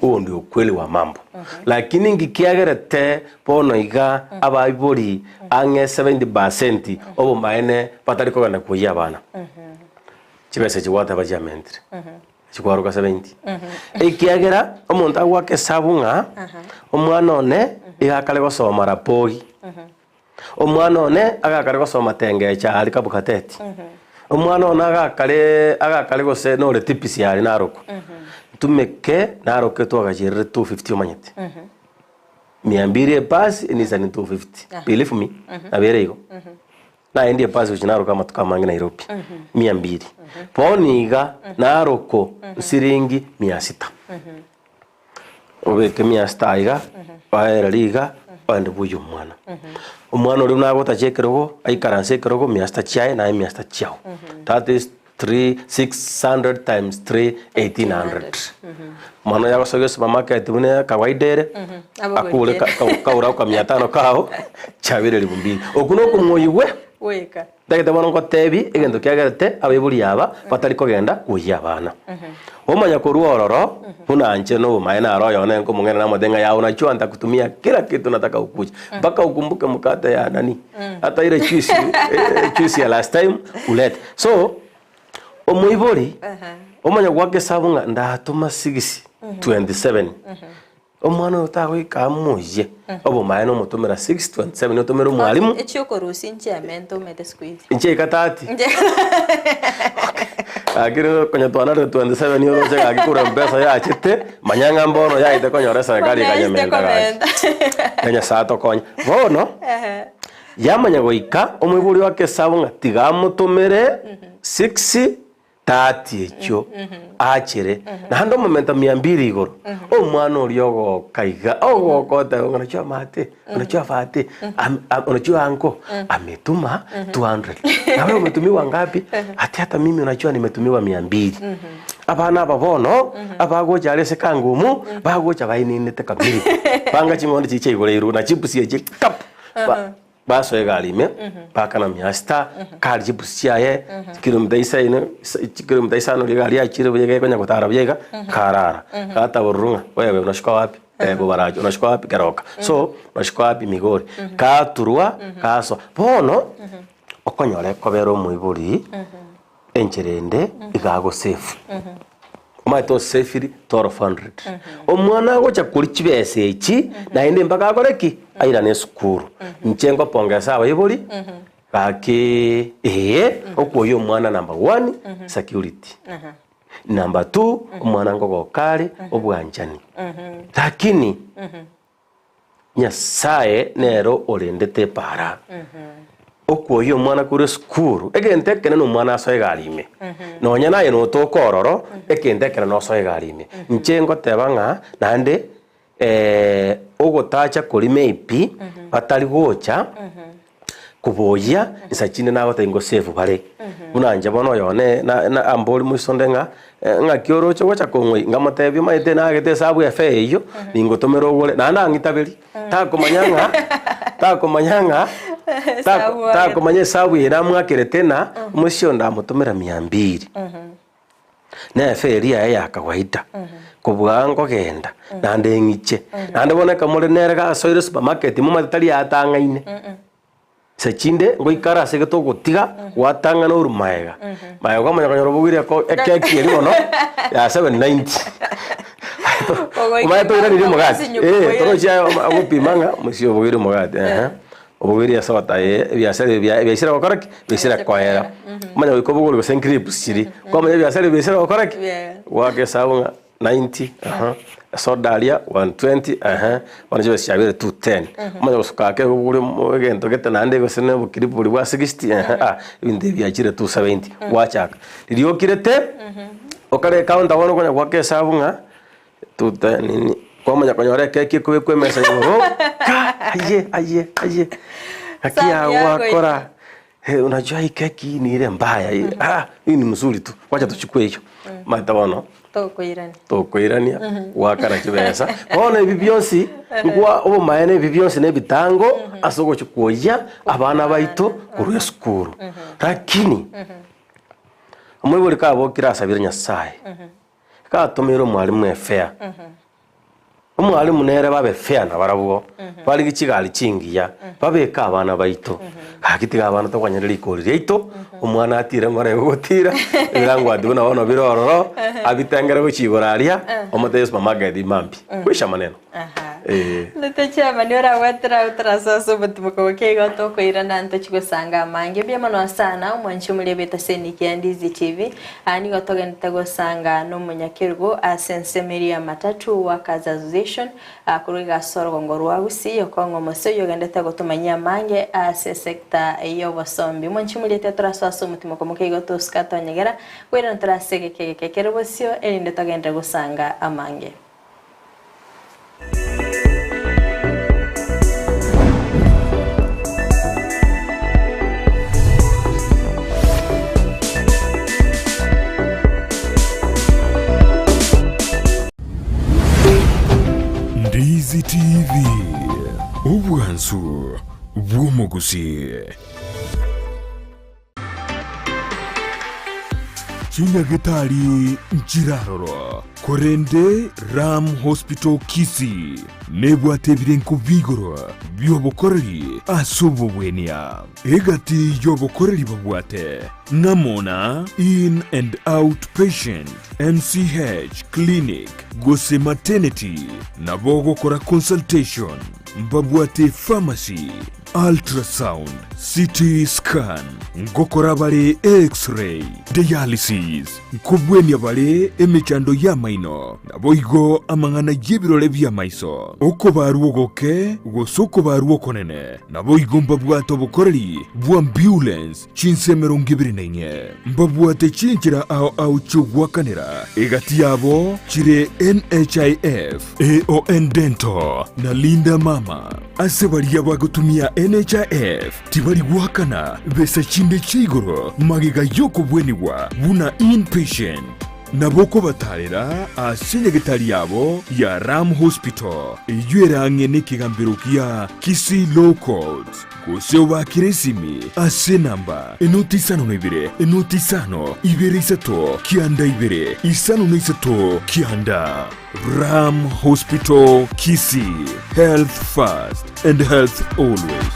Huo ndio ukweli wa mambo. Lakini inki kiagerete bono iga abaibori ang'e 70% obomaene batari kogenda koyia abana? Chibesa echi gwateba chiamentire. Chikwaroka 70. Ekiagera omonto agoaka esabu ng'a omwana one iga akare gosoma Rapogi, omwana one agakare gosoma Tengecha aria Kabugateti, omwana one agakare agakare gose nore Tipisi aria Narok, ntumeke Narok etwagacherire 250 omanyete. Mia mbiri epasi enisani 250, believe me, nabo ere igo. Naende epasi gochia naroka amatuko amange Nairobi, mia mbiri. Bono iga naroko nsiringi mia sita. Obeke mia sita iga, oereri iga, oende bwoyie omwana. Omwana oria buna agotacha ekerogo, aikaranse ekerogo mia sita chiaye naye mia sita chiago. That is 3 600 times 3 1800. Omwana oyo agosoa esupermarket buna kawaida ere, akure ka- ka- kaura ka mia tano kao, chiabeire elifu mbili. Okwo na okomwoyigwe, Goika. ntagete bono ngotebi egento kiagerete abaibori aba batari kogenda kwoyia abana. Omanya korwa ororo, buna inche na obomaene naro oyone nkomong'aina namotebia ng'a yaye unajua ntakutumia kila kitu nataka ukuje, mpaka ukumbuke mkate ya nani, hata ile juice juice ya last time ulete. So, omoibori, omanya goaka esabu ng'a ndatoma 6:27, omwana oyo tagoika amoyie, obomaene omotomera 6:27 otomere omwalimu. Echiokorusia nchiamente omete siku hizi. Inche ika tati. Lakini konya twanarire 27 oroche gaki korwa mpesa yachete, manya ng'a mbono yaete konyora eserekari ekanyementa gaki. Na Nyasaye atokonye. Bono, Yamanya goika omoibori oake esabu ng'a tiga amotomere 6:30 echio achere, naende omomenta mia mbili igoro. Omwana oria ogoka iga, ogoka oteba ng'a unajua mate, unajua fate, am- am- unajua uncle ametuma 200. Na wewe umetumiwa ngapi? Ati hata mimi unajua nimetumiwa mia mbili. Abana aba bono, abagocha are ase kangumu, bagocha bainenete kamiri. Banga ching'ondi chiria chiaigoreirwe na chipusi echi kap! Ba- basoa egari ime, bakana mia sita, kari chipusi chiaye, chikilomita isaino, isa- chikilomita isano riria egari yachire buya gekonya gotara buya iga, karara. Gatabororwa ng'a wewe unashuka wapi? Bobaracho unashuka wapi? Keroka. So, unashuka wapi? Migori. Gaturwa, gasoa. Bono, okonyora ekobera omoibori, enchera ende, iga agosave. Omanyete osafiri 1200. Omwana agocha koria chibesa echi, naende mpaka akore ki? Airane esukuru. Inche nkopongesa abaibori, gaki ee, okwoyia omwana number one, security. Number two, omwana nkogoka are, obwanchani. Lakini, Nyasae nere orendete epaara. Okwoyia omwana korwa esukuru, egento ekenene omwana asoe egari ime. Nonya naye notoka ororo, egento ekenene osoe egari ime. Inche ngoteba ng'a naende ogotacha koria maybe batari gocha. Koboyia, insa chinde nagotebia ngo save bare. Buna inche bono oyo one na- na ambori moiso onde ng'a ng'aki oroche gocha kong'oi, nkamotebia omanyete nagete esabu ya fare eyio, ningotomera ogore, naende ang'itaberi, takomanya ng'a takomanya ng'a Esabu agete. takomanya esabu eye namwakerete ng'a omoisia onde amotomera mia mbiri. Na eferi yaye ya kawaida, kobua nkogenda naende ng'iche. Naende bono ekero more nere gasoire supermarket momanyete tari atang'aine. Nse chinde ngoikare ase egete ogotiga gwatang'ana orwe maega. Maega kwamanya konyora obogoire eko ekeki eria bono ya 790. Omanyete oiranerie omogati, eh torochi aye ogopima ng'a omosie obogoire omogati ehe. Obogoirie esoda eye ebiasara ebi bia biaisire gokora ki? Biaisire koera. Omanye goika obogori gose nclips chiria, kwamanya ebiasara ebi biaisire gokora ki? Goaka esabu ng'a 90 aha, esoda aria 120 ehe, bono chibesa chiabeire 210. Omanye gosuka ake igo obogori omo egento gete naende gose na oboclip boria bwa 60 ehe ah, ebinto ebi biachire 270, gwachaka. Riria okirete, okare ecounter bono okonya goaka esabu ng'a Tuta nini kwamanya konyora ekeki ekobekwa emesa igoro ka aye aye aye gaki Sabu yako yagwakora eh, unajua hii keki ni ile mbaya hii ah, hii ni mzuri tu wacha tuchukue hiyo maete bono Tokoirania. tokoirania gwakana chibesa bono ebi bionsi nkwa obomaene ebi bionsi na ebitango ase ogochi kwoyia abana baito korwa esukuru lakini omoibori kabokire asabire Nyasaye Gatomeire omwalimu efea, omwalimu nere babe fair nabarabwo, barigie chigari chingiya, babeke abana baito, gaki tiga abana tokonyora rikori riaito, omwana atire ng'ora igo gotira, ebirangwati buna bono bire ororo, abitengere gochia igoro aria, omotebie supermarket mambia, kwisha maneno. Eh. Ndete chairman oragwetera otarasoa ase obotimoko boke igo tokoirana ntochi gosanga amange mbuya mono sana omwanchi omoria bwete ase eniki ya Ndizi TV Aa nigo togendete gosanga nomonyakerugo ase ensemo eria ya Matatu Workers Association aa korwa iga ase orogongo rwa Gusii okong'a omose oyio ogendete gotomanyia amange ase esector y'obosombi. Omwanchi omoria tiga torasoa ase omotimoko moke igo tosuka tonyegera koirana tore ase egeka egeke kere bosio erinde togenderere gosanga amange. Ndizi TV, obwansu bw'omogusii. Chinyagetari nchiraroro, korende Ram Hospital Kisii nebwate ebirenko bi'igoro bi'obokoreri ase obogwenia. Egati y'obokoreri babwate ng'amo na In and Out Patient, MCH Clinic gose Maternity, nabo ogokora consultation, mbabwate pharmacy, Ultrasound, CT scan, ngokora bare X-ray, dialysis, nkobwenia bare emechando y'amaino, naboigo amang'ana y'ebirore bi'amaiso, okobarwa ogoke gose okobarwa okonene, naboigo mbabwate obokoreri bw'ambulance chinsa 24. Mbabwate chinchera ao ao chi'ogoakanera, egati yabo chire NHIF, AON Dental na Linda Mama. Ase baria bagotumia NHIF tibari goakana besa chinde chia igoro magega y'okobwenigwa buna inpatient. Nabo okobatarera ase nyagetari yabo ya Ram Hospital eyio ere ang'e nekegambero gia Kisii Law Courts gose obaakere esimi ase enamba enoti 52 enoti 5 2 3 9 2 5 3 9. Ram Hospital Kisii, health first and health always.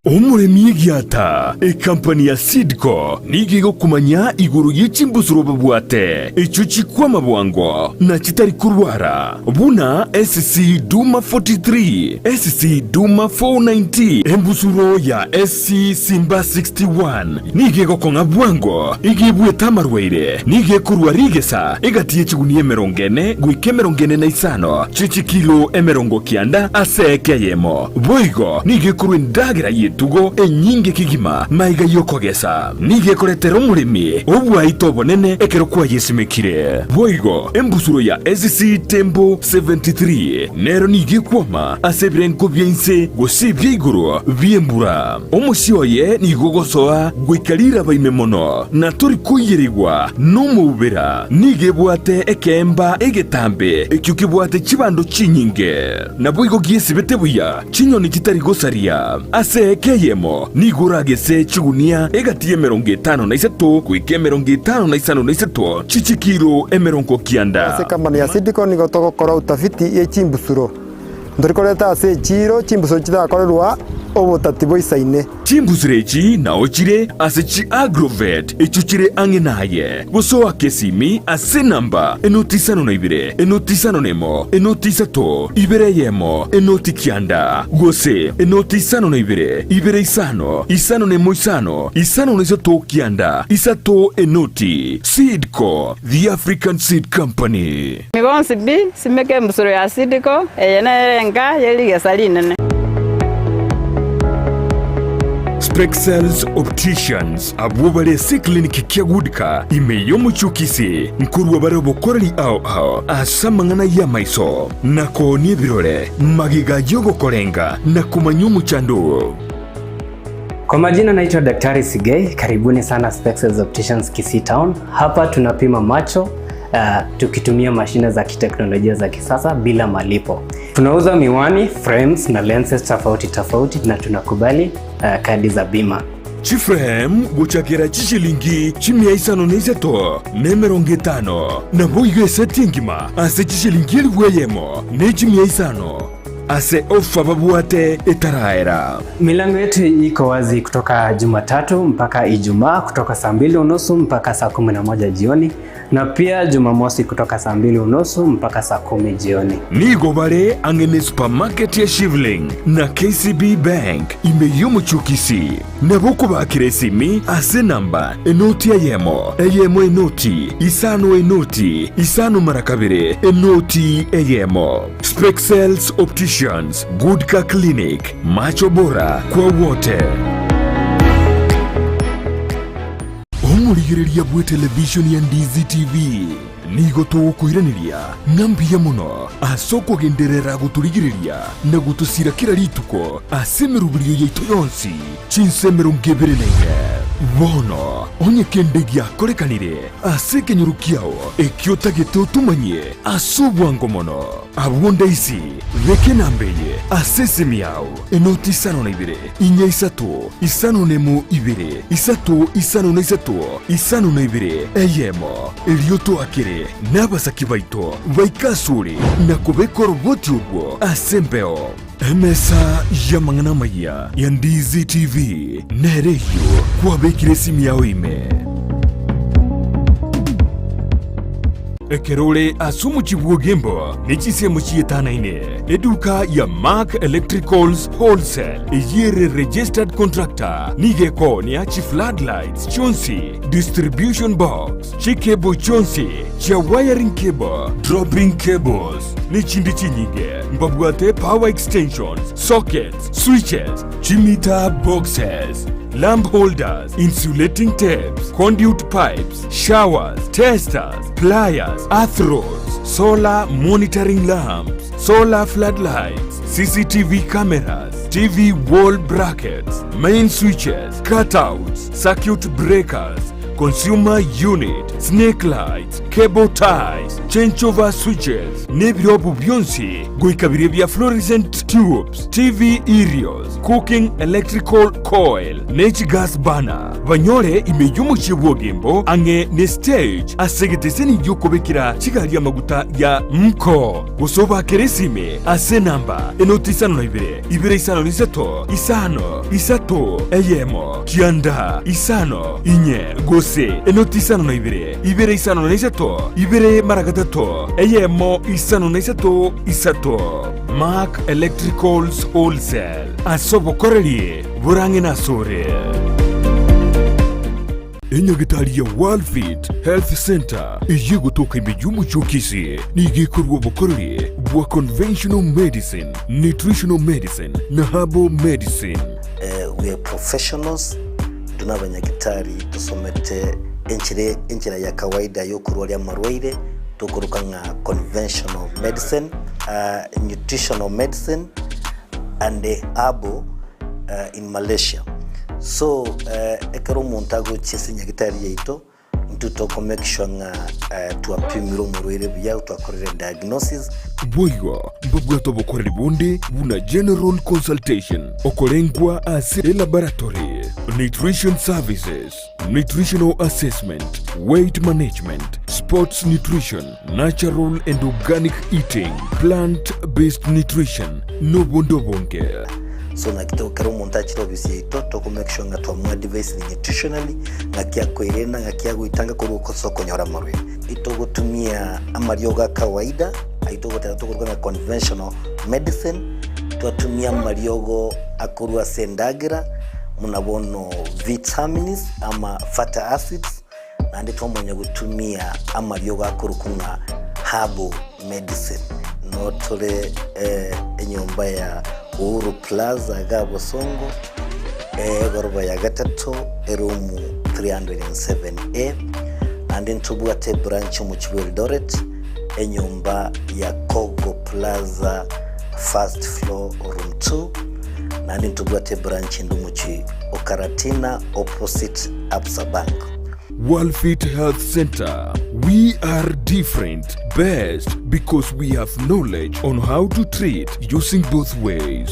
Omoremi egiata, ekampani ya Seedco nigo egokomanya igoro ye chimbusuro babwate echio chikwama bwango na chitari korwara buna SC Duma 43, SC Duma 490, embusuro ya SC Simba 61 Nigo egokong'a bwango, igo ebuete amarwaire, nigo ekorua rigesa egati ye chigunia 40 goika 45 chie chikilo 90 ase eka eyemo. Boigo nigo ekorua endagera y'etugo enyinge kegima magega y'okogesa. Nigo ekoretera omoremi obwaito obonene ekero kwayesimekire. Boigo embusuro ya SC Tembo 73 nero nigo ekwama ase ebirengo bia inse gose ebia igoro bi'embura. Omosie oye nigo ogosoa goika riraba ime mono, na tori koiyerigwa nomoubera. Nigo ebwate ekeemba egetambe ekio kebwate chibando chinyinge. Naboigo giesibete buya chinyoni chitari gosaria ase. Eka eyemo nigo oragese chigunia egati y'emerongo etano na isato goika emerongo etano na isano na isato chi'chikiro emerongo kianda. Ase ekampani ya Sidco nigo togokora utafiti ye chimbusuro. Ntori koreta ase echiiro chimbusuro chitakorerwa obotati boisaine. Chimbusuro echi nao chire ase chi Agrovet echio chire ang'e naye. Gose oake esimi ase enamba enoti isano na ibere, enoti isano na emo, enoti isato, ibere eyemo, enoti kianda, gose enoti isano na ibere, ibere isano, isano na emo isano, isano na isato kianda, isato enoti. Seedco, the African Seed Company. Inwe bonsi pi, simeka embusuro ya Sidiko, eye nere enka ye rigesa rinene. Spexels Opticians abwo bare ase eclinic kia Goodcar ime y'omochie o Kisii nkorwa bare obokoreri ao ao ase amang'ana y'amaiso na koonia ebirore magega y'ogokorenga na komanya omochando oo. Kwa majina naitwa Daktari Sigei, karibuni sana Spexels Opticians Kisii Town. Hapa tunapima macho tukitumia mashine za kiteknolojia za kisasa bila malipo. Tunauza miwani, frames na lenses tofauti tofauti na tunakubali kadi za bima. Chiframe gochakera chishilingi chimia isano na isato na emerongo etano, naboigo eseti engima ase chishilingi elifu eyemo ne chimia isano. Ase ofa babwate etaraera. Milango yetu iko wazi kutoka Jumatatu mpaka Ijumaa kutoka saa mbili unusu mpaka saa 11 jioni na pia Jumamosi kutoka saa mbili unusu mpaka saa 10 jioni. Nigo bare ang'e ne supermarket ya Shivling na KCB Bank ime y'omochie o Kisii. Nabo okobakera esimi ase enamba enoti eyemo, eyemo enoti, isano enoti, isano mara kabere, enoti eyemo. Spexels Opticians, Goodcar Clinic, macho bora kwa wote. Omorigereria bw'etelevishoni ya Ndizi TV nigo togokoiraneria ng'a mbuya mono ase okogenderera gotorigereria na gotosira kera rituko ase emeroberio yaito yonsi chinsa 24. Bono onye kende giakorekanire ase ekenyoro kiao ekio otagete otomanyie ase obwango mono, abwo ndaisi beka enamba eye ase esimi yao, enoti isano na ibere, inya isato, isano na emo ibere, isato isano na isato, isano na ibere, eyemo, erio toakere nabasaki baito baike asore na kobeka oroboti orwo ase embeo. Emesa y'amang'ana amayia ya Ndizi TV nere eyio kwabekire esimi yao ime. Ekero ore ase omochie bw'Ogembo ne chinsemo chietanaine, eduka ya Mark Electricals Wholesale eyio ere registered contractor nigo ekoonia chi floodlights chionsi, distribution box, chicable chionsi chia wiring cable, dropping cables, ne chinde chinyinge. Mbabwate power extensions, sockets, switches, chimeter boxes, lamp holders, insulating tapes, conduit pipes, showers, testers, pliers, earth rods, solar monitoring lamps, solar floodlights, CCTV cameras, TV wall brackets, main switches, cutouts, circuit breakers, consumer unit, snake lights, cable ties, changeover switches, nebirobu bionsi goika biria bia fluorescent tubes, TV aerials, cooking electrical coil, ne chigas burner. Banyore ime y'omochie bw'Ogembo ang'e ne stage ase egeteseni gi'okobekera chigari amaguta ya Mko. Gose obakere esime ase enamba enoti isano na ibere, ibere isano na isato, isano, isato, eyemo, kianda, isano, inye, gose enoti isano na ibere, ibere isano na isato, ibere mara gatato, eyemo, isano na isato, isato. Mark Electricals Wholesale, ase obokoreri borang'e nasore. Enyagitari ya Worldfit Health Centre eyio egotoka ime y'omochie o Kisii nigo ekorua obokoreri bwa conventional medicine, nutritional medicine na herbal medicine. We are professionals, intwe nabanyagitari tosomete enchera enchera ya kawaida yokorwaria amarwaire tokoroka ng'a conventional medicine, nutritional medicine and herbal in Malaysia. So ekero omonto agochia ase enyagitari yaito. Intwe toko make sure ng'a twapimire omorwaire buya, twakorire diagnosis. Boigo mbabwate obokoreri bonde buna general consultation, okorengwa ase elaboratory, nutrition services, nutritional assessment, weight management, sports nutrition, natural and organic eating, plant based nutrition, nobonde obonge. So naki to kera omonto achire ofisi yaito toko make sure ng'a twamoadvisire nutritionally ng'aki akoirenda ng'aki agoitanga korwa ase okonyora amarwaire. Itogotumia amariogo a kawaida ayio togoteba tokoruga ng'a conventional medicine, twatumia amariogo akorwa ase endagera buna bono vitamins ama fatty acids, naende twamanya gotumia amariogo akorokwa ng'a herbal medicine. Notore enyomba ya Uhuru Plaza iga Bosongo, egoroba ya gatato, eroom 307A, naende ntobwate ebranch omochie bwa Eldoret, enyomba ya Kogo Plaza first floor room 2, naende ntobwate ebranch ende omochie o Karatina opposite Absa Bank. Worldfit Health Center, we are different, best because we have knowledge on how to treat using both ways.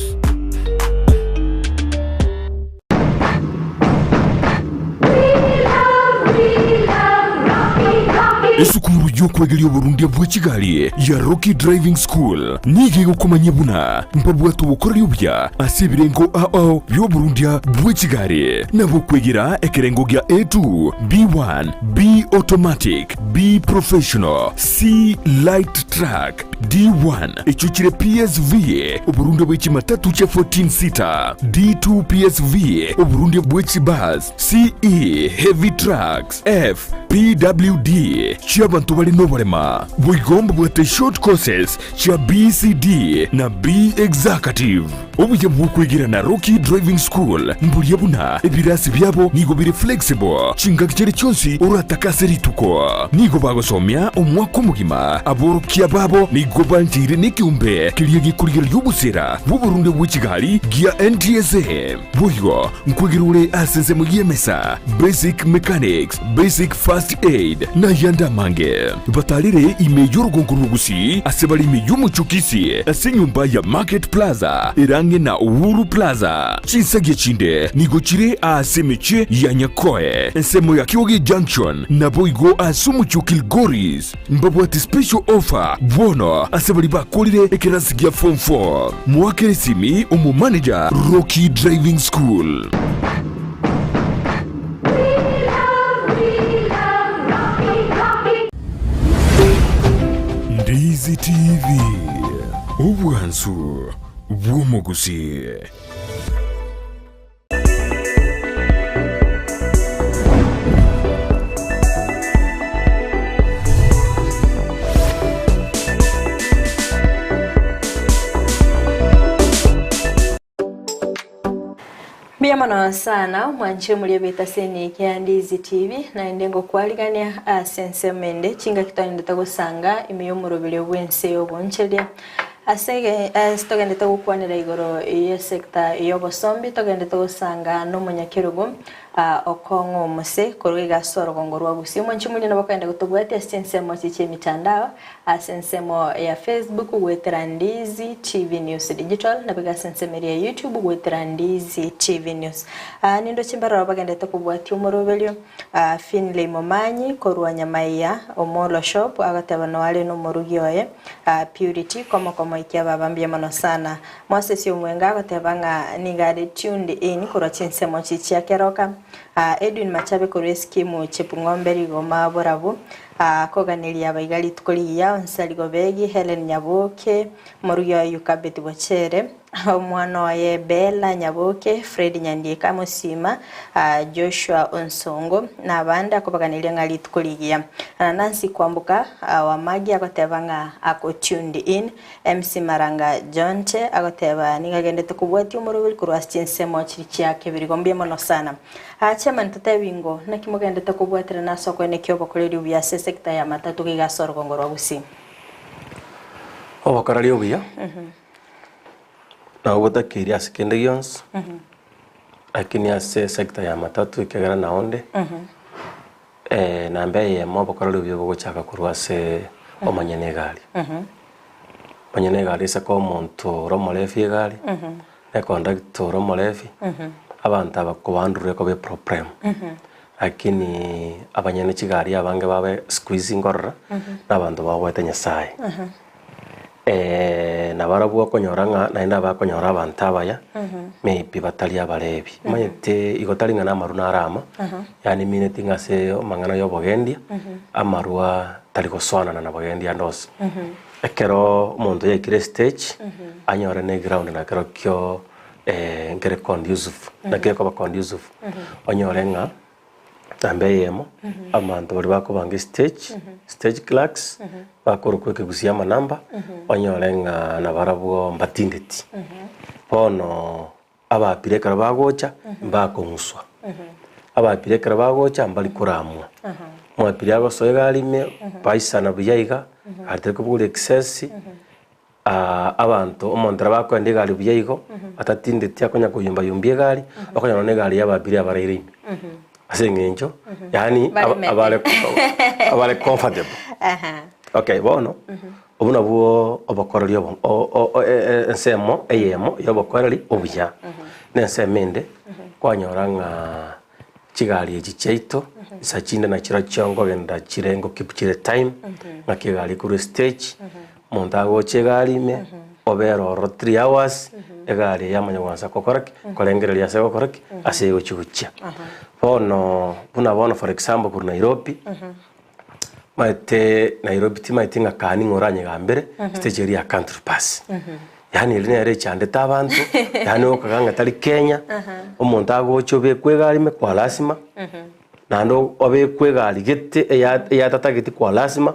Esukuru y'okwegeria oborundia bwe chigari ya Rocky Driving School nigo egokomanyia buna mbabwate obokoreri obuya ase ebirengo ao ao bi'oborundia bwe chigari, nabo okwegera ekerengo gia A2, B1, B Automatic, B Professional, C Light Truck, D1 echio chire PSV, oborundia bwe chimatatu chia 14 seater, D2 PSV, oborundia bwe chibus, CE Heavy Trucks, F PWD chi'abanto bare noborema. Boigo mbabwate short courses chia BCD na B Executive. Obuya bw'okwegera na Rocky Driving School mboria buna ebirasi biabo nigo bire flexible chingaki chiria chionsi oratake ase rituko. Nigo bagosomia omwaka omogima. Aborokia babo nigo bancheire nekeombe keria gekorigereria obosera bw'oborundia bwe chigari gia NTSA. Boigo nkwegera ore ase ensemo y'emesa, basic mechanics, basic first aid, na ayande amange. Batarere ime y'orogongo rw'Ogusii ase bare ime y'omochie o Kisii ase enyomba ya Market Plaza ere ang'e na Uhuru Plaza. Chinsagia chinde nigo chire aase emechie ya Nyakoe, ensemo ya Kioge Junction, naboigo ase omochie o Kilgoris. Mbabwate special offer bono ase baria bakorire ekerasi gia form 4. Moakere esimi omomanager Rocky Driving School. Ndizi TV, obwansu bw'omogusii. Mbuya mono sana mwanche muri ebita ase ya Ndizi TV naende ngokwarigania ase ensemo ende chingaki twaendete gosanga ime y'omoroberi bw'ense y'oboncheria ase ase togendete gokwanera igoro y'esector y'obosombi togendete gosanga n'omonyakerogo Okong'o Omose korwa iga ase orogongo rwa Gusii. Omwanchi omonene nabo okogenda gotobwatia ase chinsemo echi chi'emitandao ase ensemo ya Facebook goetera Ndizi TV News Digital nabo iga ase ensemo eria ya YouTube goetera Ndizi TV News. Nindoche mbaroro bagendete kobwatia omoroberio Finley Momanyi korwa Nyamaiya Omolo Shop agateba noare nomorugi oye Purity komokomo ikia baba mbuya mono sana. Moses Omwenga agoteba ng'a nigo are tuned in korwa chinsemo chichia Keroka. Edwin Machabe korwa eskimu Chepng'ombe Rigoma Borabu akoganeria abaiga rituko rigiya Onsari Gobegi, Hellen Nyaboke, Morugi oye Yukabeth Bochere, omwana oye Bella Nyaboke, Fred Nyandieka Mosima, Joshua Onsongo na abande akobaganeria ng'a rituko rigiya. Nancy Kwamboka Wamagi agoteba ng'a ako tuned in. MC Maranga Jonte agoteba nigo agendete kobwatia omoroberi korwa ase chinsemo chiria chia kebirigo. Mbuya mono sana. Aa chairman totebi ngo naki mogendete kobwaterana ase okoenekia obokoreri obuya ase esector ya matatu iga ase orogongo rwa Gusii? Obokoreri obuya nabo botakeire ase kende gionsi, lakini ase esector ya matatu ekiagera naonde. Namba eyemo obokoreri obuya bogochaka korwa ase omonyene egari. Omonyene egari ase koa omonto ore omorefi egari, na econductor ore omorefi, abanto aba kobandurure koba eproblem. Lakini abanyene chigari abange babe siku hizi nkorora, na abanto bagoete Nyasaye. Nabarabwo okonyora ng'a naende abakonyora abanto abaya, maybe batari abarebi. Omanyete igo tari ng'a namarwa naro amo, yaani emineti ng'a ase amang'ana ya obogendia, amarwa tari gosoanana na bogendia ande onsi. Ekero omonto yaikire estage, anyore na eground nakerokio nkere conducive, naki ekoba conducive, onyore ng'a namba eyemo, abanto baria bakobanga estage, stage clerks, bakorokwa ekegusii amanamba, onyore ng'a nabarabwo mbatindeti. Bono abapira ekero bagocha, mbakong'uswa, abapira ekero bagocha mbari koramwa, omwapiri agosoa egari ime, baisana buya iga, gari tari kobogoria excess. Abanto omonto nabo akoenda egari buya igo, atatindeti akonya koyumba yumbia egari, okonyora nonya egari ya ababiria abaraire ime. Ase eng'encho, yaani Baremete. abare abare comfortable. Okay, bono, obwo nabwo obokoreri obo o- o- o- e- e- ensemo eyemo ya obokoreri obuya. Na ensemo ende, kwanyora ng'a chigari echi chiaito, nsa chinde nachirochio nkogenda chire ngokeep chire time, ng'aki egari ekorwa estage, Omonto agocha egari ime, obere ororo three hours, egari eye yamanya goansa gokora ki? Korengereria ase egokora ki? Ase egochia gochia. Bono, buna bono for example korwa Nairobi, maete Nairobi timaeti ng'a kani ng'a oranyegambere, stage eria ya country bus. Yaani eria nere echandete abanto, yaani okaga ng'a tari Kenya, omonto agocha obekwe egari ime kwa lasima. Naende obekwe egari gete eya eyatatageti kwa lasima,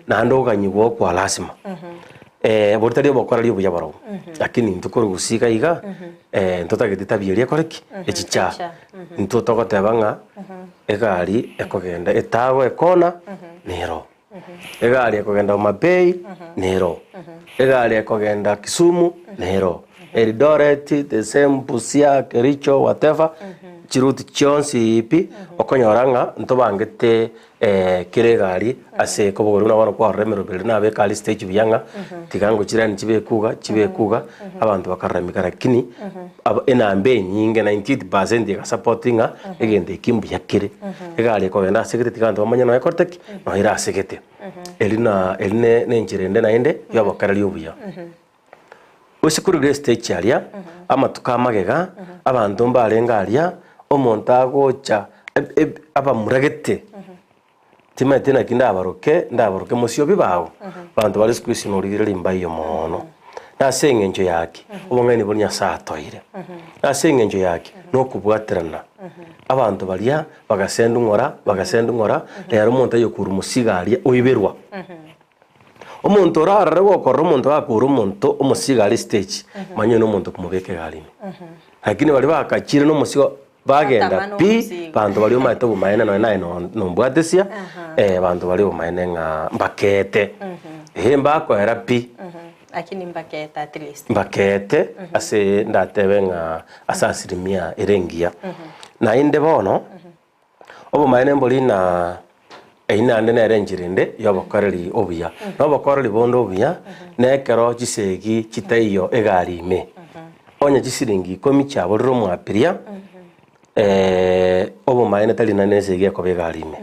naende oganyigwe oo kwa lasima. Boria tari obokoreri obuya barobwo, lakini intwe korwa gusii iga iga, ntotageti tabia eria ekore ki? Echicha. Intwe togoteba ng'a egari ekogenda etago ekona nero. Egari ekogenda Homa Bay nero, egari ekogenda Kisumu nero, Eldoret the same, Busia, Kericho, whatever, chiroute chionsi pi, okonyora ng'a ntobangete kera egari ase ekobogori buna bono kwarora emeroberi eria nabeka aria stage buya ng'a tiga ngochirani chibekwe iga chibekwe iga, abanto bakararamika lakini aba enamba enyinge 98% egasupport ng'a egento eki mbuya kere. Egari ekogenda ase gete tiga abanto bamanye nonya ekorete ki? Nonya ere ase gete. Eri na eri ne ne enchera ende naende ya obokereri obuya. Gose korwa estage aria, amatuko amagega, abanto mbarenge aria, omonto agocha eb- eb- abamuragete, timanyeti naki ndabaroke, ndabaroke mosiobi bao, abanto bare siku hizi norigereria mbaiyo moono. Na ase eng'encho ya ki? Obong'aini boria Nyasaye atoeire. Na ase eng'encho ya ki? Nokobwaterana. Abanto baria bagasendwa ng'ora, bagasendwa ng'ora, rero omonto aye okorwa mosigo aria oiberwa. Omonto orarore gokorora omonto gakora omonto omosigo are stage, manya oyo na omonto okomobeka egari ime. Lakini baria bagachire na omosigo bagenda Batama pi, nomosigo. banto baria omanyete obomaene nonya naye no- nombwatesia, banto baria obomaene ng'a mbakete. Eeh mbakoera pi. Lakini mbakete at least. Mbakete ase ndatebe ng'a ase asilimia ere engiya. Naende bono, obomaene mbori na eyio naende nere enchera ende ya obokoreri obuya. Na obokoreri bonde obuya, na ekero chisegi chitaiyo egari ime, onye chisiringi ikomi chiaborire omwapiria, obomaene tari nonye na esegi ekoba egari ime.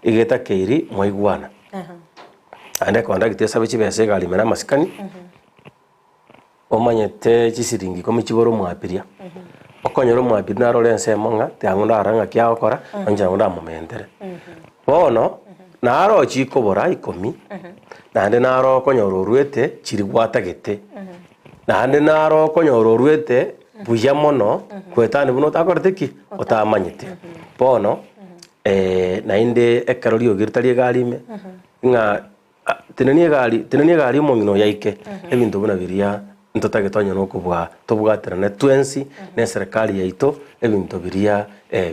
Iga etakeiri mwaigwana. Naende ekondagita esabe chibesa egari ime na amasikani, omanyete chisiringi ikomi chibore omwapiria, okonyora omwapiria narore ensemo ng'a tiang'o ndarora ng'aki agokora, inche nabo ndamomentere. Bono, naro chikobora ikomi, naende naro okonyora oruete chiria gwatagete, naende naro okonyora oruete buya mono, goetania buna otakorete ki? Otamanyete. Bono, naende ekero riogi ritari egari ime, ng'a tenenia egari, tenenia egari omong'ina oyo aike, ebinto buna biria. Ntotagete onye nokobua tobwaterane twensi na eserekari yaito ebinto biria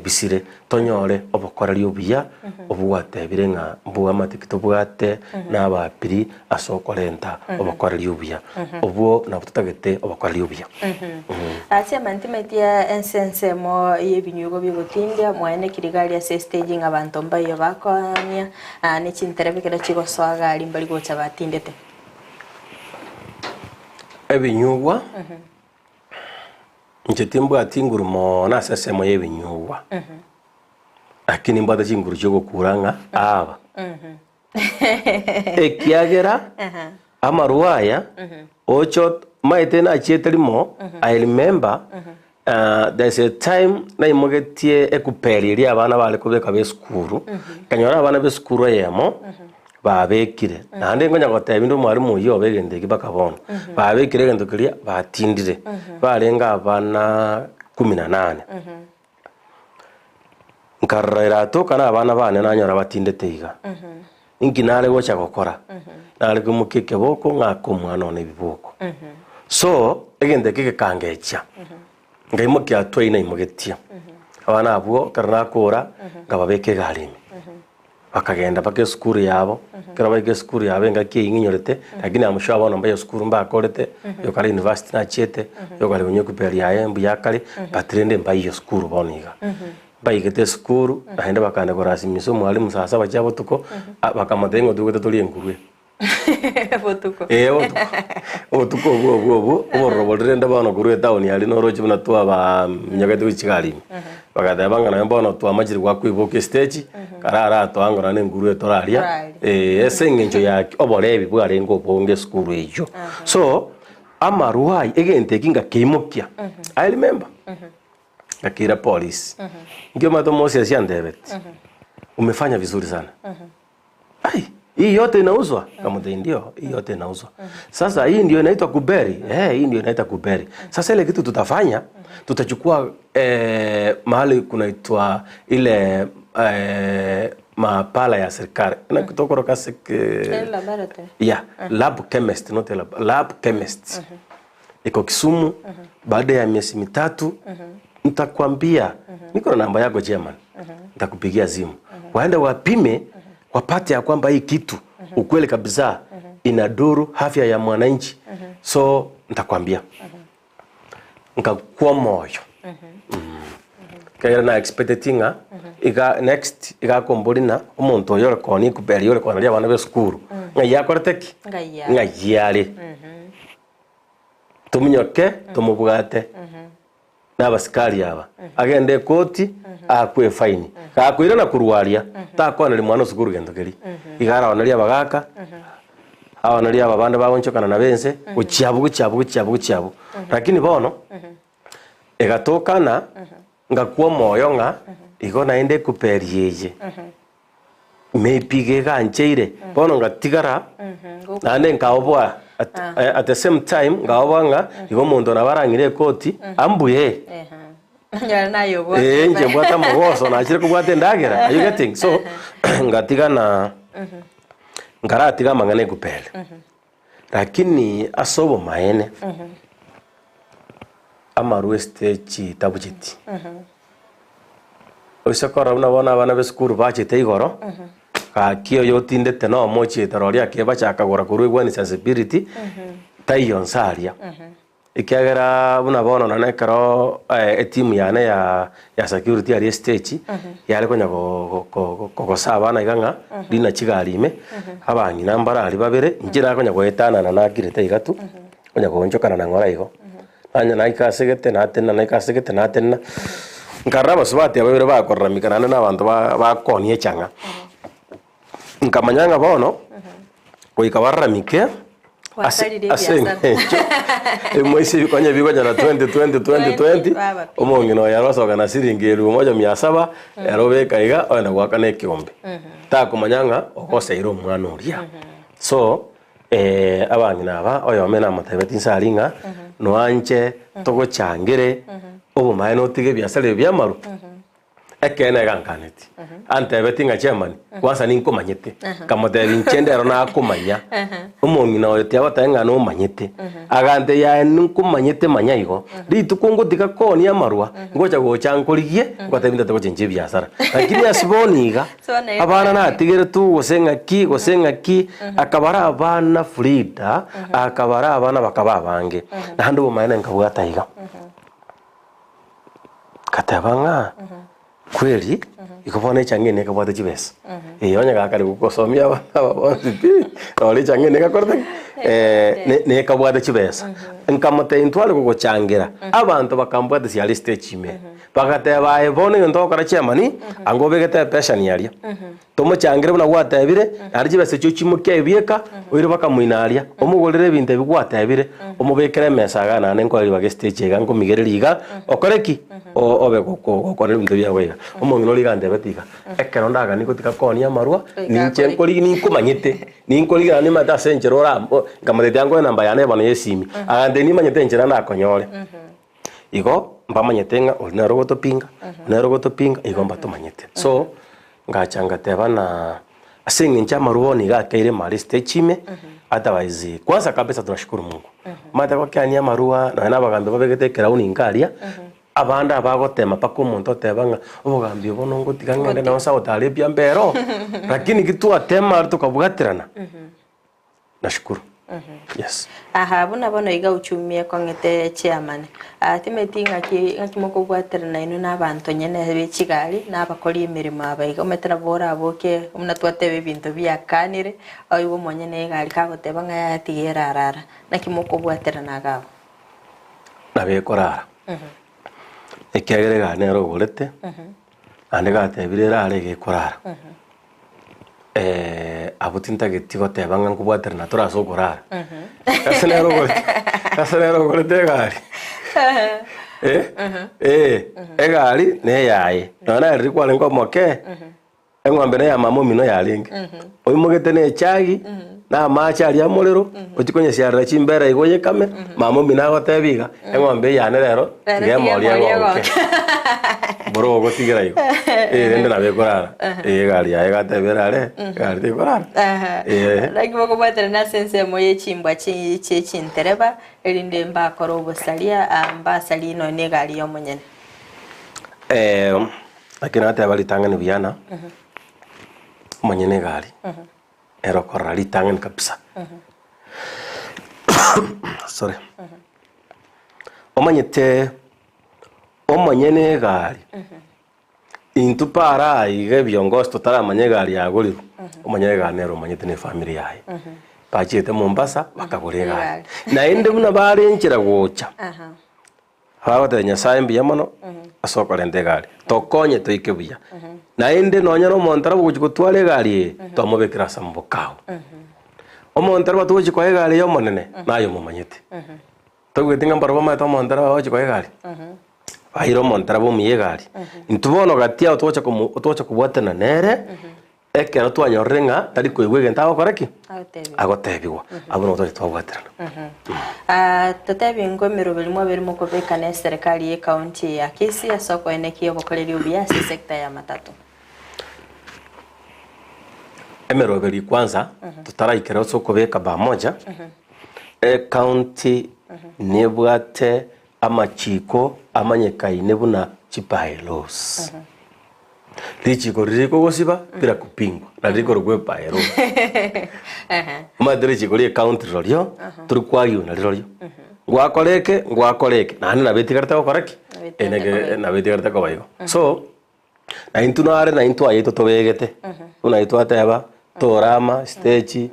bisire tonyore obokoreri obuya obwo gwatebire ng'a mbwamate ki tobwate na abapiri ase okorenta obokoreri obuya. Obwo nabwo totagete obokoreri obuya. Ase amantimeti ya ense ensemo y'ebinyugo bigotindia mwaene kirigari ase estage ng'a abanto mbaiyo bakoonia ne chinterebe ekero chigosoa gari mbari gocha batindete. Ebinyugwa, inche timbwati nguru mono ase ensemo ya ebinyugwa, lakini nimbwate chinguru chia ogokura ng'a aba. Ekiagera amarwa aya oche ot maete nachiete rimo, I remember there's a time naimogetie ekuperi eria abana bare kobeka ba esukuru, nkanyora abana ba esukuru eyemo babekire, naende nkonya gotebia inde omwalimu oyio obe egento ekio mpaka bono, babekire egento keria batindire, barenge abana kumi na nane. Nkarora eratoka na abana bane nanyora batindete iga, inki nare gocha gokora? Nare koimokia ekeboko ng'ake omwana one ebiboko. So, egento eke gekangechia, nkaimokia hatua eyio naimogetie, abana abwo ekero nakora, nkababeka egari ime. Bakagenda mpaka esukuru yabo, ekero baika esukuru yabo engaki eyio ng'inyorete, lakini am sure bono mbaye esukuru mbakorete, oyo kare university nachiete, oyo kare konywa ekuperi yaye mbuya akare, but rende mbaiyo esukuru bono iga. Mbaigete esukuru, naende bakagenda korasimisa omwalimu saa saba chia botuko, bakamotebia ng'a otugete torie enkurwe. Botuko. Ee botuko. Obotuko obwo obwo obwo, obororo boria rende bono korwa etown aria noroche buna twabaminyogete gochia chigari ime. Bagateba ng'a nonye bono twamachire goakwa eboka estage, kare aratoa ng'a nonye enguru etoraria, Toraria. eh, ase eng'encho ya ki? Oborebi bwarenge obonge esukuru eyio. So, amarwa aya, egento eki ngakeimokia, I remember, ngakeira polisi, nki omanyete omosesi antebeti, umefanya vizuri sana. Ai, hii yote inauzwa? Nikamwambia ndio, hii yote inauzwa. Sasa hii ndio inaitwa kuberi. Eh, hii ndio inaitwa kuberi. Sasa ile kitu tutafanya, tutachukua eh, mahali kunaitwa ile eh, maabara ya serikali. Na kutokoroka sek Eh, laboratory. yeah, lab chemist, not a lab, lab chemist. Iko Kisumu baada ya miezi mitatu nitakwambia niko na namba yako chairman. Nitakupigia simu. Waende wapime wapate ya kwamba hii kitu ukweli kabisa inadhuru afya ya mwananchi. So nitakwambia. Nkakuwa moyo. Ekero na expecteti ng'a iga next iga akombori ng'a omonto oyo ore koonia ekuberi ore kooneria abana ba esukuru ng'ai akorete ki? Ng'ai are. Ng'ai are. Tominyoke tomobwate na abasikari aba agende ekoti aakwe efaini. Gakoirana korwa aria takoaneria mwana osukuru gento keria. Iga araonerie abagaka, aonerie aba bande bagoonchokana nabo ense gochia abwo gochia abwo gochia abwo gochia abwo. Lakini bono egatokana ngakwa omoyo ng'a igo naende ekuperi eye maybe iga egancheire bono ngatigara naende nkaoboa at, at the same time nkaoboa ng'a igo omonto nabo arang'ire ekoti ambuye Onyore naye obwate. Eh, inche mbwate amagoso nachire kobwata endagera are you getting so ngatigana nkaratiga amang'ana ekuperi Lakini ase obomaene, amarwa esitechi tabucheti. Oise korora buna bono abana b'esukuru bachete igoro, gaki oyo otindete nomo ochiete roria akebacha akagora korwa egwani sensibility, taiyo nse aria. Ekiagera buna bono nonye ekero etimu yane ya ya security aria estage, yare konya go- go- go- kogosa abana iga ng'a rina chigari ime, abang'ina mbare aria babere, inche nakonya goetanana nakirete iga tu, konya goonchokana na ng'ora igo. Nanye naika ase gete natenena naika ase gete natenena, nkarora abasubati aba babere bakoraramika naende na abanto ba bakonia echang'a. Nkamanya ng'a bono, goika bararamike ase Gwasaririe ase ebiasara. eng'encho emoisia ebikonya bikonyora 20 20 20 20 Baba pi. omong'ina oyo arosoka na siringi elfu moja mia saba ere obeka iga ogenda goakana ekeombe. Takomanya ng'a ogoseire omwana oria. So abang'ina aba oyomo namotebetie inse aria ng'a noanche togochangere obomaene otige ebiasara ebi bia amaru. Ekeene iga nkaneti. Antebetie ng'a chairman, kwanza ninkomanyete. Nkamotebia inche ndero nakomanya. Omong'ina oyo tiagoteba ng'a nomanyete. Agantebia yaye ninkomanyete manya igo. Rituko ngotiga koonia amarwa, ngocha gocha nkorigie, ngotebie ntete gochenchia ebiasara. Lakini ase bono iga, abana natigeretwe gose ng'aki gose ng'aki, akabara abana Frida, akabara abana bakaba abange. Naende obomaene nkabwata iga. Ngateba ng'a kweri igo bono echang'a eye nekabwate chibesa, eh onye gakare gokosomia abana aba bonsi pi, nore echang'a eye negakorete ki? Ne- nekabwate chibesa. Nkamotebia ntware gogochangera, abanto bakambwatesia aria estage ime, bagateba aye bono egento ogokora chairman, anga obegete epeshani aria, Tomochangere buna gwatebire, naende chibesa echio chimokia ebieka, oire bakamoina aria, omogorere ebinto ebi gwatebire, omobekere emesa igaa naende nkoe ribaga estage iga nkomigererie iga, okore ki? O- obe goko gokora ebinto biago iga. Omong'ina oria iga antebeti iga, ekero ndaganie gotiga koonia amarwa, ninche nkorigia ninkomanyete, ninkorigia naende nimanyete ase enchera ora nkamotebia nkoe enamba yane bono ya esimi, agantebia nimanyete enchera ndakonyore. Igo mbamanyete ng'a oria nere ogotopinga, nere ogotopinga, igo mbatomanyete. So, ngacha ngateba na ase eng'encho amarwa bono iga akeire mare stage ime, otherwise kwanza kabisa tunashukuru Mungu. Omanyete gokeania amarwa nonya na abagambi babegete ekerauni inka aria, abande abagotema mpaka omonto oteba ng'a obogambi obo nongotiga ng'ende nonye Saudi Arabia mbere oo, lakini ki twatema aria tokabwaterana. Nashukuru. Yes. Aha, buna bono iga uchumi ekong'ete chairman. Ah, timeti ng'aki ng'aki mokobwaterana inwe na abanto nyene be chigari na abakori emeremo aba iga. Omanyete nabo oraboke buna twateba ebinto biakanire, oigwe omonyene egari kagoteba ng'a yaya tiga erarara. Naki mokobwaterana iga abwo? Nabo ekorara. Ekiagera egari nere ogorete, naende gatebire erare iga ekorara. Abwo tintageti goteba ng'a nkobwaterana tore ase okorara. Ase nere ogorete ase nere ogorete egari eh, eh, egari neyaye. Nonya nere riria kwarenge omoke, eng'ombe neya mama omino yarenge. Oimogete na echagi, na amache aria amorero, ochie konyesiarera chimbere igo oyekame, mama omino agotebia iga, eng'ombe eye yane rero, Rero tiga tiga emori emori egonke. egonke. Mboro ogotigera igo. Eh, rende nabo ekorara. Eh, egari yaye egateba erare, egari tekorara. Aha. Eh. Naki bokobwaterana ase ensemo ye chimbwa chi chie chintereba, erinde mbakore obosaria, ah, mbasarie nonya na egari y'omonyene. Eh, naki nateba ritang'ani buya na, omonyene egari, ere okorora ritang'ani kabisa. Sorry. Omanyete omonyene egari, intwe para aiga ebiongosi totaramanya egari yagorirwe, omonyene egari nere omanyete na efamiri yaye. Bachiete Mombasa bakagora egari. Naende buna bare nchera gocha, bagotebia Nyasaye mbuya mono ase okorenta egari, tokonye toike buya. Naende nonya na omonto arabwo ogochia gotwara egari eye, twamobekera ase amaboko ao. Omonto arabwo togochia koa egari eye omonene, naye omomanyete. Toigweti ng'a mbarabwo bamaete omonto arabwo agochia koa egari? Baire omonto arabwo omuya egari. Intwe bono gati ao togocha komo togocha kobwatana nere, ekero twanyorire ng'a tari koigwa egento agokora ki? Agotebigwa. Abwo nabo twacha twabwaterana. Ah, totebi ngwe emeroberi mwabeire mokobeka na eserekari ye county ya Kisii ase okoenekia obokoreri obuya ase esector ya matatu. Emeroberi kwanza totaraikera ase okobeka pamoja, ecounty nebwate amachiko amanyekaine buna chibylaws. Richiko riria rikogosiba bila kupingwa nari rikorokwa ebylaw. Omanyete richiko ria ecounty rirorio tori kwariwa narirorio. Ngwakora eke ngwakora eke naende nabo etigarete gokora ki? Nabo etigarete koba igo. So. Na intwe nare na intwe aye totobegete, buna aye twateba, torama esiteji,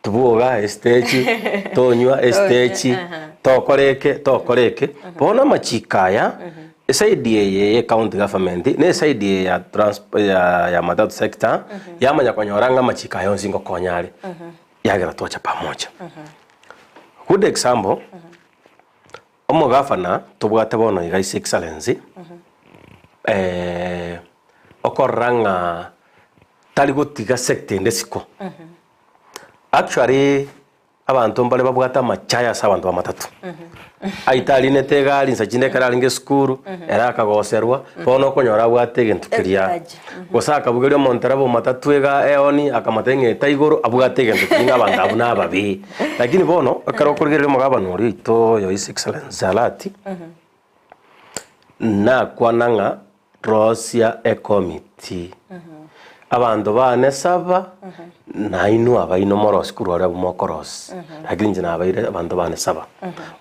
tobwoga esiteji, tonywa esiteji, tokora eke, tokora eke. Bono amachiko aya, eside eye ya ecounty government, na eside eye ya transp ya ya matatu sector, yamanya konyora ng'a amachiko aya onsi ngokonya are, yagera twacha pamoja. Good example, Omogafana tobwate bono iga His Excellency, okorora ng'a tari gotiga sector ende isiko. Actually, Abanto mbare babwate amachaya ase abanto b'amatato. Aite arinete egari insa chinde ekero arenge esukuru, ere akagoserwa, bono okonyora abwate egento keria. Gose akabugeria omontereba omatatu ega eoni, akamotebia ng'a eta igoro, abwate egento keria ng'a abanto abwo nababe. Lakini bono, ekero okorigereria omogabana oria oito oyo His Excellency Alati, nakwana ng'a Rosia ekomiti, abanto baane saba, nainwe abaino morosie korwa aria abwo mokorosia. Lakini inche nabaire abanto baane saba.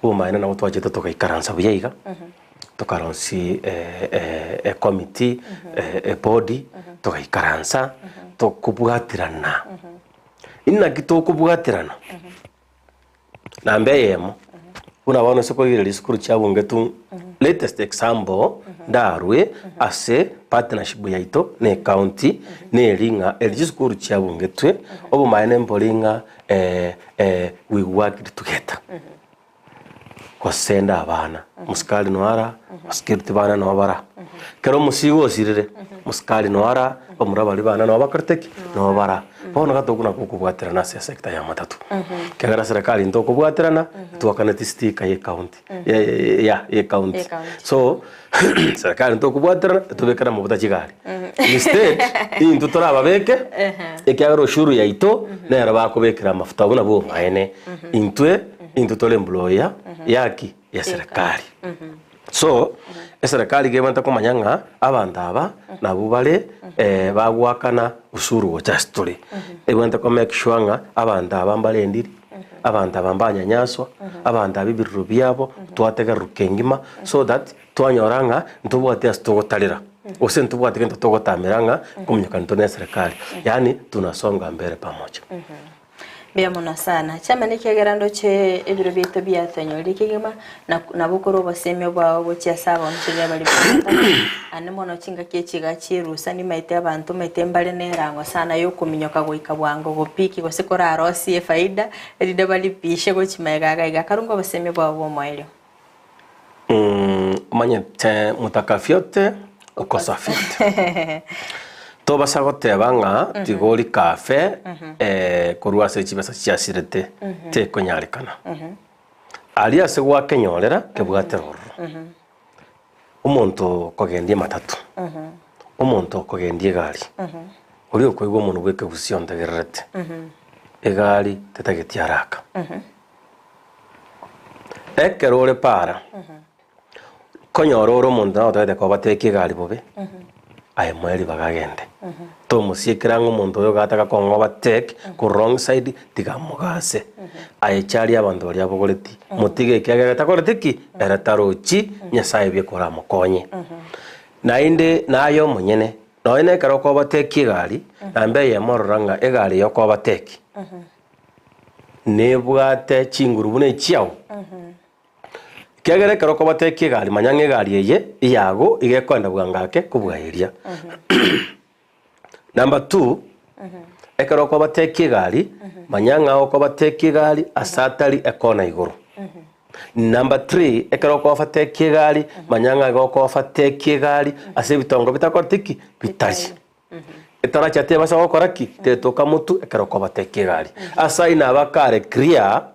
Obomaene nabo twachete togaikaransa buya iga, tokarosia ekomiti, ebodi, togaikaransa, tokobwaterana. Inaki tokobwaterana? Namba eyemo, buna bono ase korigereria chisukuru chia Bungetu, latest example ndarwe ase partnership yaito na ecounty neri ng'a eri chisukuru chia Bungetwe, obomaene mbori ng'a we worked together gosenda abana, mosikari noyo ara, security bana nabo bara, ekero omosigo osirire, mosikari noyo ara, bamura baria bana nabo bakorete ki? Nabo bara. Bono gatokuna gokobwaterana ase esector ya matatu, ekiagera serikali ntokobwaterana, twakaneti sticker ya ecounty, ya ya ecounty. So, serikali ntokobwaterana, etobekere amafuta chigari. Instead, intwe torababeke, ekiagera ushuru yaito, nero bakobekera amafuta abwo nabwo obomaene. Intwe, intwe tore employer yaki? Ya serikali. So, eserekari iga ebwenerete komanya ng'a abanto aba nabwo bare bagoakana ushuru gocha ase tore. Ebwenerete ko make sure ng'a abanto aba mbarendiri, abanto aba mbanyanyaswa, abanto aba ebirero biabo twategererwa kengima so that twanyora ng'a ntobwati ase togotarera gose ntobwati gento togotamera ng'a kominyoka intwe na eserekari yaani tunasonga mbele pamoja. Mbuya mono sana. Chiamani ekiagera ndoche ebiro biaito biatonyorire kegima, na nabo korwa obosemia bwao gochia ase abaonchoreria baria bagotoka. Ande mono chingaki echi iga chierusa nimaete abanto maete mbare nerango sana yokominyoka goika bwango gopiki gose korarosie efaida erinde balipishe gochia magega iga iga. Karunga obosemia bwao bw'omoerio. Omanyete motaka vyote okosa vyote. Tobasa goteba ng'a tiga ori cafe korwa ase chibesa chiasirete tekonyarekana. Aria ase gwakenyorera kebwate rororo. Omonto okogendia ematatu, omonto okogendia egari, oria okoigwa omonwa bwa ekegusii ontegererete, egari tetageti araka. Ekero ore para, konyora ore omonto nagotebete kobatebia egari bobe, aye moe ribaga agende. Tomosiekera ng'a omonto oyo gataka kong'a overtake korwa wrong side tiga amogase. Aye charia abanto baria abogoreti, motige ekiagera takoreti ki? Ere tarochi, Nyasaye bieka oramokonye. Naende naye omonyene, nonye na ekero okobateki egari, namba eyemo rora ng'a egari eye okobateki, Nebwate chinguru buna echiao? Ekiagera ekero okobatekia egari, manya ng'a egari eye eyago iga ekoenda bwango ake kobua eria. Number two, ekero okobatekia egari, manya ng'a okobatekia egari ase atari ekona igoro. Number three, ekero okobatekia egari, manya ng'a iga okobatekia egari ase ebitongo bitakoreti ki? Bitari. Etaracha tebasa gokora ki? Tetoka motu ekero okobateka egari. Ase ayio nabo akare clear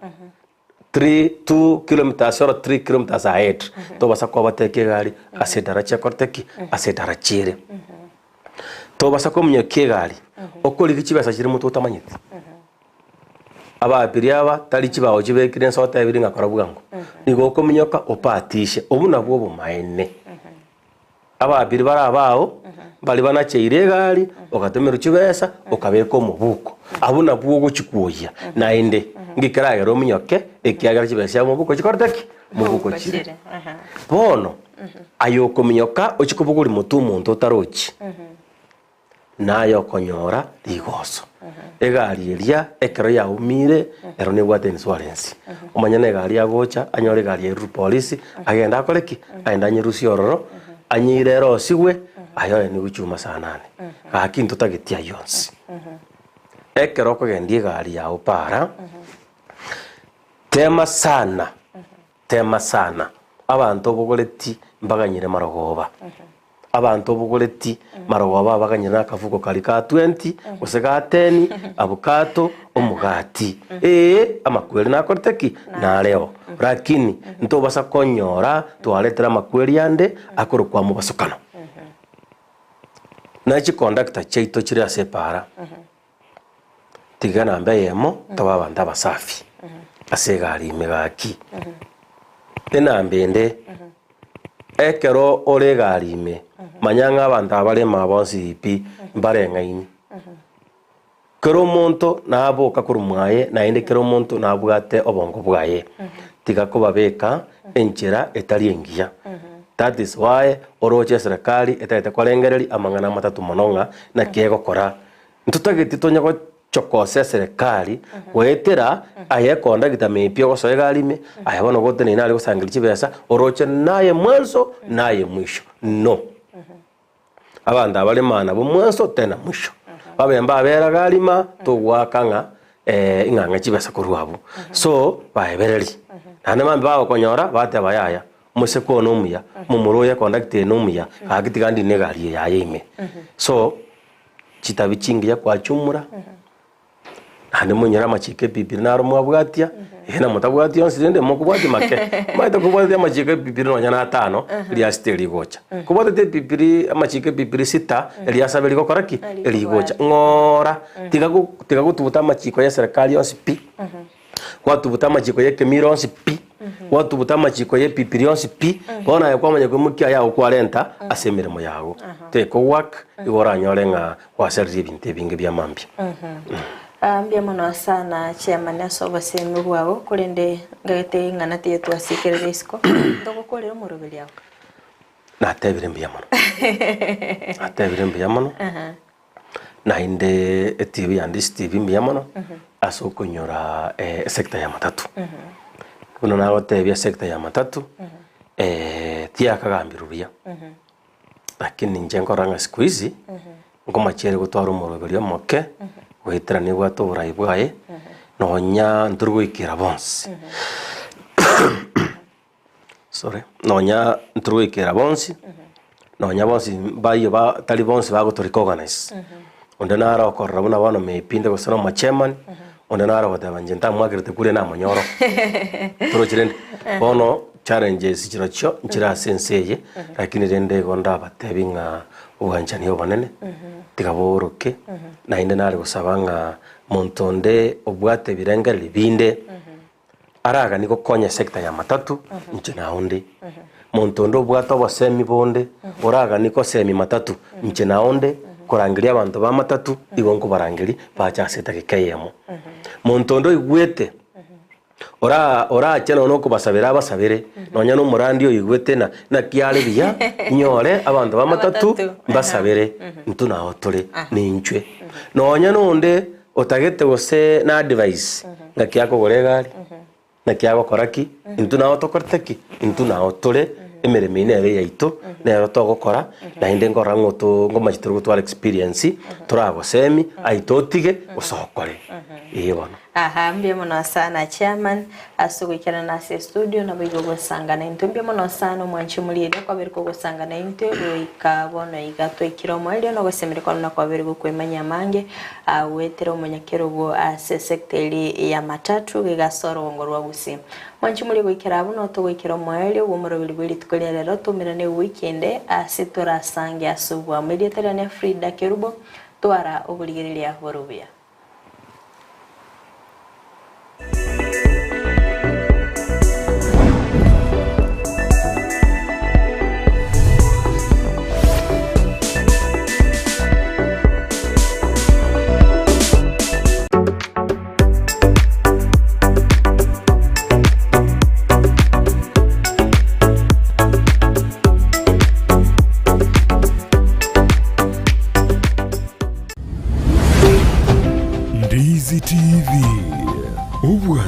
3 2 kilometers or 3 kilometers ahead tobasa kobateka egari ase edaracha ekorete ki? Ase edaracha ere. Tobasa kominyokia egari okorigia chibesa chire motwe otamanyeti. Ababiria aba tari chibao chibekire inse otebirie ng'a kora bwango. Nigo okominyoka opatishe. Obwo nabwo obomaene. Ababiri bare abao, mbaria banacheire egari, ogatomerwa chibesa, okabeka omobuko. Abwo nabwo ogochia kwoyia. Naende, nki keragere ominyoke, ekiagera chibesa chia omobuko chikorete ki? Mobuko chire. Bono, aye okominyoka ochie kobogoria motwe omonto otarochi. Naye okonyora rigoso. Egari eria ekero yaumire ero nebwate insurance. Omanye na egari agocha anyore egari yairurwe polisi agende akore ki? Agende anyerusie ororo anyeire erosigwe aye oye nigo chuma saa nane. Gaki ntotageti ayio onsi. Ekero okogendia egari yago para, tema sana tema sana abanto obogoretie mbaganyire marogoba. Abanto obogoreti marogoba abaganyire na akafuko karia ka 20 gose ga 10, abukato, omogati. Ee, amakweri nakorete ki? Nareo. Lakini ntobasa konyora twaretire amakweri ande akorokwa mobasokano. Na chikondakta chiaito chire ase epaara, tiga namba eyemo tobe abanto abasafi ase egari ime gaki. Enamba ende, ekero ore egari ime, manya ng'a abanto aba bare ime aba bonsi pi mbareng'aini. Kera omonto naboka korwa mwaye, naende kera omonto nabwate obongo bwaye. Tiga kobabeka enchera etari engiya. That is why oroche eserekari etagete korengereria amang'ana amatatu mono ng'a naki egokora. Ntotageti tonya gochokosa eserekari goetera aye ekondagita maybe ogosoa egari ime, aye bono goteneine aria gosangereria chibesa, oroche naye mwanzo naye mwisho, no. Abanto abare maana b'omwanso tena mwisho, babe mbabera garima togoaka ng'a ing'a ng'a chibesa korwa abwo. So baebereri, naende mambia bagokonyora bateba yaya, omoseke one omuya, omomura oyo econduct eye nomuya, gaki tiga ndine egari eye yaye ime. So chitabi chingiya kwachumura. Naende monyore amachiko ebibiria naro mwabwatia, eeh na motabwati onsi rende mokobwatia make. Omanyete kobwatetie amachiko ebibiria nonya na atano, eria sita erigocha. Kobwatete ebibiria amachiko ebibiria sita, eria saba erigokora ki? Erigocha. Ng'ora, tiga go tiga gotuguta amachiko ya eserekari onsi pi, gwatuguta amachiko ya ekemira onsi pi, gwatuguta amachiko ya ebibiria onsi pi, bono aye kwamanya koimokia ayago kwarenta ase emeremo yago. Tekogwak, igo oranyore ng'a Gwasaririe ebinto ebinge bia mambia. Ah, mbuya mono sana chairman ase obosemi bwao korende ngagete ing'ana tiyo twasikerire isiko ntogokorera omoroberi ao. Natebire mbuya mono, natebire mbuya mono, naende etibi ya Ndisi TV mbuya mono ase okonyora esector ya matatu. Buna nagotebia esector ya matatu tiyakagambirwe buya. Lakini inche nkorora ng'a siku hizi, nkomachiere gotwara omoroberi omoke, goetera nebwate oborai bwaye, nonya ntori goikera bonsi sorry, nonya ntori goikera bonsi, nonya bonsi mbayio ba tari bonsi bagoto recognize. Onde nare okorora buna bono maybe inde gose na omochairman, onde nare ogoteba inche ntamwakerete kure namonyora oo. Torochi rende? Bono challenges chirochio nchire ase ense eye, lakini rende igo ndabatebi ng'a obwanchani obonene, tiga booroke, naende nare gosaba ng'a monto onde obwate ebirengererio binde, araganie gokonya esector ya matatu, inche nao nde. Monto onde obwate obosemi bonde, oraganie gosemia matatu, inche nao nde, korangeria abanto ba matatu, igo nkobarangeria bache ase edageka eyemo. Monto onde oigwete, ora orache nonya okobasabera abasabere, nonya na omorandi oigwete na naki are buya, inyore abanto ba matatu mbasabere, intwe nao tore, ninchwe. Nonya na onde otagete gose na advice, ng'aki akogora egari, naki agokora ki, intwe nao tokorete ki? Intwe nao tore, emeremo eye nere eyaito, nero togokora, naende nkorora ng'a oto ngomachete tore gotwara experience, toragosemi, aye totige, gose okore, eh bono. Aha, mbuya mono sana chairman ase ogoikerana ase estudio naboigo ogosanga naintwe. Mbuya mono sana omwanchi omorieria kwabeire kogosanga naintwe goika bono iga twaikire omoerio na ogosemeria kwane na kwabeire gokwemanyia amange goetera omonyakerogo ase esecta eria ya matatu iga ase orogongo rwa Gusii. Mwanchi morie goikera abwo no togoikera omoerio bw'omoroberi bwe rituko ria rero toumerane ewiki ende ase torasange ase oboamo. Erieta riane Frida Kerubo, twara oborigereria bore obuya.